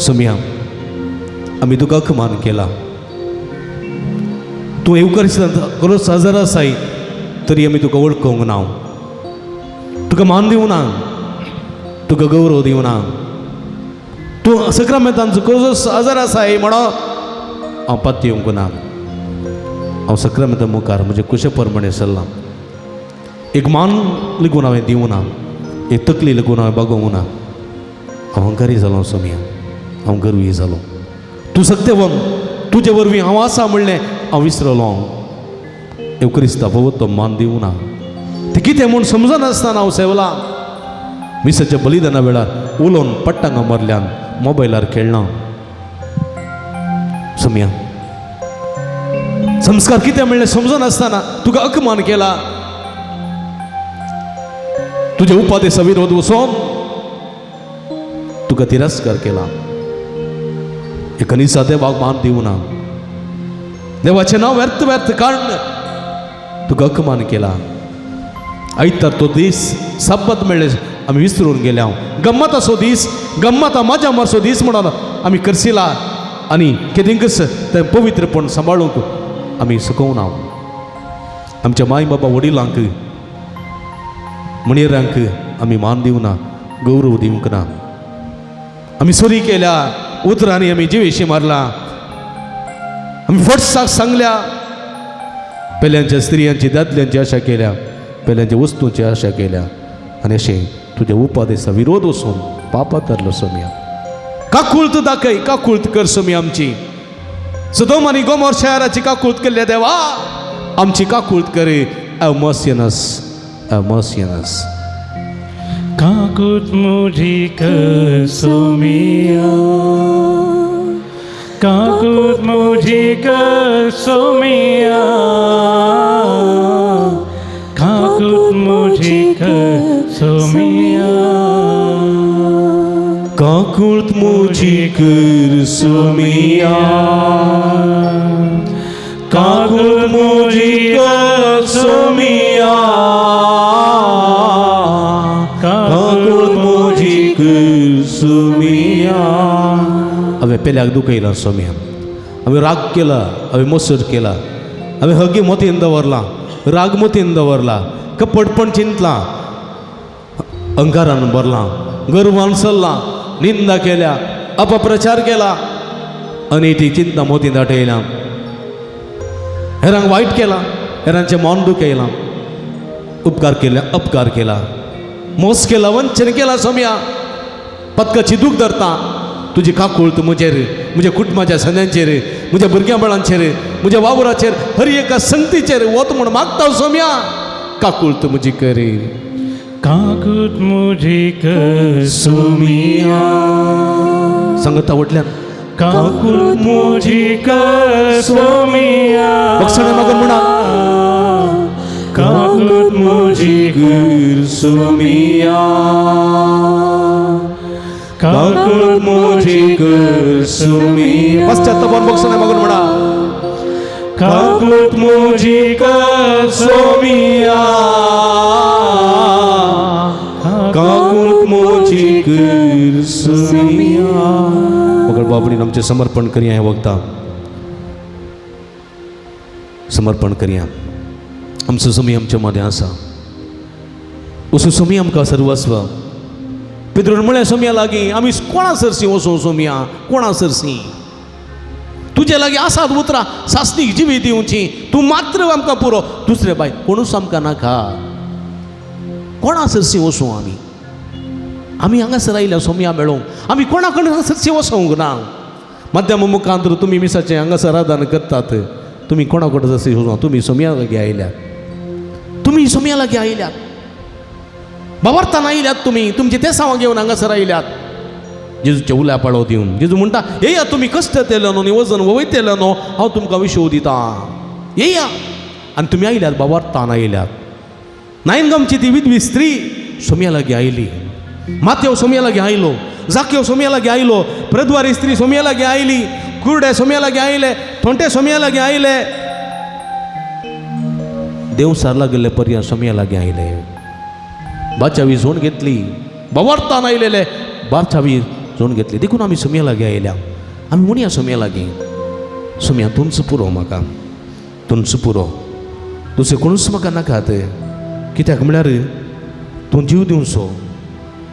[SPEAKER 2] सोमिया, आमी तुका अखमान केला, तूं येवकार खरोच हजर आसाय तरी आमी तुका वळखूंक ना, तुका मान दिवना, तुका गौरव दिवना. तूं सक्रामेंतांचो खरोच हजर आसाय म्हणून हांव पातयेवंक ना. हांव सक्रामेंता मुखार म्हजें कुशे प्रमाणें सरलां. एक मान लेगून हांवें दिवना, एक तकली लेगून हांवें बागोवना. हांव अहंकारी जालो सोमया, हांव गर्वी जालो. तूं सत्यवन, तुजे वरवीं हांव आसा म्हणलें हांव विसरलो. हांव एवक्रिस्ता भोवतो मान दिवना, तें कितें म्हूण समजनासतना हांव सेवलां. मिसाच्या बलिदाना वेळार उलोवन पट्टांगा मारल्यान मोबायलार खेळना. सोमया, संस्कार कितें म्हणलें समजनासतना तुका अपमान केला. तुजे उपादेसा विरोध वचोन तुका तिरस्कार केला. कनिसा देवाक मान दिवना, देवाचें नांव व्यर्थ व्यर्थ काडून तुका अपमान केला. आयतार तो दीस सब्बत मेळ्ळे आमी विसरून गेले. हांव गम्मत असो दीस, गम्मत मजा मारसो दीस म्हणून आमी करसिला आनी केदिंकच तें पवित्रपण सांबाळूंक आमी सुकोवना. आमच्या माय बाबा वडिलांक म्हणयेरांक आमी मान दिवना, गौरव दिवंक ना. आमी सरी केल्या उतरांनी आमी जिवेशी मारला, आमी फटसाक सांगल्या. पेल्यांच्या स्त्रियांची दादल्यांची आशा केल्या, पेल्यांच्या वस्तूंची आशा केल्या आनी अशें तुज्या उपादेसा विरोध वचून पापा धरलो. सोमया, काकुळत दाखय, काकुळत कर सोमी आमची. सदोम आनी गोमोर शहराची काकुळत केल्ल्या देवा, आमची काकुळत करे. Have mercy on us, have mercy on us.
[SPEAKER 1] काकूत मुझी कर सोमिया, काकूत मुझी कर सोमिया, काकूत मुझी कर सोमिया,
[SPEAKER 2] काकुळत मुजी कर सोमिया, काकुळत मुजी कर सोमिया, काकुळत मुजी कर सोमिया. हांवें पेल्याक दुखयला सोमिया, हांवें राग केला, हांवें मोसर केला, हांवें हगी मोतीन दवरला, राग मोतीन दवरला, कपटपण चिंतलां, अंकारान भरलां, गर्वान चल्लां, निंदा केल्या, अपप्रचार केला आनी ती चिंता मोती दाटयल्या. हेरांक वायट केला, हेरांचें मन दुखयलां, उपकार केल्या, अपकार केला, मोस केला, वंचन केला. सोमया, पदकाची दूख धरता. तुजी काकूळत म्हजेर, म्हज्या कुटुंबाच्या संद्यांचेर, म्हज्या भुरग्यां बाळांचेर, म्हज्या वावराचेर, हर एका संगतीचेर वत म्हूण मागता. सोमया, काकूळत म्हजी करी.
[SPEAKER 1] काकूत मुझी कर सोमिया,
[SPEAKER 2] सांगता वटल्यान.
[SPEAKER 1] काकूत मुझी कर सोमिया,
[SPEAKER 2] बक्षणे मागून म्हणा.
[SPEAKER 1] काकूत मुझी
[SPEAKER 2] कर सोमिया,
[SPEAKER 1] काकूत मुझी
[SPEAKER 2] कर सोमिया. पश्चातापान बक्षणे मागून म्हणा.
[SPEAKER 1] काकूत मुझी कर
[SPEAKER 2] सोमिया, काकूत मुझी कर सोमिया. मगर बाबडीन आमचें समर्पण करया. हें वखदां समर्पण करया. आमचो सोमी आमच्या मदें आसा. असो सोमी आमकां सर्वस्व. पेद्रून म्हळें सोमया लागीं, आमी कोणा सरशीं वचूं सोमया, कोणा सरशीं? तुजे लागीं आसात उतरां सासणीक जिवी दिवची. तूं मात्र आमकां पुरो, दुसरे बाय कोणूच आमकां नाका. कोणा सरशीं वचूं आमी? आमी हांगासर आयल्या सोमया मेळोवंक. आमी कोणा कडेन सरशीं वचूंक ना. मध्याम मुखांत तुमी मिसाचें हांगासर आदान करतात. तुमी कोणा कडेन सरशीं वचूं? तुमी सोमया लागीं आयल्यात, तुमी सोमया लागीं आयल्यात, बाबरताना आयल्यात. तुमी तुमचे तेसांव घेवन हांगासर आयल्यात जेजूचे उल्या पाळो दिवन. जेजू म्हणटा, येया तुमी कश्ट येतले न्हू, वजन वयतले न्हू, हांव तुमकां विशोव दिता, येया. आनी तुमी आयल्यात, बाबरतान आयल्यात. नायन गांवची ती विधवी स्त्री सोमया लागीं आयली, माथ्याव सोमया लागीं आयलो, जाक्यो सोमया लागीं आयलो, प्रद्वारी स्त्री सोमया लागीं आयली, कुरडे सोमया लागीं आयले, थोंटे सोमया लागीं आयले, देवसार लागिल्ले पर्याय सोमया लागीं आयले. बाचावी झोण घेतली, बावरतान आयलेले बाचावी झोण घेतली. देखून आमी सोमया लागीं आयल्या. आमी म्हणया सोमया लागीं, सोमया तुमचो पुरो म्हाका, तुमचो पुरो, दुसरें कोणूच म्हाका नाकात. कित्याक म्हळ्यार तूं जीव दिवचो,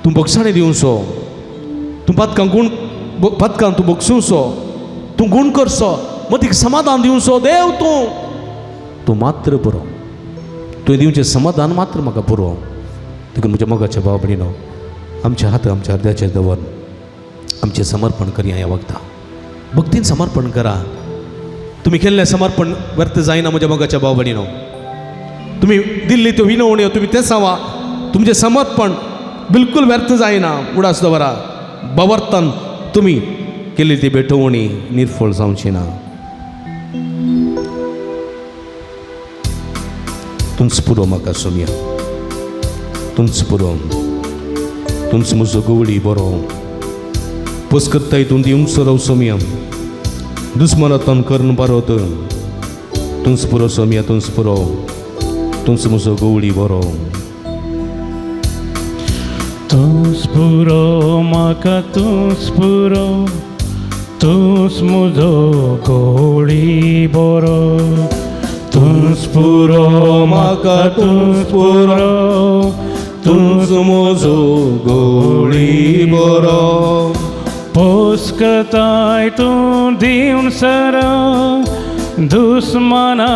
[SPEAKER 2] तूं बक्षाणी दिवचो, तूं पातकां गुण पातकां तूं बक्षुवचो, तूं गुण करचो, मतीक समाधान दिवचो देव तूं, तूं मात्र पुरो. तुवें दिवचें समाधान मात्र म्हाका पुरो. देखून म्हज्या मोगाच्या भाव भयणीनो, आमच्या हात आमच्या अर्द्याचेर दवर, आमचें समर्पण करया. ह्या वखदां भक्तीन समर्पण करा. तुमी केल्लें समर्पण व्यर्थ जायना म्हज्या मोगाच्या भाव भयणीनो. तुमी दिल्ली त्यो विनवण्यो, तुमी तें सांवा, तुमचें समर्पण बिलकूल व्यर्थ जायना. उडास दवरा, बवर्तन तुमी केल्ली ती भेटवणी निर्फळ जावची ना. तुमच पुरो म्हाका सोमया, तुमच पुरो, तुमच म्हजो गवळी बरो पोस करताय तूं दिवंक सरव सोमया, दुस्मनातन करून बरो तुमच पुरो सोमया, तुमच पुरो, तुमच म्हजो गवळी बरो.
[SPEAKER 1] तूंच पुरो म्हाका, तूंच पुरो, तूंच म्हजो गोळी बरो. तूंच पुरो म्हाका, तूंच पुरो,
[SPEAKER 2] तुमच म्हजो गवळी बरो.
[SPEAKER 1] पोसकताय तूं दिवन सर, दुस्मना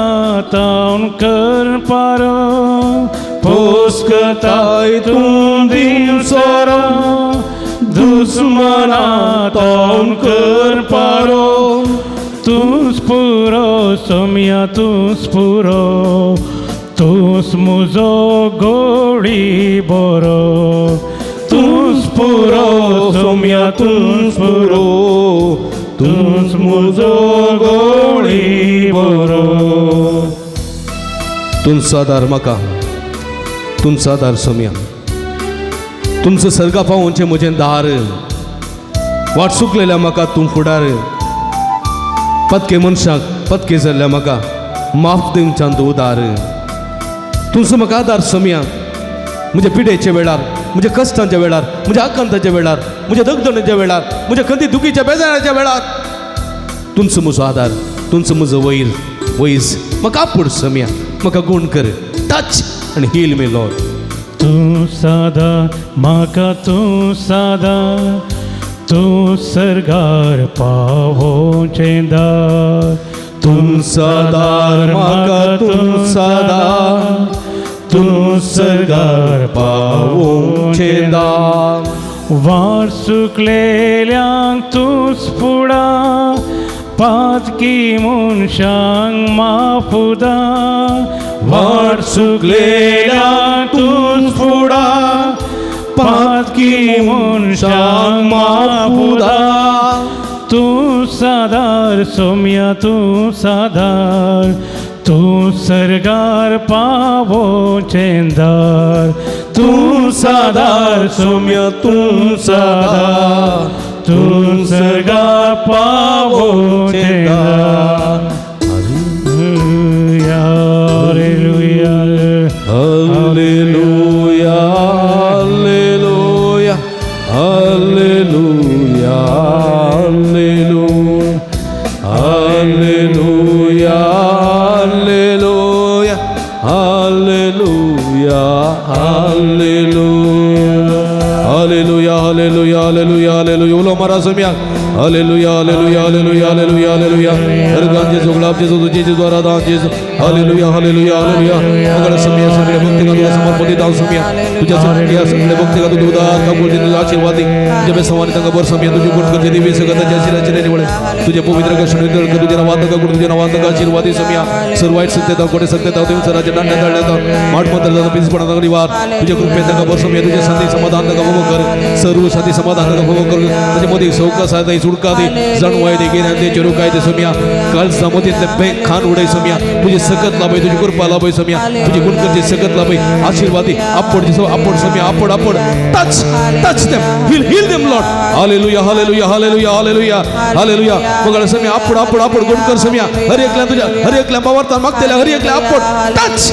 [SPEAKER 1] तावन कर पारो. पोसकताय तूं दिवन सर, दुस्मना तावन कर पारो. तूंच पुरो सोमया, तूंच पुरो, तूंच म्हजो गोळी बरो. तूंच पुरो सोमया, तूंच पुरो, तूंच म्हजो गोळी बरो.
[SPEAKER 2] तुमचो आदार म्हाका, तुमचो आदार सोमया, तुमचो सर्गा पावोवचें म्हजें दार. वाट चुकलेल्या म्हाका तूं फुडार, पतके मनशाक पतके जाल्ल्या म्हाका माफ दिवच्यान तूं उदार. तुमचो म्हाका आदार सोमया, म्हज्या पिडेच्या वेळार, म्हज्या कश्टांच्या वेळार, म्हज्या आकांताच्या वेळार, म्हज्या दगदणेच्या वेळार, म्हज्या खंती दुखीच्या बेजाराच्या वेळार तुमचो म्हजो आदार, तुमचो म्हजो वैर वैज. म्हाका आपूड सोमया, म्हाका गुण कर, टच आनी हील मी लॉर्ड.
[SPEAKER 1] तूं सादा म्हाका, तूं सादा, तूं सर्गार पावोवचें दार.
[SPEAKER 2] तूं सादार म्हाका, तूं सादा, तूं सर्गार पावोवचें दार.
[SPEAKER 1] वाट सुकलेल्यांक तूंच फुडा, पातकी मनशांक माफुदा. वाट सुकलेल्यांक तूंच फुडा, पातकी मनशांक माफुदा. तूं सादार सोमया, तूं सादार, तूं सर्गार पावोवचें दार. तूं सादार सोमया, तूं सादार, तूं सर्गार पावोवचें दार. Hallelujah,
[SPEAKER 2] hallelujah, hallelujah, hallelujah, hallelujah, hallelujah, hallelujah, hallelujah, hallelujah, hallelujah, hallelujah, hallelujah. उलो मारा Saumya, hallelujah, hallelujah, hallelujah, hallelujah, hallelujah. हरगान जेजू, गुलाब जेजू, जेजू आराधना जेजू. Hallelujah, hallelujah, hallelujah. मगळ सोम्या, सगळे भक्ती का तुला समर्पण दिता सोम्या. तुझ्या सगळ्या सगळे भक्ती का तुझं उदार काबूल तुझा आशीर्वाद दे. तुझ्या बेसवानी तांका बर सोम्या, तुझी गुण करचे दिव्य सगळ्याच्या शिराचे निवळे. तुझ्या पवित्र कष्ट तुझ्या नावात का गुण, तुझ्या नावात का आशीर्वाद दे सोम्या. सर्व वाईट सत्यता कोटे सत्यता देव सराचे दांड्या दांड्या माठ मंत्र जाता पिसपणा निवार. तुझ्या कृपेत तांका बर सोम्या, तुझ्या शांती समाधान तांका भोग कर. सर्व शांती समाधान तांका भोग कर. त्याच्यामध्ये सौका साधा सुडका दे, जाणवाय दे, गिन्यान दे, चेरुकाय दे सोम्या. काल सामोतीतले बेंक खान उडय सोम्या. तुझे सकत लाभय, तुझी कृपा लाभय सोम्या. तुझी गुण करचे सकत लाभय, आशीर्वाद दे. आपड जेसो आपड Saumya, आपड आपड. Touch touch them, heal heal them Lord. Hallelujah, hallelujah, hallelujah, hallelujah, hallelujah. मग सोम्या आपड आपड आपड गुण कर सोम्या. हर एकल्या तुझ्या हर एकल्या बावरता मागतेल्या हर एकल्या आपड. Touch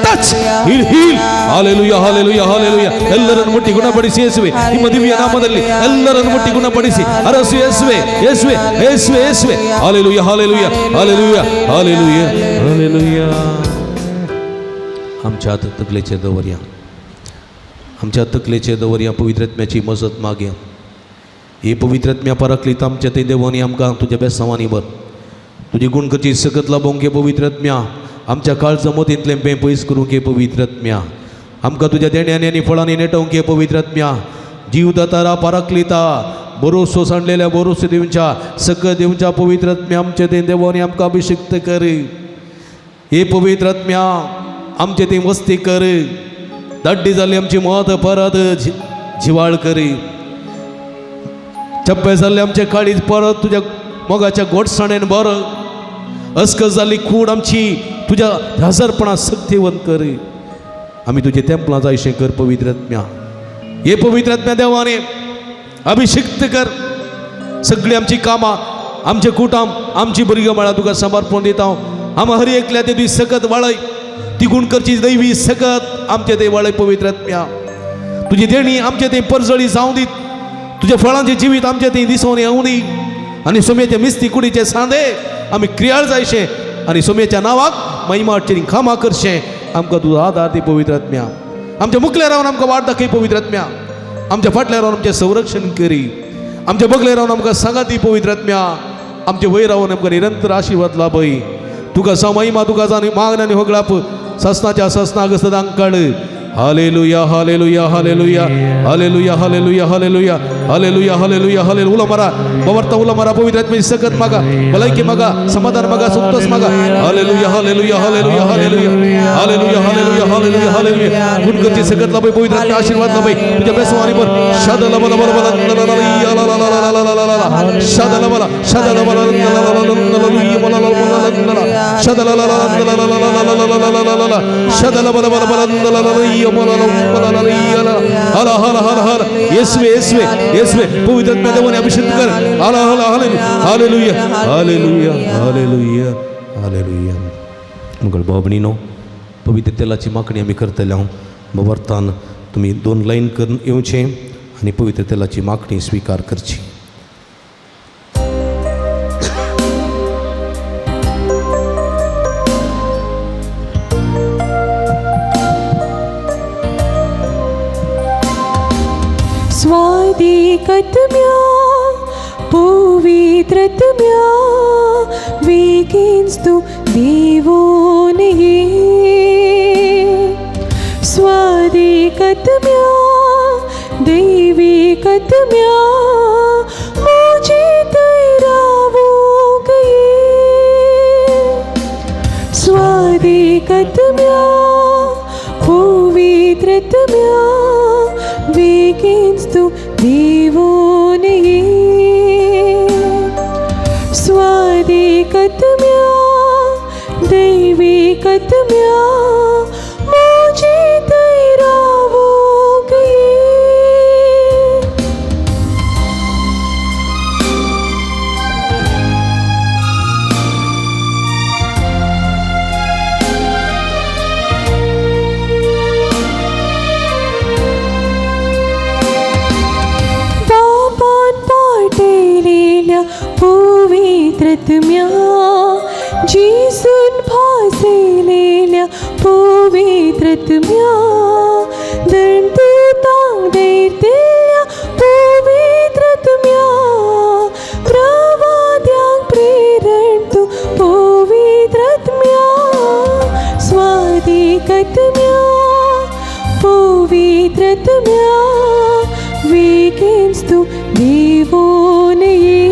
[SPEAKER 2] touch, heal heal. Hallelujah, hallelujah, hallelujah. ಎಲ್ಲರನ್ನು ಮುಟ್ಟಿ ಗುಣಪಡಿಸಿ ಯೇಸುವೆ. ನಿಮ್ಮ ದಿವ್ಯ ನಾಮದಲ್ಲಿ ಎಲ್ಲರನ್ನು ಮುಟ್ಟಿ ಗುಣಪಡಿಸಿ ಅರಸು ಯೇಸುವೆ, ಯೇಸುವೆ, ಯೇಸುವೆ, ಯೇಸುವೆ. Hallelujah, hallelujah, hallelujah, hallelujah, hallelujah. आमच्या तकलेचे दवरया, आमच्या तकलेचे दवरया. पवित्रत्म्याची मजत मागया. हे पवित्रत्म्या पराकलीत आमच्या ते देवानी आमकां तुज्या बेसांवांनी बर तुजी गुण करची सकत लाभोंक. हे पवित्रत्म्या आमच्या काळजा मतींतलें बें पयस करूंक हे पवित्र आत्म्या आमकां तुज्या देण्यांनी आनी फळांनी नेटोवंक हे पवित्र आत्म्या जीव दातारा पाराकलिता बरोसो सांडलेल्या बरोसो दिवच्या सकत दिवच्या पवित्र आत्म्या आमचे ते देवानी आमकां अभिषिक्त कर. हे पवित्र आत्म्या आमचे ती वस्ती कर. दाड्डी जाल्ली आमची मत परत जिवाळ करी. चप्पे जाल्ले आमचे काळीज परत तुज्या मोगाच्या गोडसाणेन बरो. अस्कस जाल्ली कूड आमची तुज्या हजारपणा सक्तीवंत कर. आमी तुजे तेंपलां जायशें कर पवित्र आत्म्या. हे पवित्र आत्म्या देवाने अभिषिक्त कर. सगळीं आमची कामां आमचें कुटाम आमची भुरग्यां म्हळ्यार तुका समर्पण दिता हांव. आम हर एकल्या ते तुजी सकत वाळय ती गुण करची दैवी सकत आमचे ते वाळय पवित्र आत्म्या. तुजी देणी आमचे ते परजळी जावं दीत. तुज्या फळांचें जिवीत आमचे ते दिसोवन येवं दी. आनी सोम्याचे मिस्ती कुडीचे सांदे आमी क्रियाळ जायशें आनी सोम्याच्या नांवाक महिमा हाडचें कामां करचें. आमकां तुजो आदार दी पवित्र आत्म्या. आमच्या मुखल्या रावन आमकां वाट दाखय पवित्र आत्म्या. आमच्या फाटल्या रावन आमचें संरक्षण करी. आमच्या बगले रावन आमकां सांगात दी पवित्र आत्म्या. आमचे वयर रावन आमकां निरंतर आशिर्वाद लाभय. तुका जावं महिमा तुका जावं मागण्या आनी होगळाप ससनाच्या ससनाक सदां काळ. Hallelujah hallelujah hallelujah hallelujah hallelujah hallelujah hallelujah hallelujah hallelujah. उलो मारा बवर्ता उलो मारा पवित्र आत्म्याची सकत मागा भलायकी मागा समाधान मागा संतोष मागा. Hallelujah hallelujah hallelujah hallelujah hallelujah hallelujah hallelujah hallelujah. गुणकरची सकत लाभय पवित्र आत्म्या आशीर्वाद लाभय तुझ्या बेसवानी पर शाद लबल बल बल शाद लबल शाद लबल शाद शाद लबल बल हला हला हला हला. येसवे येसवे येसवे पवित्र आत्म्या देवाने अभिषेक कर. हला हला hallelujah hallelujah hallelujah hallelujah. मंगळ भाव भयणीनो पवित्र तेलाची मागणी आमी करतले हांव. बवर्थान तुमी दोन लायन करून येवचें आनी पवित्र तेलाची मागणी स्विकार करची.
[SPEAKER 3] स्वादिकत्म्या पवित्रत्म्या वेगींस्तु देवो नये. स्वादिकत्म्या दैविकत्म्या मुझे तैरावो गये. स्वादिकत्म्या पवित्रत्म्या वेगींस्तु देवो नये. स्वादिकत्म्या दैविकत्म्या मुझे तैरावो गये. बापान पाटेलेल्या पवित्रत्म्या जेसून भासेलेल्या पवित्रत्म्या दंतुतांक दैर्दिल्ल्या पवित्रत्म्या प्रवाद्यांक प्रेरण तूं पवित्रत्म्या. स्वादिकत्म्या पवित्रत्म्या वेगींस्तु देवो नये.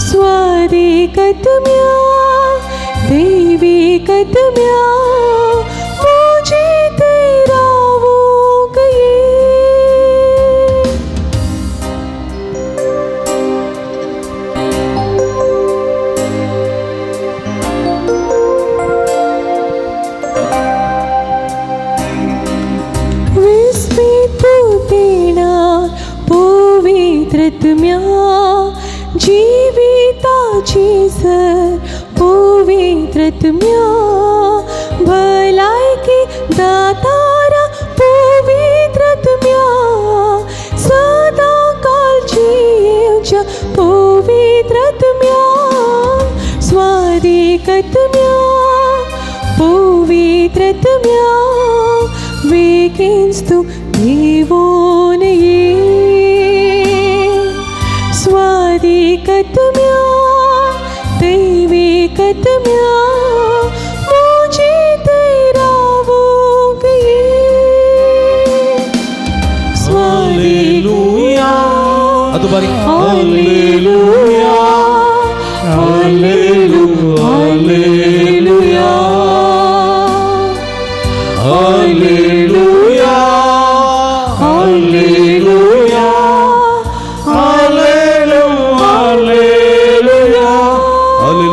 [SPEAKER 3] स्वादिकत्म्या दैविकत्म्या मुझे तैरावो गये. विस्मित पुतेणा पवित्रत्म्या जिविताची सर पवित्रत्म्या भलायकी दातारा पवित्रत्म्या सदा कालची येवच्या पवित्रत्म्या. स्वादिकत्म्या पवित्रत्म्या वेगींस्तु देवो नये. स्वादिकत्म्या दैविकत्म्या
[SPEAKER 2] बारी hallelujah hallelujah hallelujah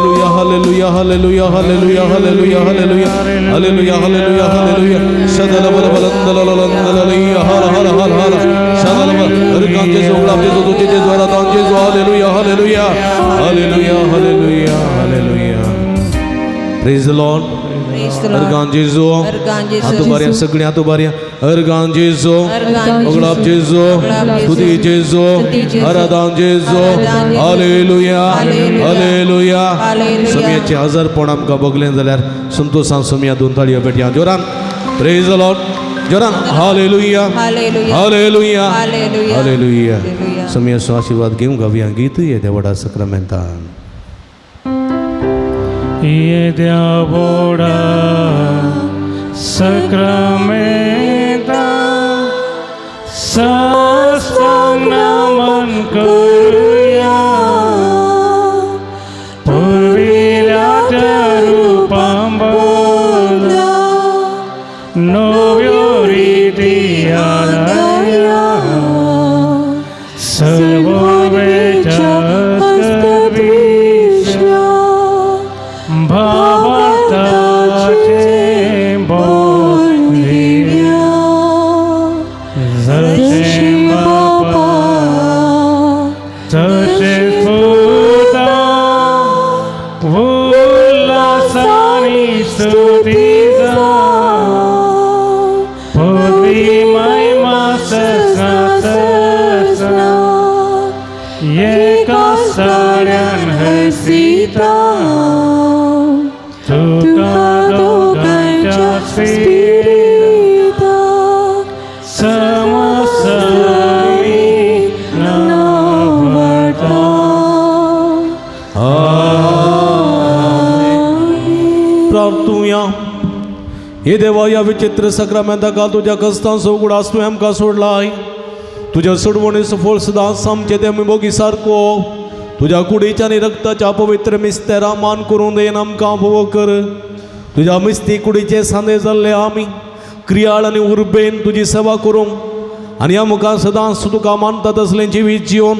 [SPEAKER 2] hallelujah hallelujah hallelujah hallelujah hallelujah hallelujah hallelujah hallelujah hallelujah hallelujah सदल बल बलंदल लंदल हर हर हर हर सदल बल हरकान जेसु गुलाब जेसु तुझे जेसु Hardan जेसु hallelujah hallelujah hallelujah hallelujah hallelujah. Praise the Lord. हरगान जेसु हातू बारया सगळीं हातू बारया हरगान जेसु गुलाब जेसु तुझे जेसु हरदान जेसु हालेलुया हालेलुया। समियाचे हजारपण आमकां बगलें जाल्यार संतोषान समिया दोन ताळयो पेटया जोरान. प्रेज the Lord जोरान. Hallelujah hallelujah hallelujah. समियाचो आशिर्वाद घेवंक गावया गीत येद्या व्हडा सक्रामेंतान.
[SPEAKER 1] येद्या व्हडा सक्रामेंता साष्टांग नमन करुया पुर्विल्याच्या रुपां बदला नव्यो रिती आदाया सर्व वेच्या भावार्थाचे बोल दिव्या जशें बापा तशें पुता उल्हासानी स्तुती जावं पदवी महिमा ससना ससना एका साऱ्यान हसीता तुका दोगांच्या स्पिरिता समसमी नावडता.
[SPEAKER 2] प्रार्थुया. हे देवा ह्या विचित्र सक्रामेंता काल तुज्या कस्तांचो उगडास तुवें आमकां सोडलाय. तुज्या सोडवणेचो फळ सदांच आमचे ते आमी मोगी सारको तुज्या कुडीच्या आनी रक्ताच्या पवित्र मिस्तेरा मान करून देन आमकां भोव कर. तुज्या मिस्ती कुडीचे सांदे जाल्ले आमी क्रियाळ आनी उर्बेन तुजी सेवा करूंक आनी ह्या मुखार सदांच तुका मानता तसलें जिवीत जिवन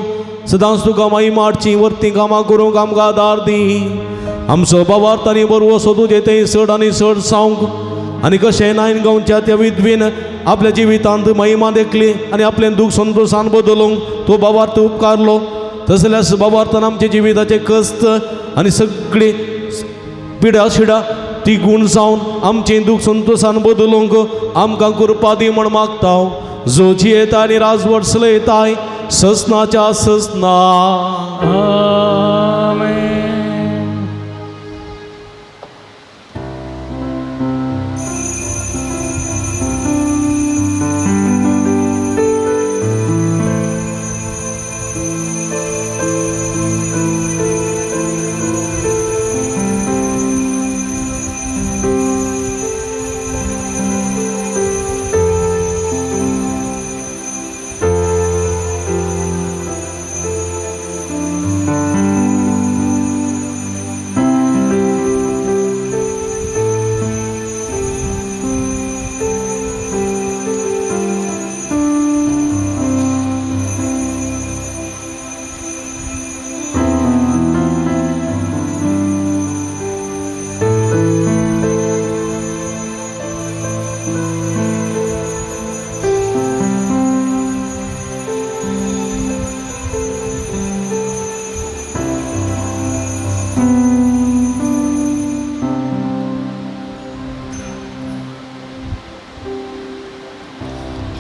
[SPEAKER 2] सदांच तुका माई माडची वरती कामां करूंक आमकां आदार दी. आमचो बाबार्थ आनी बरो तुजें तें चड आनी चड सावंक आनी कशें नायन गांवच्या त्या विधवीन आपल्या जिवितांत महिमा देखली आनी आपलें दूख संतोशान बदलूंक तो बाबार्थ उपकारलो तसल्यास बाबार्थान आमच्या जिविताचे कस्त आनी सगळी पिडा शिडा ती गूण जावन आमचें दूख संतोशान बदलूंक आमकां कृपा दी म्हण मागता जो जियेता आनी राजवट चलयताय ससनाच्या ससना.
[SPEAKER 1] आमेन.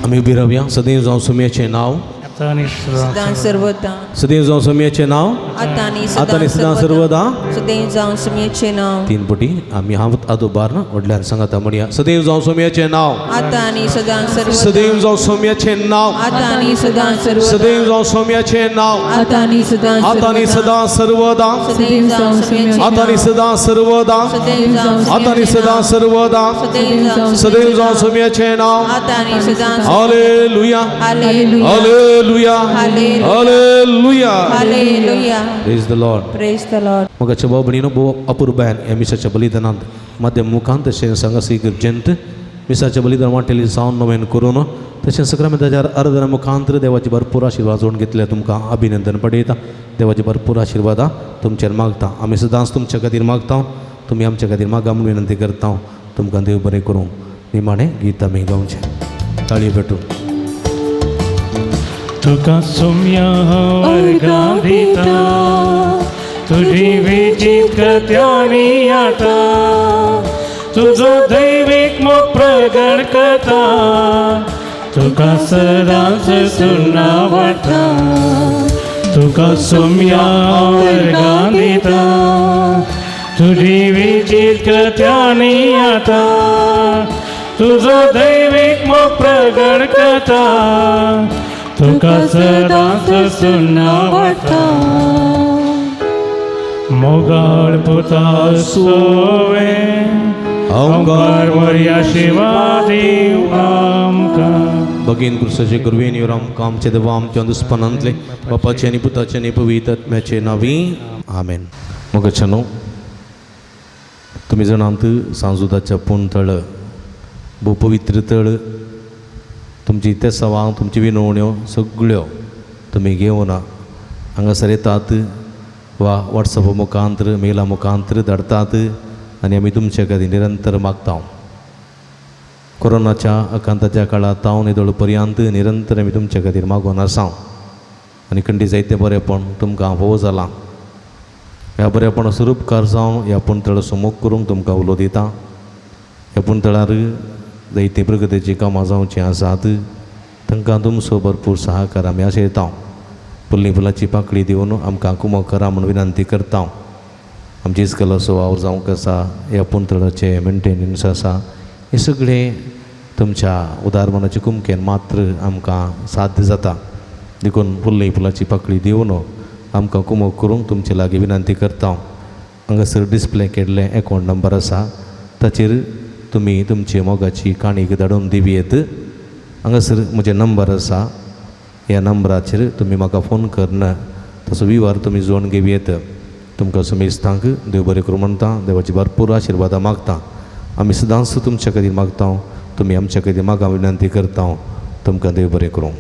[SPEAKER 2] आमी उबी रावया. सदैव जावं सुम्याचें नांव
[SPEAKER 1] आतां आनी
[SPEAKER 5] सदां सर्वता
[SPEAKER 2] सदैव जावं सुम्याचें नांव
[SPEAKER 5] आतां आनी
[SPEAKER 2] आतां आनी सदां सर्वदा.
[SPEAKER 5] सदैव जावं सुमयेचें नांव.
[SPEAKER 2] तीन पटी आमी हांव आदोबार व्हडल्यान सांगाता म्हणया. सदैव जावं सोम्याचें नांव.
[SPEAKER 5] आतां आनी सदां सर्वदा.
[SPEAKER 2] सदैव जावं सोम्याचें नांव.
[SPEAKER 5] आतां आनी सदां सर्वदा.
[SPEAKER 2] सदैव जावं सोम्याचें नांव.
[SPEAKER 5] आतां आनी सदां
[SPEAKER 2] आतां आनी सदां सर्वदा.
[SPEAKER 5] सदैव जावं सुमयेचें
[SPEAKER 2] आतां आनी
[SPEAKER 5] नांव.
[SPEAKER 2] सदां सर्वदा.
[SPEAKER 5] सदैव जावं
[SPEAKER 2] आतां आनी सदां सर्वदा.
[SPEAKER 5] सदैव जावं
[SPEAKER 2] सदैव जावं सोम्याचें नांव.
[SPEAKER 5] आतां आनी सदां.
[SPEAKER 2] Hallelujah.
[SPEAKER 5] Hallelujah.
[SPEAKER 2] Hallelujah. Hallelujah.
[SPEAKER 5] Hallelujah.
[SPEAKER 2] Praise the Lord.
[SPEAKER 5] Praise the Lord.
[SPEAKER 2] मोगाच्या भाव भयणीनो, भोव अपुरबायन ह्या मिसाच्या बलिदानांत माध्यम मुखांत तशें सांगासी जंत मिसाच्या बलिदान वांटेली जावन नवेन करून तशें सक्रामेंताच्या आराधना मुखांत देवाचे भरपूर आशिर्वाद जोडून घेतल्या तुमकां अभिनंदन पडयता. देवाचे भरपूर आशिर्वादां तुमचेर मागता. आमी सदांच तुमच्या खातीर मागता, तुमी आमच्या खातीर मागा म्हूण विनंती करता. तुमकां देव बरें करूं. निमाणें गीत आमी गावचें. ताळयो पेटून.
[SPEAKER 1] तुका सोम्या वर्गां दिता, तुजी विचित कृत्यांनी आता, तुजो दैवीक मोग प्रगट करता, तुका सदांच सुन्ना वाडटा. तुका सोम्या वर्गां दिता, तुजी विचित कृत्यांनी आता, तुजो दैवीक मोग प्रगट करता, तुका सदांच सुन्ना वाडटा. मोगाळ पुता सोवे ओंकार मोरया शिवा देव आमकां.
[SPEAKER 2] भगीन क्रुसाचे गुरवेन यो आमकां आमचे देवा आमच्या दुस्पनांतले बापाचे आनी पुताचे आनी पवित्र आत्म्याचे नांवी आमेन. मोगाच्या न्हू, तुमी जाणांत सांजुदाच्या पूण तळ भोव पवित्र तळ. तुमची तेसावां तुमची विनवण्यो सगळ्यो तुमी घेवन हांगासर येतात वा वॉट्सॅप मुखांतर मेला मुखांतर धाडतात आनी आमी तुमचे खातीर निरंतर मागता. कोरोनाच्या आकांताच्या काळांत हांव निदळ पर्यंत निरंतर आमी तुमच्या खातीर मागून आसा आनी खंडी जायते बरेपण तुमकां भोव जालां. ह्या बरेपण स्वरूपकार जावन ह्या पुणतळ सुमूख करूंक तुमकां उलो दिता. ह्या पुणतळार जायतीं प्रगतीचीं कामां जावचीं आसात, तांकां तुमचो भरपूर सहाकार आमी आशयता. फुल्ली फुलाची पाकळी दिवन आमकां कुमक करा म्हूण विनंती करता. आमची इस्कलाचो वावर जावंक आसा, ह्या पुणतळाचें मेंटेनन्स आसा, हें सगळें तुमच्या उदार मनाचे कुमकेन मात्र आमकां साध्य जाता. देखून फुल्ली फुलाची पाकळी दिवन आमकां कुमक करूंक तुमचे लागीं विनंती करता. हांगासर डिस्प्ले केल्लें एकावंट नंबर आसा, ताचेर तुमी तुमची मोगाची काणी धाडून दिवयेत. हांगासर म्हजें नंबर आसा, ह्या नंबराचेर तुमी म्हाका फोन करून तसो विवार तुमी जोडून घेवयेत. तुमकां सुमेस्तांक देव बरें करूं म्हणटा. देवाची भरपूर आशिर्वादां मागता. आमी सदांच तुमच्या खातीर मागता, तुमी आमच्या खातीर मागा विनंती करता. तुमकां देव बरें करूं.